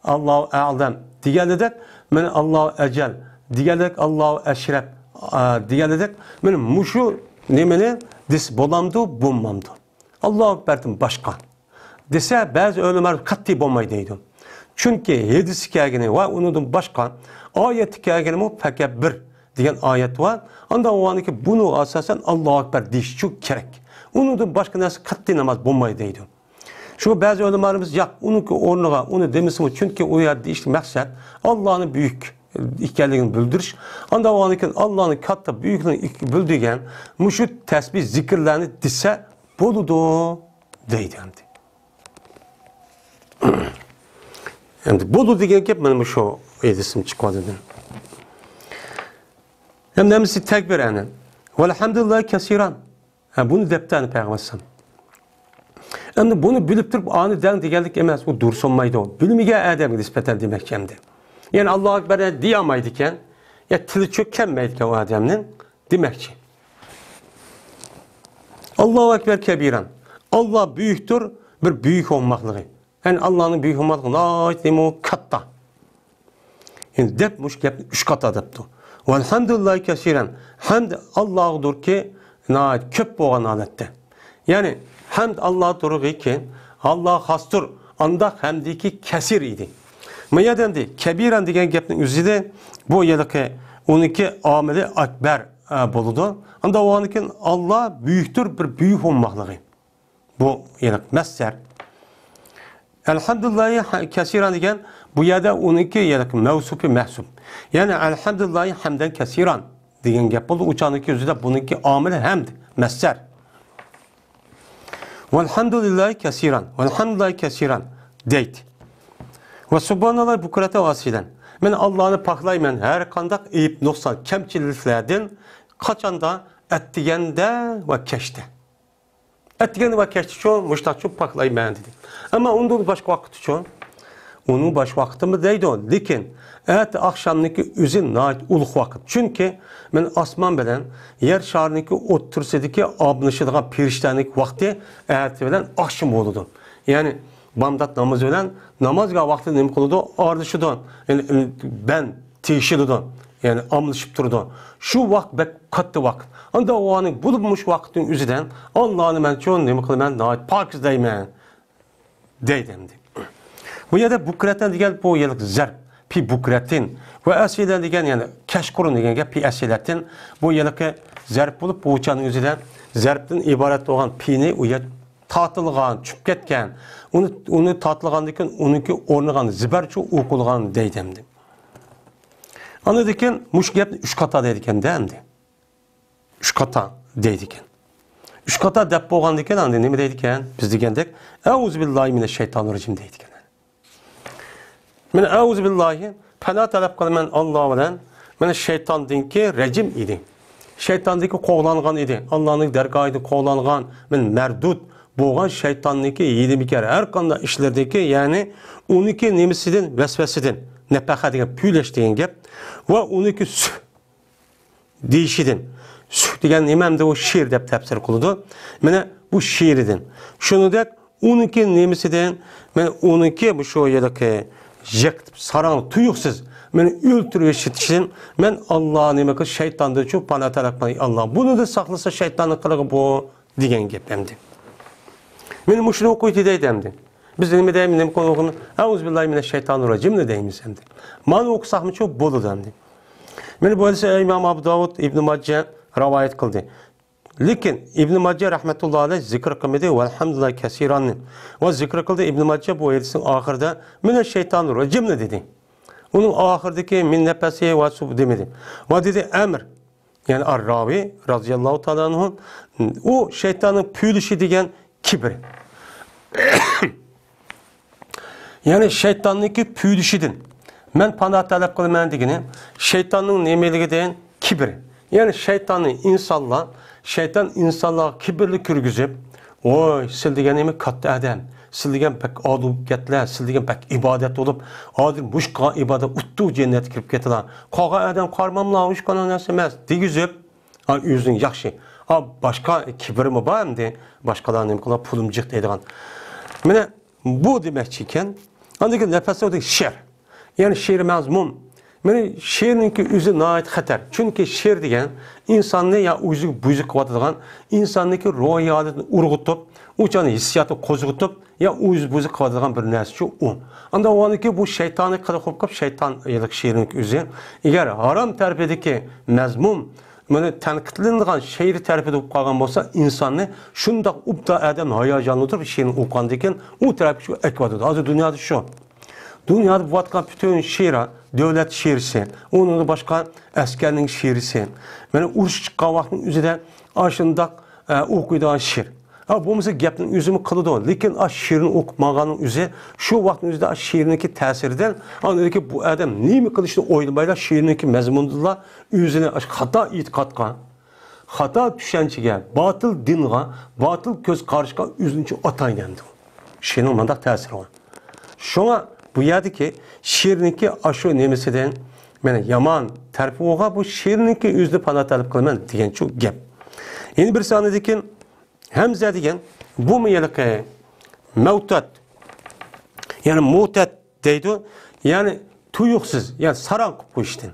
ئاللاھۇ ئەلەم دېگەنلىدەك، مانا، ئاللاھۇ ئەجەل دېگەنلىدەك، ئاللاھۇ ئەشرەپ، ئە، دېگەنلىدەك، مانا، مۇشۇ نېمىنى دېسە بولامدۇ، بولمامدۇ؟ ئاللاھۇ ئەكبەردىن باشقا دېسە، بەزى ئۆلىمالار قەتئىي بولمايدۇ دەيدۇ. چۈنكى ھەدىستە كەلگىنى ۋە ئۇنىڭدىن باشقا ئايەتتە كەلگىنىمۇ پەقەت بىر دېگەن ئايەت بار. ئاندا ئۇنىڭكى بۇنىڭغا ئاساسەن ئاللاھۇ ئەكبەر دېيىش شۇ كېرەك. ئۇنىڭدىن باشقا نەرسە قەتئىي ناماز بولمايدۇ دەيدۇ. شۇڭا بەزى ئۆلىمالىرىمىز ياق، ئۇنىڭكى ئورنىغا ئۇنى دېمىسىمۇ، چۈنكى ئۇ يەردە دېيىشلىك مەقسەت ئاللانى بۈيۈك ئىكەنلىكىنى بىلدۈرۈش. ئاندا ئۇنىڭكى ئاللانى كاتتا بۈيۈكلۈكىنى بىلدۈرگەن مۇشۇ تەسبىھ زىكىرلەرنى دېسە، بولىدۇ دەيدۇ ئەمدى. ئەمدى بولىدۇ دېگەن گەپ مانا مۇشۇ ئېسىمدىن چىقىۋاتىدۇ. ئەمدى ھەممىسى تەكبىر ئەنە. ۋەلھەمدۇلىللاھى كەسىرەن. ھە، بۇنى دەپتۇ ئەنە پەيغەمبەر ئەلەيھىسسالام. ئەمدى بۇنى بىلىپ تۇرۇپ ئانى دەڭ دېگەنلىك ئەمەس، ئۇ دۇرۇس بولمايدۇ. بىلمىگەن ئادەمگە نىسبەتەن دېمەكچى ئەمدى. يەنى ئاللاھۇ ئەكبەر دېيەلمەيدىكەن، يا تىلى چۆككەنمەيدىكەن ئۇ ئادەمنىڭ. دېمەكچى. ئاللاھۇ ئەكبەر كەبىرەن. ئاللا بۈيۈكتۇر، بىر بۈيۈك بولماقلىقى. يەنى ئاللانىڭ بۈيۈك بولماقلىقى ناھايىتى نېمە كاتتا. يەنى دەپ مۇشۇ گەپنى ئۈچ قاتا دەپتۇ. ۋەلھەمدۇلىللاھى كەسىرەن. ھەمد ئاللاغىدۇركى، ناھايىتى كۆپ بولغان ھالەتتە. يەنى ھەمد ئاللاغىدۇركى، ئاللاغا خاستۇر، ئانداق ھەمدىكى كەسىر ئىدى. ما يەردە ئەمدى كەبىرەن دېگەن گەپنىڭ ئۆزىدە بۇ يەردىكى ئۇنىڭكى ئامىلى ئەكبەر، ئە، بولىدۇ. ئاندا بولغاندىكىن ئاللا بۈيۈكتۇر، بىر بۈيۈك بولماقلىقى. بۇ يەنى مەسدەر. ئەلھەمدۇلىللاھى كەسىرەن دېگەن بۇ يەردە ئۇنىڭكى يەنى مەۋسۇپى مەھسۇپ. يەنى ئەلھەمدۇلىللاھى ھەمدەن كەسىرەن دېگەن گەپ بولدى. ئۇ چاغنىڭكى ئۆزىدە بۇنىڭكى ئامىلى ھەمد، مەسدەر. ۋەلھەمدۇلىللاھى كەسىرەن، ۋەلھەمدۇلىللاھى كەسىرەن دەيدۇ. ۋە سۇبھانەللاھى بۇكرەتەن ۋە ئەسىلەن. مەن ئاللانى پاكلايمەن ھەر قانداق ئەيىب، نۇقسان، كەمچىلىكلەردىن، قاچاندا؟ ئەتىگەندە ۋە كەچتە. ئەتىگەن ۋە كەچتىچۇ مۇشتاقچۇ پاكلايمەن دېدى. ئەمما ئۇندىن باشقا ۋاقىتتىچۇ؟ ئۇنىڭ باشقا ۋاقتىمۇ دەيدۇ. لېكىن ئەتە ئاخشامنىڭكى ئۆزى ناھايىتى ئۇلۇغ ۋاقىت. چۈنكى مەن ئاسمان بىلەن يەر شارىنىڭكى ئوتتۇرىسىدىكى ئابلىشىدىغان پېرىشتەنىڭكى ۋاقتى ئەتە بىلەن ئاخشام بولىدۇ. يەنى بامدات نامىزى بىلەن نامازغا ۋاقتى نېمە قىلىدۇ؟ ئارىلىشىدۇ. يەنى بەن تېگىشىدۇ، يەنى ئاملىشىپ تۇرىدۇ. شۇ ۋاقىت بەك قاتتىق ۋاقىت. ئاندا ئۇنى بولۇپ مۇشۇ ۋاقىتنىڭ ئۆزىدىن ئاللانى مەنچۇ نېمە قىلىمەن؟ ناھايىتى پاكىز دەيمەن دەيدۇ ئەمدى. بۇ يەردە بۇكرەتەن دېگەن بۇ يەرلىك زەرب، پى بۇكرەتىن ۋە ئەسىلەن دېگەن يەنى كەچقۇرۇن دېگەن گەپ، پى ئەسىلەتىن بۇ يەرلىكى زەرب بولۇپ، بۇ چاغنىڭ ئۆزىدە زەربتىن ئىبارەت بولغان پىنى ئۇ يەر تارتىلغان، چۈشۈپ كەتكەن. ئۇنى، ئۇنى تارتىلغاندىن كېيىن ئۇنىڭكى ئورنىغا زىبەرچۇ ئوقۇلغان دەيدۇ ئەمدى. ئاندىن كېيىن مۇشۇ گەپنى ئۈچ قاتا دەيدىكەن-دە ئەمدى. ئۈچ قاتا دەيدىكەن. ئۈچ قاتا دەپ بولغاندىن كېيىن ئاندىن نېمە دەيدىكەن؟ بىز دېگەندەك، ئەئۇزۇ بىللاھى مىنەششەيتانىر راجىم دەيدىكەن. مەن ئەئۇزۇ بىللاھى، پانا تەلەپ قىلىمەن ئاللا بىلەن، مەن شەيتاندىنكى رەجىم ئىدى. شەيتاندىكى قوغلانغان ئىدى. ئاللانىڭ دەرگاھىدىن قوغلانغان، مەن مەردۇد بولغان شەيتاننىڭكى ھىيلە-مىكىر، ھەر قانداق ئىشلىرىدىكى، يەنى ئۇنىڭكى نېمىسىدىن، ۋەسۋەسىدىن، نەپەخە دېگەن پۈۋلەش دېگەن گەپ، ۋە ئۇنىڭكى سۈھ دېيىشىدىن. سۈھ دېگەن نېمە ئەمدى؟ ئۇ شىر دەپ تەپسىر قىلىدۇ. مانا بۇ شىرىدىن. شۇنىڭدەك ئۇنىڭكى نېمىسىدىن؟ مانا ئۇنىڭكى مۇشۇ يەردىكى يىقىتىپ ساراڭ تۇيۇقسىز مېنى ئۆلتۈرۈۋېتىشىدىن مەن ئاللا نېمە قىل، شەيتاندىن شۇ پانا تەلەپ قىلاي ئاللا. بۇنىڭدىن ساقلىسا شەيتاننىڭ قىلىقى بۇ. دېگەن گەپ ئەمدى. مانا مۇشۇنى ئوقۇيتتى دەيدۇ ئەمدى. بىز نېمە دەيمىز، نېمە قىلىمىز؟ ئەئۇزۇ بىللاھى مىنەششەيتانىر راجىمنى دەيمىز ئەمدى. مانا ئوقۇساقمۇچۇ بولىدۇ ئەمدى. مانا بۇ ھەدىسنى ئىمام ئابۇ داۋۇد، ئىبنى ماجە رىۋايەت قىلدى. لېكىن ئىبنى ماجە رەھمەتۇللاھى ئەلەيھ زىكىر قىلمىدى، ۋەلھەمدۇلىللاھى كەسىراننى. ۋە زىكىر قىلدى، ئىبنى ماجە بۇ ھەدىسنىڭ ئاخىرىدا مىنەششەيتانىر راجىمنى دېدى. ئۇنىڭ ئاخىرىدىكى مىن نەپەسى ۋە سۇ دېمىدى. ۋە دېدى ئەمر. يەنى ئار راۋى رازىياللاھۇ تائالا ئەنھۇ، ئۇ شەيتاننىڭ پۈۋلىشى دېگەن كىبىر. يەنى شەيتاننىڭكى پۈۋلىشىدىن مەن پانا تەلەپ قىلىمەن دېگىنى شەيتاننىڭ نېمىلىكىدىن؟ كىبىر. يەنى شەيتاننى ئىنسانلار، شەيتان ئىنسانلارغا كىبىرلىك كىرگۈزۈپ، ۋوي، سىل دېگەن نېمە كاتتا ئادەم، سىل دېگەن بەك ئالىي بولۇپ كەتتىلە، سىل دېگەن بەك ئىبادەت بولۇپ، ھازىر مۇشۇ قىلغان ئىبادەت ئۇتتۇق جەننەتكە كىرىپ كېتىلا. قالغان ئادەم قارىماملا، ھېچقانداق نەرسە ئەمەس، دېگۈزۈپ، ئا، ئۆزىنىڭ ياخشى. ئا، باشقا كىبىرمۇ بار ئەمدى، باشقىلار نېمە قىلا، پۇلۇم جىق دەيدىغان. مانا بۇ دېمەكچى ئىكەن. ئاندىن كېيىن نەپەسلەردىكى شىر. يەنى شىر مەزمۇم. مانا شىرنىڭكى ئۆزى ناھايىتى خەتەر. چۈنكى شىر دېگەن ئىنساننى يا ئۆزىگە بۇزۇق قىلىۋاتىدىغان، ئىنساننىڭكى روھىي ھالىتىنى ئۇرغۇتۇپ، ئۇ چاغنى ھېسسىياتنى قوزغىتىپ، يا ئۆزى بۇزۇق قىلىۋاتىدىغان بىر نەرسىچۇ ئۇ. ئاندا ئۇنىڭكى بۇ شەيتانىي قىلىق بولۇپ قېلىپ، شەيتان يىلىق شىرنىڭكى ئۆزى. ئەگەر ھارام تەرىپىدىكى مەزمۇم، مانا تەنقىدلىنىدىغان شېئىر تەرىپىدە بولۇپ قالغان بولسا، ئىنساننى شۇنداق ئوبدان ئادەم ھاياجانلىنىپ شېئىرنى ئوقۇغاندىن كېيىن ئۇ تەرەپكە شۇ ئەكىۋاتىدۇ. ھازىر دۇنيادا شۇ. دۇنيادا بولۇۋاتقان پۈتۈن شېئىر، دۆلەت شېئىرسى، ئۇنىڭدىن باشقا ئەسكەرنىڭ شېئىرسى، مانا ئۇرۇش چىققان ۋاقىتنىڭ ئۆزىدە ئاشۇنداق، ئە، ئوقۇيدىغان شېئىر. ھا، بولمىسا گەپنىڭ ئۆزىمۇ قىلىدۇ. لېكىن ئاشۇ شېئىرنى ئوقۇپ ماڭغاننىڭ ئۆزى شۇ ۋاقىتنىڭ ئۆزىدە ئاشۇ شېئىرنىڭكى تەسىرىدىن ئاندىن كېيىن بۇ ئادەم نېمە قىلىشنى ئويلىمايلا شېئىرنىڭكى مەزمۇنىدىنلا ئۆزىنى ئاشۇ خاتا ئېتىقادقا، خاتا چۈشەنچىگە، باتىل دىنغا، باتىل كۆز قاراشقا ئۆزىنى ئاتايدۇ ئەمدى. شېئىرنىڭ مۇنداق تەسىرى بار. شۇڭا بۇ يەردىكى شېئىرنىڭكى ئاشۇ نېمىسىدىن، مانا يامان تەرىپى بولغان بۇ شېئىرنىڭكى ئۆزىدىن پانا تەلەپ قىلىمەن دېگەنچۇ گەپ. يەنە بىر سانىدىكى ھەمزە دېگەن بۇمۇ ھېلىقى مەۋتەت، يەنى مۇتەت دەيدۇ، يەنى تۇيۇقسىز، يەنى ساراڭ قىلىپ قويۇشتىن.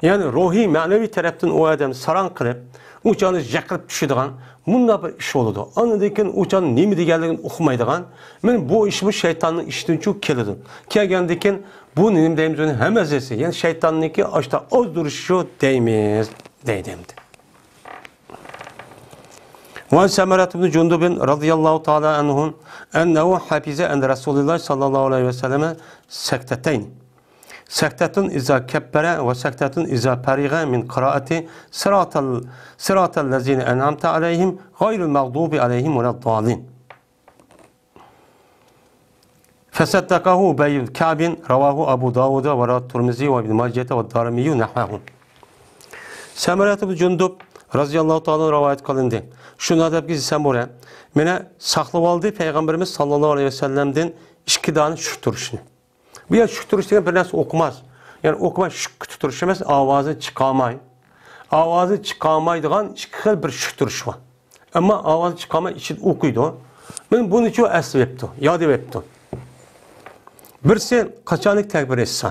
يەنى روھىي، مەنىۋى تەرەپتىن ئۇ ئادەم ساراڭ قىلىپ، ئۇ چاغدا جىقىلىپ چۈشىدىغان مۇنداق بىر ئىش بولىدۇ. ئاندىن كېيىن ئۇ چاغدا نېمە دېگەنلىكىنى ئۇقمايدىغان، مانا بۇ ئىشمۇ شەيتاننىڭ ئىشىدىنچۇ كېلىدۇ. كەلگەندىن كېيىن بۇنى نېمە دەيمىز، ئۇنى ھەممىسى، يەنى شەيتاننىڭكى ئاشتا ئازدۇرۇشىشۇ دەيمىز، دەيدۇ ئەمدى. وعن سمرة بن جندب رضي الله تعالى عنه أنه حفظ عن رسول الله صلى الله عليه وسلم سكتتين. سكتة إذا كبر وسكتة إذا فرغ من قراءة صراط ال-، صراط الذين أنعمت عليهم غير المغضوب عليهم ولا الضالين. فصدقه أبي بن كعب، رواه أبو داود ورواه الترمذي وابن ماجة والدارمي نحوه. سەمرەت ئىبن جۇندۇب رەزىياللاھۇ تائالا رىۋايەت قىلىندى. شۇنداق دەپكى، سەمۇرە مېنى ساقلىۋالدى پەيغەمبىرىمىز ساللاللاھۇ ئەلەيھى ۋەسەللەمدىن ئىككى دانە شۈك تۇرۇشنى. بۇ يەردە شۈك تۇرۇش دېگەن بىر نەرسە ئوقۇماس. يەنى ئوقۇماي شۈك تۇرۇش ئەمەس، ئاۋازىنى چىقارماي. ئاۋازىنى چىقارمايدىغان ئىككى خىل بىر شۈك تۇرۇش بار. ئەمما ئاۋازىنى چىقارماي ئىچىدە ئوقۇيدۇ. مانا بۇنىچۇ ئەسلىۋەپتۇ، يادىۋەپتۇ. بىرسى قاچانلىك تەكبىر ئېيتسا،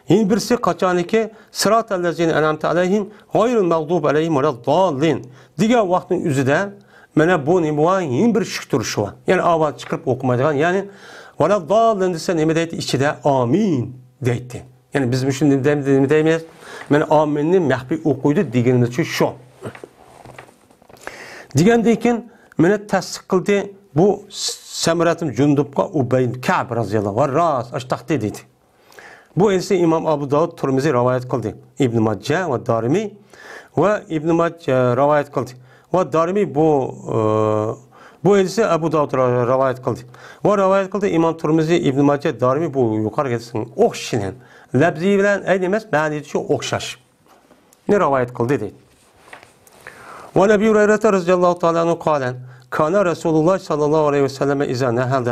يەنە بىرسى قاچانلىكى سىراتەللەزىنە ئەنئەمتە ئەلەيھىم غايرىل مەغدۇبى ئەلەيھىم ۋەلەدداللىن دېگەن ۋاقىتنىڭ ئۆزىدە مانا بۇ نېمە بار؟ يەنە بىر شۈك تۇرۇشى بار. يەنى ئاۋاز چىقىرىپ ئوقۇمايدىغان، يەنى ۋەلەدداللىن دېسە نېمە دەيتتى؟ ئىچىدە ئامىن دەيتتى. يەنى بىز مۇشۇنى نېمە دەيمىز؟ مانا ئامىننى مەخپىي ئوقۇيدۇ دېگىنىمىزچۇ شۇ. دېگەندىن كېيىن مېنى تەستىق قىلدى بۇ سەمرەتىن جۇندۇبقا ئۇبەي كەب رەزىياللاھۇ ئەنھۇ ۋە راست ئاشتاقتى دېدى. بۇ ھەدىسنى ئىمام ئەبۇ داۋۇد، تۇرمىزى رىۋايەت قىلدى. ئىبن ماجە ۋە دارىمى ۋە ئىبن ماجە رىۋايەت قىلدى. ۋە دارىمى بۇ، ئى، بۇ ھەدىسنى ئەبۇ داۋۇد رىۋايەت قىلدى. ۋە رىۋايەت قىلدى ئىمام تۇرمىزى، ئىبن ماجە، دارىمى بۇ يۇقىرىقى ھەدىسنىڭ ئوخشىشىنى. لەپزى بىلەن ئەينى ئەمەس، مەنىسى شۇ ئوخشاش. نى رىۋايەت قىلدى دەيدۇ. وعن أبي هريرة رضي الله تعالى عنه قال: كان رسول الله صلى الله عليه وسلم إذا نهض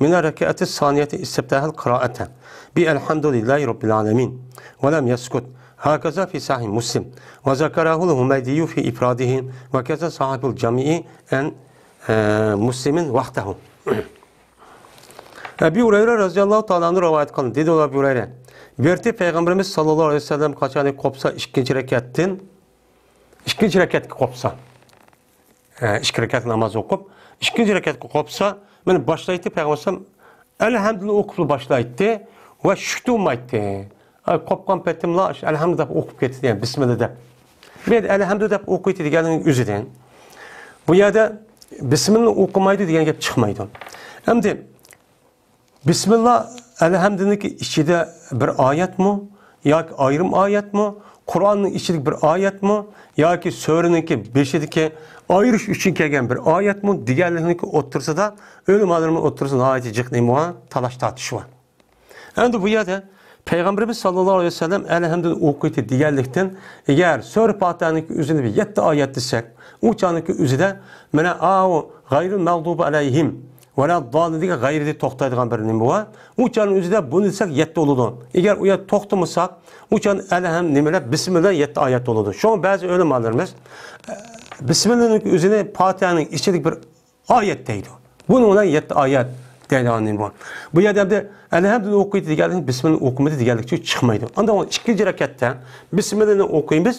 من الركعة الثانية استفتح القراءة بالحمد لله رب العالمين ولم يسكت. هكذا في صحيح مسلم. وذكره الحميدي في إفراده وكذا صاحب الجامع عن، ئە، مسلم وحده. ئەبى ھۇرەيرە رەزىياللاھۇ تائالا ئەنھۇ رىۋايەت قىلدى. دېدى ئۇ ئەبى ھۇرەيرە. بىر قېتى پەيغەمبىرىمىز ساللاللاھۇ ئەلەيھى ۋەسەللەم قاچانى قوپسا ئىككىنچى رەكەتتىن، ئىككىنچى رەكەتكە قوپسا، ئە، ئىككى رەكەت ناماز ئوقۇپ، ئىككىنچى رەكەتكە قوپسا، مانا باشلايتتى پەيغەمبەر ئەلەيھىسسالام ئەلھەمدۇلىللا ئوقۇپلا باشلايتتى ۋە شۈك تۇرمايتتى. ئاي، قوپقان پېتىملا ئەلھەمدۇ دەپ ئوقۇپ كېتىدۇ، يەنى بىسمىللا دەپ. بۇ يەردە ئەلھەمدۇ دەپ ئوقۇيتتى دېگەننىڭ ئۆزىدىن. بۇ يەردە بىسمىللا ئوقۇمايدۇ دېگەن گەپ چىقمايدۇ. ئەمدى بىسمىللا ئەلھەمدۇنىڭكى ئىچىدە بىر ئايەتمۇ ياكى ئايرىم ئايەتمۇ، قۇرئاننىڭ ئىچىدىكى بىر ئايەتمۇ ياكى سۈرىنىڭكى بېشىدىكى ئايرىش ئۈچۈن كەلگەن بىر ئايەتمۇ دېگەنلىكنىڭكى ئوتتۇرىسىدا، ئۆلىمالىرىمىز ئوتتۇرىسىدا ناھايىتى جىق نېمە بار؟ تالاش تارتىش بار. ئەمدى بۇ يەردە پەيغەمبىرىمىز ساللاللاھۇ ئەلەيھى ۋەسەللەم ئەلھەمدۇنى ئوقۇيتتى دېگەنلىكتىن، ئەگەر سۈرە پاتىھەنىڭكى ئۆزىنى بىر يەتتە ئايەت دېسەك، ئۇ چاغنىڭكى ئۆزىدە مانا ئاۋۇ غەيرىل مەغدۇبى ئەلەيھىم ۋەلەدداللىن دېگەن غەيرىدە توختايدىغان بىر نېمە بار. ئۇ چاغنىڭ ئۆزىدە بۇنى دېسەك يەتتە بولىدۇ. ئەگەر ئۇ يەردە توختىمىساق، ئۇ چاغدا ئەلھەم نېمە دەپ، بىسمىللا يەتتە ئايەت بولىدۇ. شۇڭا بەزى ئۆلىمالىرىمىز، ئە، بىسمىللانىڭكى ئۆزىنى پاتىھەنىڭ ئىچىدىكى بىر ئايەت دەيدۇ. بۇنىڭ بىلەن يەتتە ئايەت دەيدىغان نېمە بۇ؟ بۇ يەردە ئەمدى ئەلھەمدۇنى ئوقۇيتتى دېگەنلىكتىن بىسمىللانى ئوقۇمىدى دېگەنلىكچە چىقمايدۇ. ئاندىن ئىككىنچى رەكەتتە بىسمىللانى ئوقۇيمىز.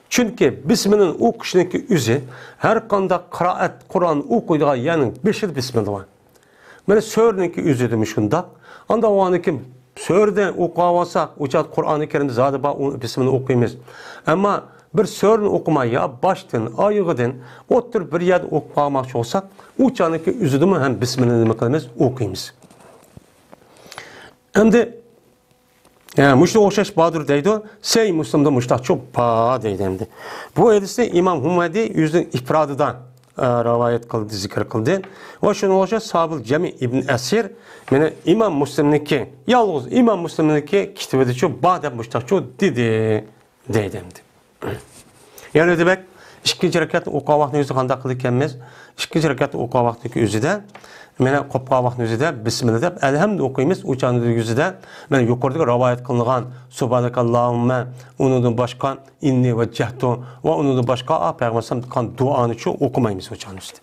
چۈنكى بىسمىللانى ئوقۇشنىڭكى ئۆزى ھەر قانداق قىرائەت، قۇرئان ئوقۇيدىغان يەرنىڭ بېشىدا بىسمىللا بار. مانا سۈرىنىڭكى ئۆزىدىمۇ شۇنداق. ئاندىن ئۇنىڭدىن كېيىن سۈرىدىن ئوقۇۋالساق، ئۇ چاغدا قۇرئانى كەرىمدە زادى بار، ئۇ بىسمىللا ئوقۇيمىز. ئەمما بىر سۈرىنى ئوقۇماي، يا باشتىن، ئايىغىدىن، ئوتتۇرا بىر يەردىن ئوقۇپ قالماقچى بولساق، ئۇ چاغنىڭكى ئۆزىدىمۇ ھەم بىسمىللانى نېمە قىلىمىز؟ ئوقۇيمىز. ئەمدى، ھە، مۇشۇنىڭغا ئوخشاش باردۇر دەيدۇ. سەھىھ مۇسلىمدا مۇشۇنداق چوپ بار دەيدۇ ئەمدى. بۇ ھەدىسنى ئىمام ھۇمەيدى ئۆزىنىڭ ئىپرادىدا، ئە، رىۋايەت قىلدى، زىكىر قىلدى. ۋە شۇنىڭغا ئوخشاش ساھىبۇل جامى ئىبن ئەسىر، مانا ئىمام مۇسلىمنىڭكى، يالغۇز ئىمام مۇسلىمنىڭكى كىتابىدىچۇ بار دەپ مۇشۇنداقچۇ دېدى دەيدۇ ئەمدى. يەنە دېمەك، ئىككىنچى رەكەتنى ئوقۇغان ۋاقتىنىڭ ئۆزىدە قانداق قىلىدىكەنمىز؟ ئىككىنچى رەكەتنى ئوقۇغان ۋاقتىنىڭ ئۆزىدە، مانا قوپقان ۋاقتىنىڭ ئۆزىدە بىسمىللا دەپ ئەلھەمدۇ ئوقۇيمىز. ئۇ چاغنىڭ ئۆزىدە مانا يۇقىرىدىكى رىۋايەت قىلىنغان سۇبھانەكاللاھۇممە، ئۇنىڭدىن باشقا ئىننى ۋەججەھتۇ ۋە ئۇنىڭدىن باشقا، ئا، پەيغەمبەر ئەلەيھىسسالام قىلغان دۇئانىچۇ ئوقۇمايمىز ئۇ چاغنىڭ ئۆزىدە.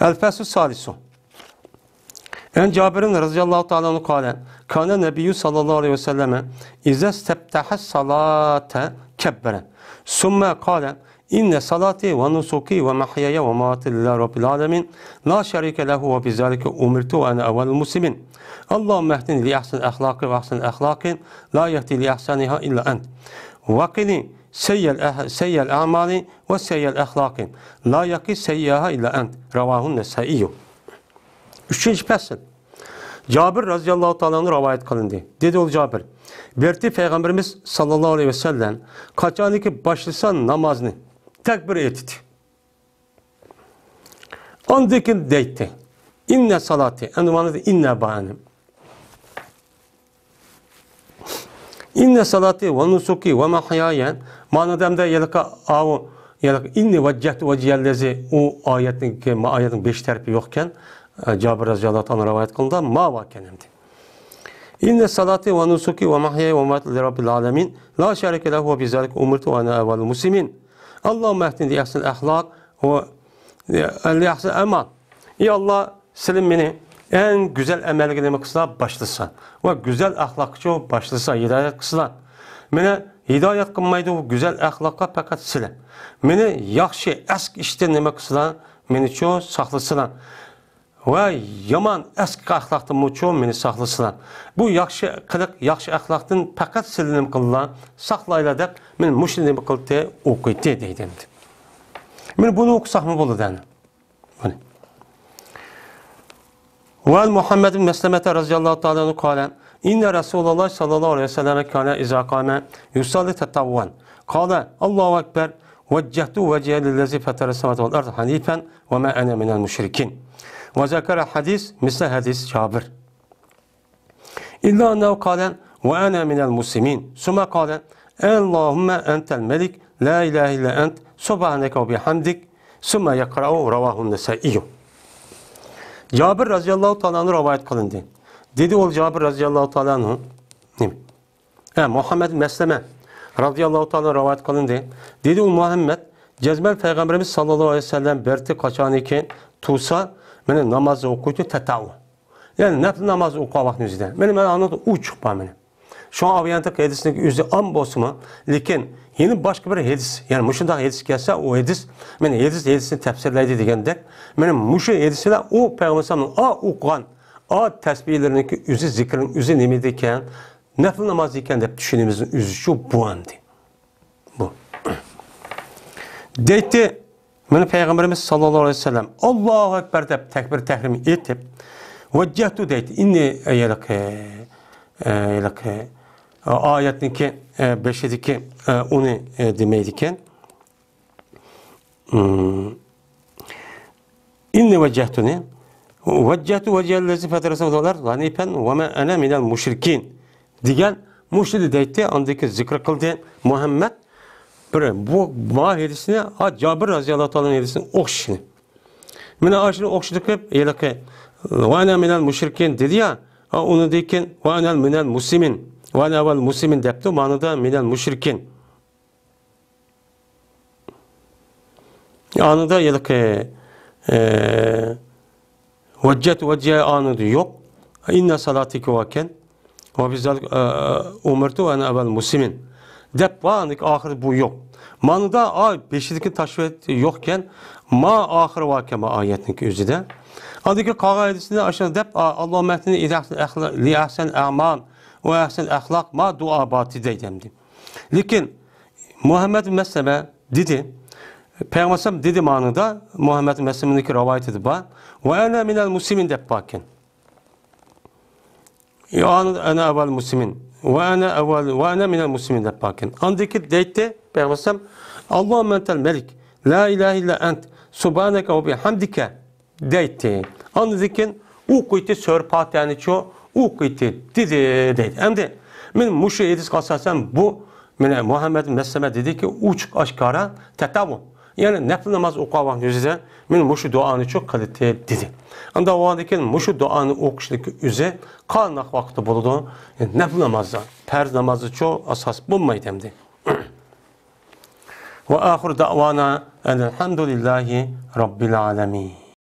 الفصل الثالث. عن جابر رضي الله تعالى عنه قال: كان النبي صلى الله عليه وسلم إذا استفتح الصلاة كبر، ثم قال: إن صلاتي ونسكي ومحياي ومماتي لله رب العالمين لا شريك له وبذلك أمرت وأنا أول المسلمين. اللهم اهدني لأحسن الأخلاق وأحسن الأخلاق لا يهدي لأحسنها إلا أنت. وقني سيئ الأه-، سيئ الأعمال وسيئ الأخلاق لا يقي سيئها إلا أنت. رواه النسائي. ئۈچىنچى پەسىل. جابىر رەزىياللاھۇ تائالا ئەنھۇ رىۋايەت قىلىندى. دېدى ئۇ جابىر: بىرتى پەيغەمبىرىمىز ساللاللاھۇ ئەلەيھى ۋەسەللەم قاچانكى باشلىسا نامازنى، تەكبىر ئېيتتى. ئاندىن كېيىن دەيتتى: «ئىننە سالاتى»، ئەمدى مانا ئىننە بار ئەنە. «ئىننە سالاتى ۋە نۇسۇكى ۋە مەھيايە»، مانىدا ئەمدى ھېلىقى ئاۋۇ، ھېلىقى «ئىننى ۋەججەھتۇ ۋەجھىيەللەزى»، ئۇ ئايەتنىڭ، ما ئايەتنىڭ بېشى تەرىپى يوقكەن، جابىر رەزىياللاھۇ تائالا رىۋايەت قىلىنغان، ما باركەن ئەمدى. «ئىننە سالاتى ۋە نۇسۇكى ۋە مەھيايە ۋە مەماتى لىرەببىل ئالەمىن، لا شەرىكە لەھۇ ۋە بىزالىكە ئۇمىرتۇ ۋە ئەنە ئەۋۋەلۇل مۇسلىمىن. ئاللاھۇممە ئەھدىنى لىئەھسەنىل ئەخلاق ۋە لىئەھسەنىل ئەمال.» ئى ئاللا، سىلى مېنى ئەڭ گۈزەل ئەمەلگە نېمە قىلسىلا باشلىسا ۋە گۈزەل ئەخلاققىچۇ باشلىسا، ھىدايەت قىلسىلا. مېنى ھىدايەت قىلمايدۇ گۈزەل ئەخلاققا پەقەت سىلى. مېنى ياخشى، ئەسكى ئىشتىن نېمە قىلسىلا، مېنىچۇ ساقلىسىلا. ۋە يامان، ئەسكى ئەخلاقتىنمۇچۇ مېنى ساقلىسىلا. بۇ ياخشى قىلىق، ياخشى ئەخلاقتىن پەقەت سىلى نېمە قىللا، ساقلايلا دەپ، مېنى مۇشۇ نېمە قىلدى، ئوقۇيتتى دەيدۇ ئەمدى. مېنى بۇنى ئوقۇساقمۇ بولىدۇ ئەنە. مانا. وعن محمد بن مسلمة رضي الله تعالى عنه قال: إن رسول الله صلى الله عليه وسلم كان إذا قام يصلي تطوعا قال: الله أكبر، وجهت وجهي للذي فطر السماوات والأرض حنيفا وما أنا من المشركين. وذكر حديث مثل حديث جابر. إلا أنه قال: وأنا من المسلمين. ثم قال: اللهم أنت الملك، لا إله إلا أنت، سبحانك وبحمدك، ثم يقرأ. رواه النسائي. جابىر رەزىياللاھۇ تائالا ئەنھۇ رىۋايەت قىلىندى. دېدى ئۇ جابىر رەزىياللاھۇ تائالا ئەنھۇ. نېمە؟ ھە، مۇھەممەد مەسلەمە رەزىياللاھۇ تائالا رىۋايەت قىلىندى. دېدى ئۇ مۇھەممەد، جەزمەن پەيغەمبىرىمىز ساللاللاھۇ ئەلەيھى ۋەسەللەم بىرتى قاچانكى تۇرسا، مېنى ناماز ئوقۇيتتى، تەتەۋۋۇ. يەنى نەپلى ناماز ئوقۇغان ۋاقىتنىڭ ئۆزىدە. مېنى، مەن ئاندىن ئۇچۇق بار مېنى. شۇڭا ئاۋۇ يەردىكى ھەدىسنىڭ ئۆزى ئام بولسىمۇ، لېكىن يەنە باشقا بىر ھەدىس، يەنى مۇشۇنداق ھەدىس كەلسە، ئۇ ھەدىس، مېنى ھەدىس، ھەدىسنى تەپسىرلەيدۇ دېگەندەك، مېنى مۇشۇ ھەدىس بىلەن ئۇ پەيغەمبەر ئەلەيھىسسالامنىڭ ئا ئوقۇغان، ئا تەسبىھلىرىنىڭكى ئۆزى، زىكرىنىڭ ئۆزى نېمە ئىدىكەن؟ نەپلى ناماز ئىكەن دەپ چۈشىنىمىزنىڭ ئۆزىچۇ بۇ ئەمدى. بۇ. دەيتتى، مانا پەيغەمبىرىمىز ساللاللاھۇ ئەلەيھى ۋەسەللەم، «ئاللاھۇ ئەكبەر» دەپ تەكبىر تەھرىم ئېيتىپ، «ۋەججەھتۇ» دەيتتى. ئىننى، ئېلىقى، ئېلىقى، ئايەتنىڭكى، بېشىدىكى، ئۇنى، دېمەيدىكەن. ئىننى ۋەججەھتۇنى، ۋەججەھتۇ ۋەجھىيەللەزى فەتەرەس سەماۋاتىل ئەرز ھەنىفەن ۋە مە ئەنە مىنەل مۇشرىكىن دېگەن مۇشۇنى دەيتتى، ئاندىن كېيىن زىكىر قىلدى مۇھەممەد. بىر بۇ، ما ھەدىسنى، ھا، جابىر رەزىياللاھۇ تائالا ھەدىسىنى ئوخشىشىنى. مانا ئاشۇنى ئوخشىتىپ، ھېلىقى ۋە ئەنە مىنەل مۇشرىكىن دېدى يا، ھا، ئۇنىڭدىن كېيىن ۋە ئەنە مىنەل مۇسلىمىن، ۋە ئەنە ئەۋۋەل مۇسلىمىن دەپتۇ، مانىدا مىنەل مۇشرىكىن. ئانىدا ھېلىقى، ئە، ۋەججەھتۇ ۋەجھىيە ئانىدا يوق. ئىننە سالاتىكى باركەن. ۋە بىزالىك، ئە، ئۇمىرتۇ ئەنە ئەۋۋەل مۇسلىمىن دەپ بار، ئاندىكى ئاخىرى بۇ يوق. مانىدا ئا بېشىدىكى تاشۋەت يوقكەن. ما ئاخىرى باركەن، ما ئايەتنىڭكى ئۆزىدە. ئاندىكى قالغان ھەدىسىنى ئاشۇنداق دەپ، ئا، ئاللاھۇممە ئەھدىنى ئىلە ئەھسەن ئەخلا-، لى ئەھسەن ئەمال ۋە ئەھسەن ئەخلاق ما دۇئا بارتى دەيدۇ ئەمدى. لېكىن مۇھەممەد مەسلەمە دېدى. پەيغەمبەر دېدى مانىدا، مۇھەممەد مەسلەمىنىڭكى رىۋايىتىدە بار. ۋە ئەنە مىنەل مۇسلىمىن دەپ باركەن. ئەنە ئەۋۋەل مۇسلىمىن. ۋە ئەنە ئەۋۋەل، ۋە ئەنە مىنەل مۇسلىمىن دەپ باركەن. ئاندىن كېيىن دەيتتى پەيغەمبەر، ئاللاھۇممە ئەنتەل مەلىك، لا ئىلاھە ئىللا ئەنت، سۇبھانەكە ۋە بىھەمدىكە. دەيتتى. ئاندىن كېيىن ئوقۇيتتى سۈرە پاتىھەنىچۇ، ئوقۇيتتى دېدى دەيدۇ. ئەمدى مەن مۇشۇ ھەدىسكە ئاساسەن بۇ، مانا مۇھەممەد مەسلەمە دېدىكى، ئوچۇق ئاشكارا تەتەۋۋۇ، يەنى نەپلى ناماز ئوقۇغان ۋاقىت يۈزىدە مەن مۇشۇ دۇئانىچۇ قىلىتتى دېدى. ئاندا بولغاندىن كېيىن مۇشۇ دۇئانى ئوقۇشنىڭ ئۆزى قانداق ۋاقىتتا بولىدۇ؟ نەپلى نامازدا، پەرز نامازدىچۇ ئاساس بولمايدۇ ئەمدى. وآخر دعوانا أن الحمد لله رب العالمين.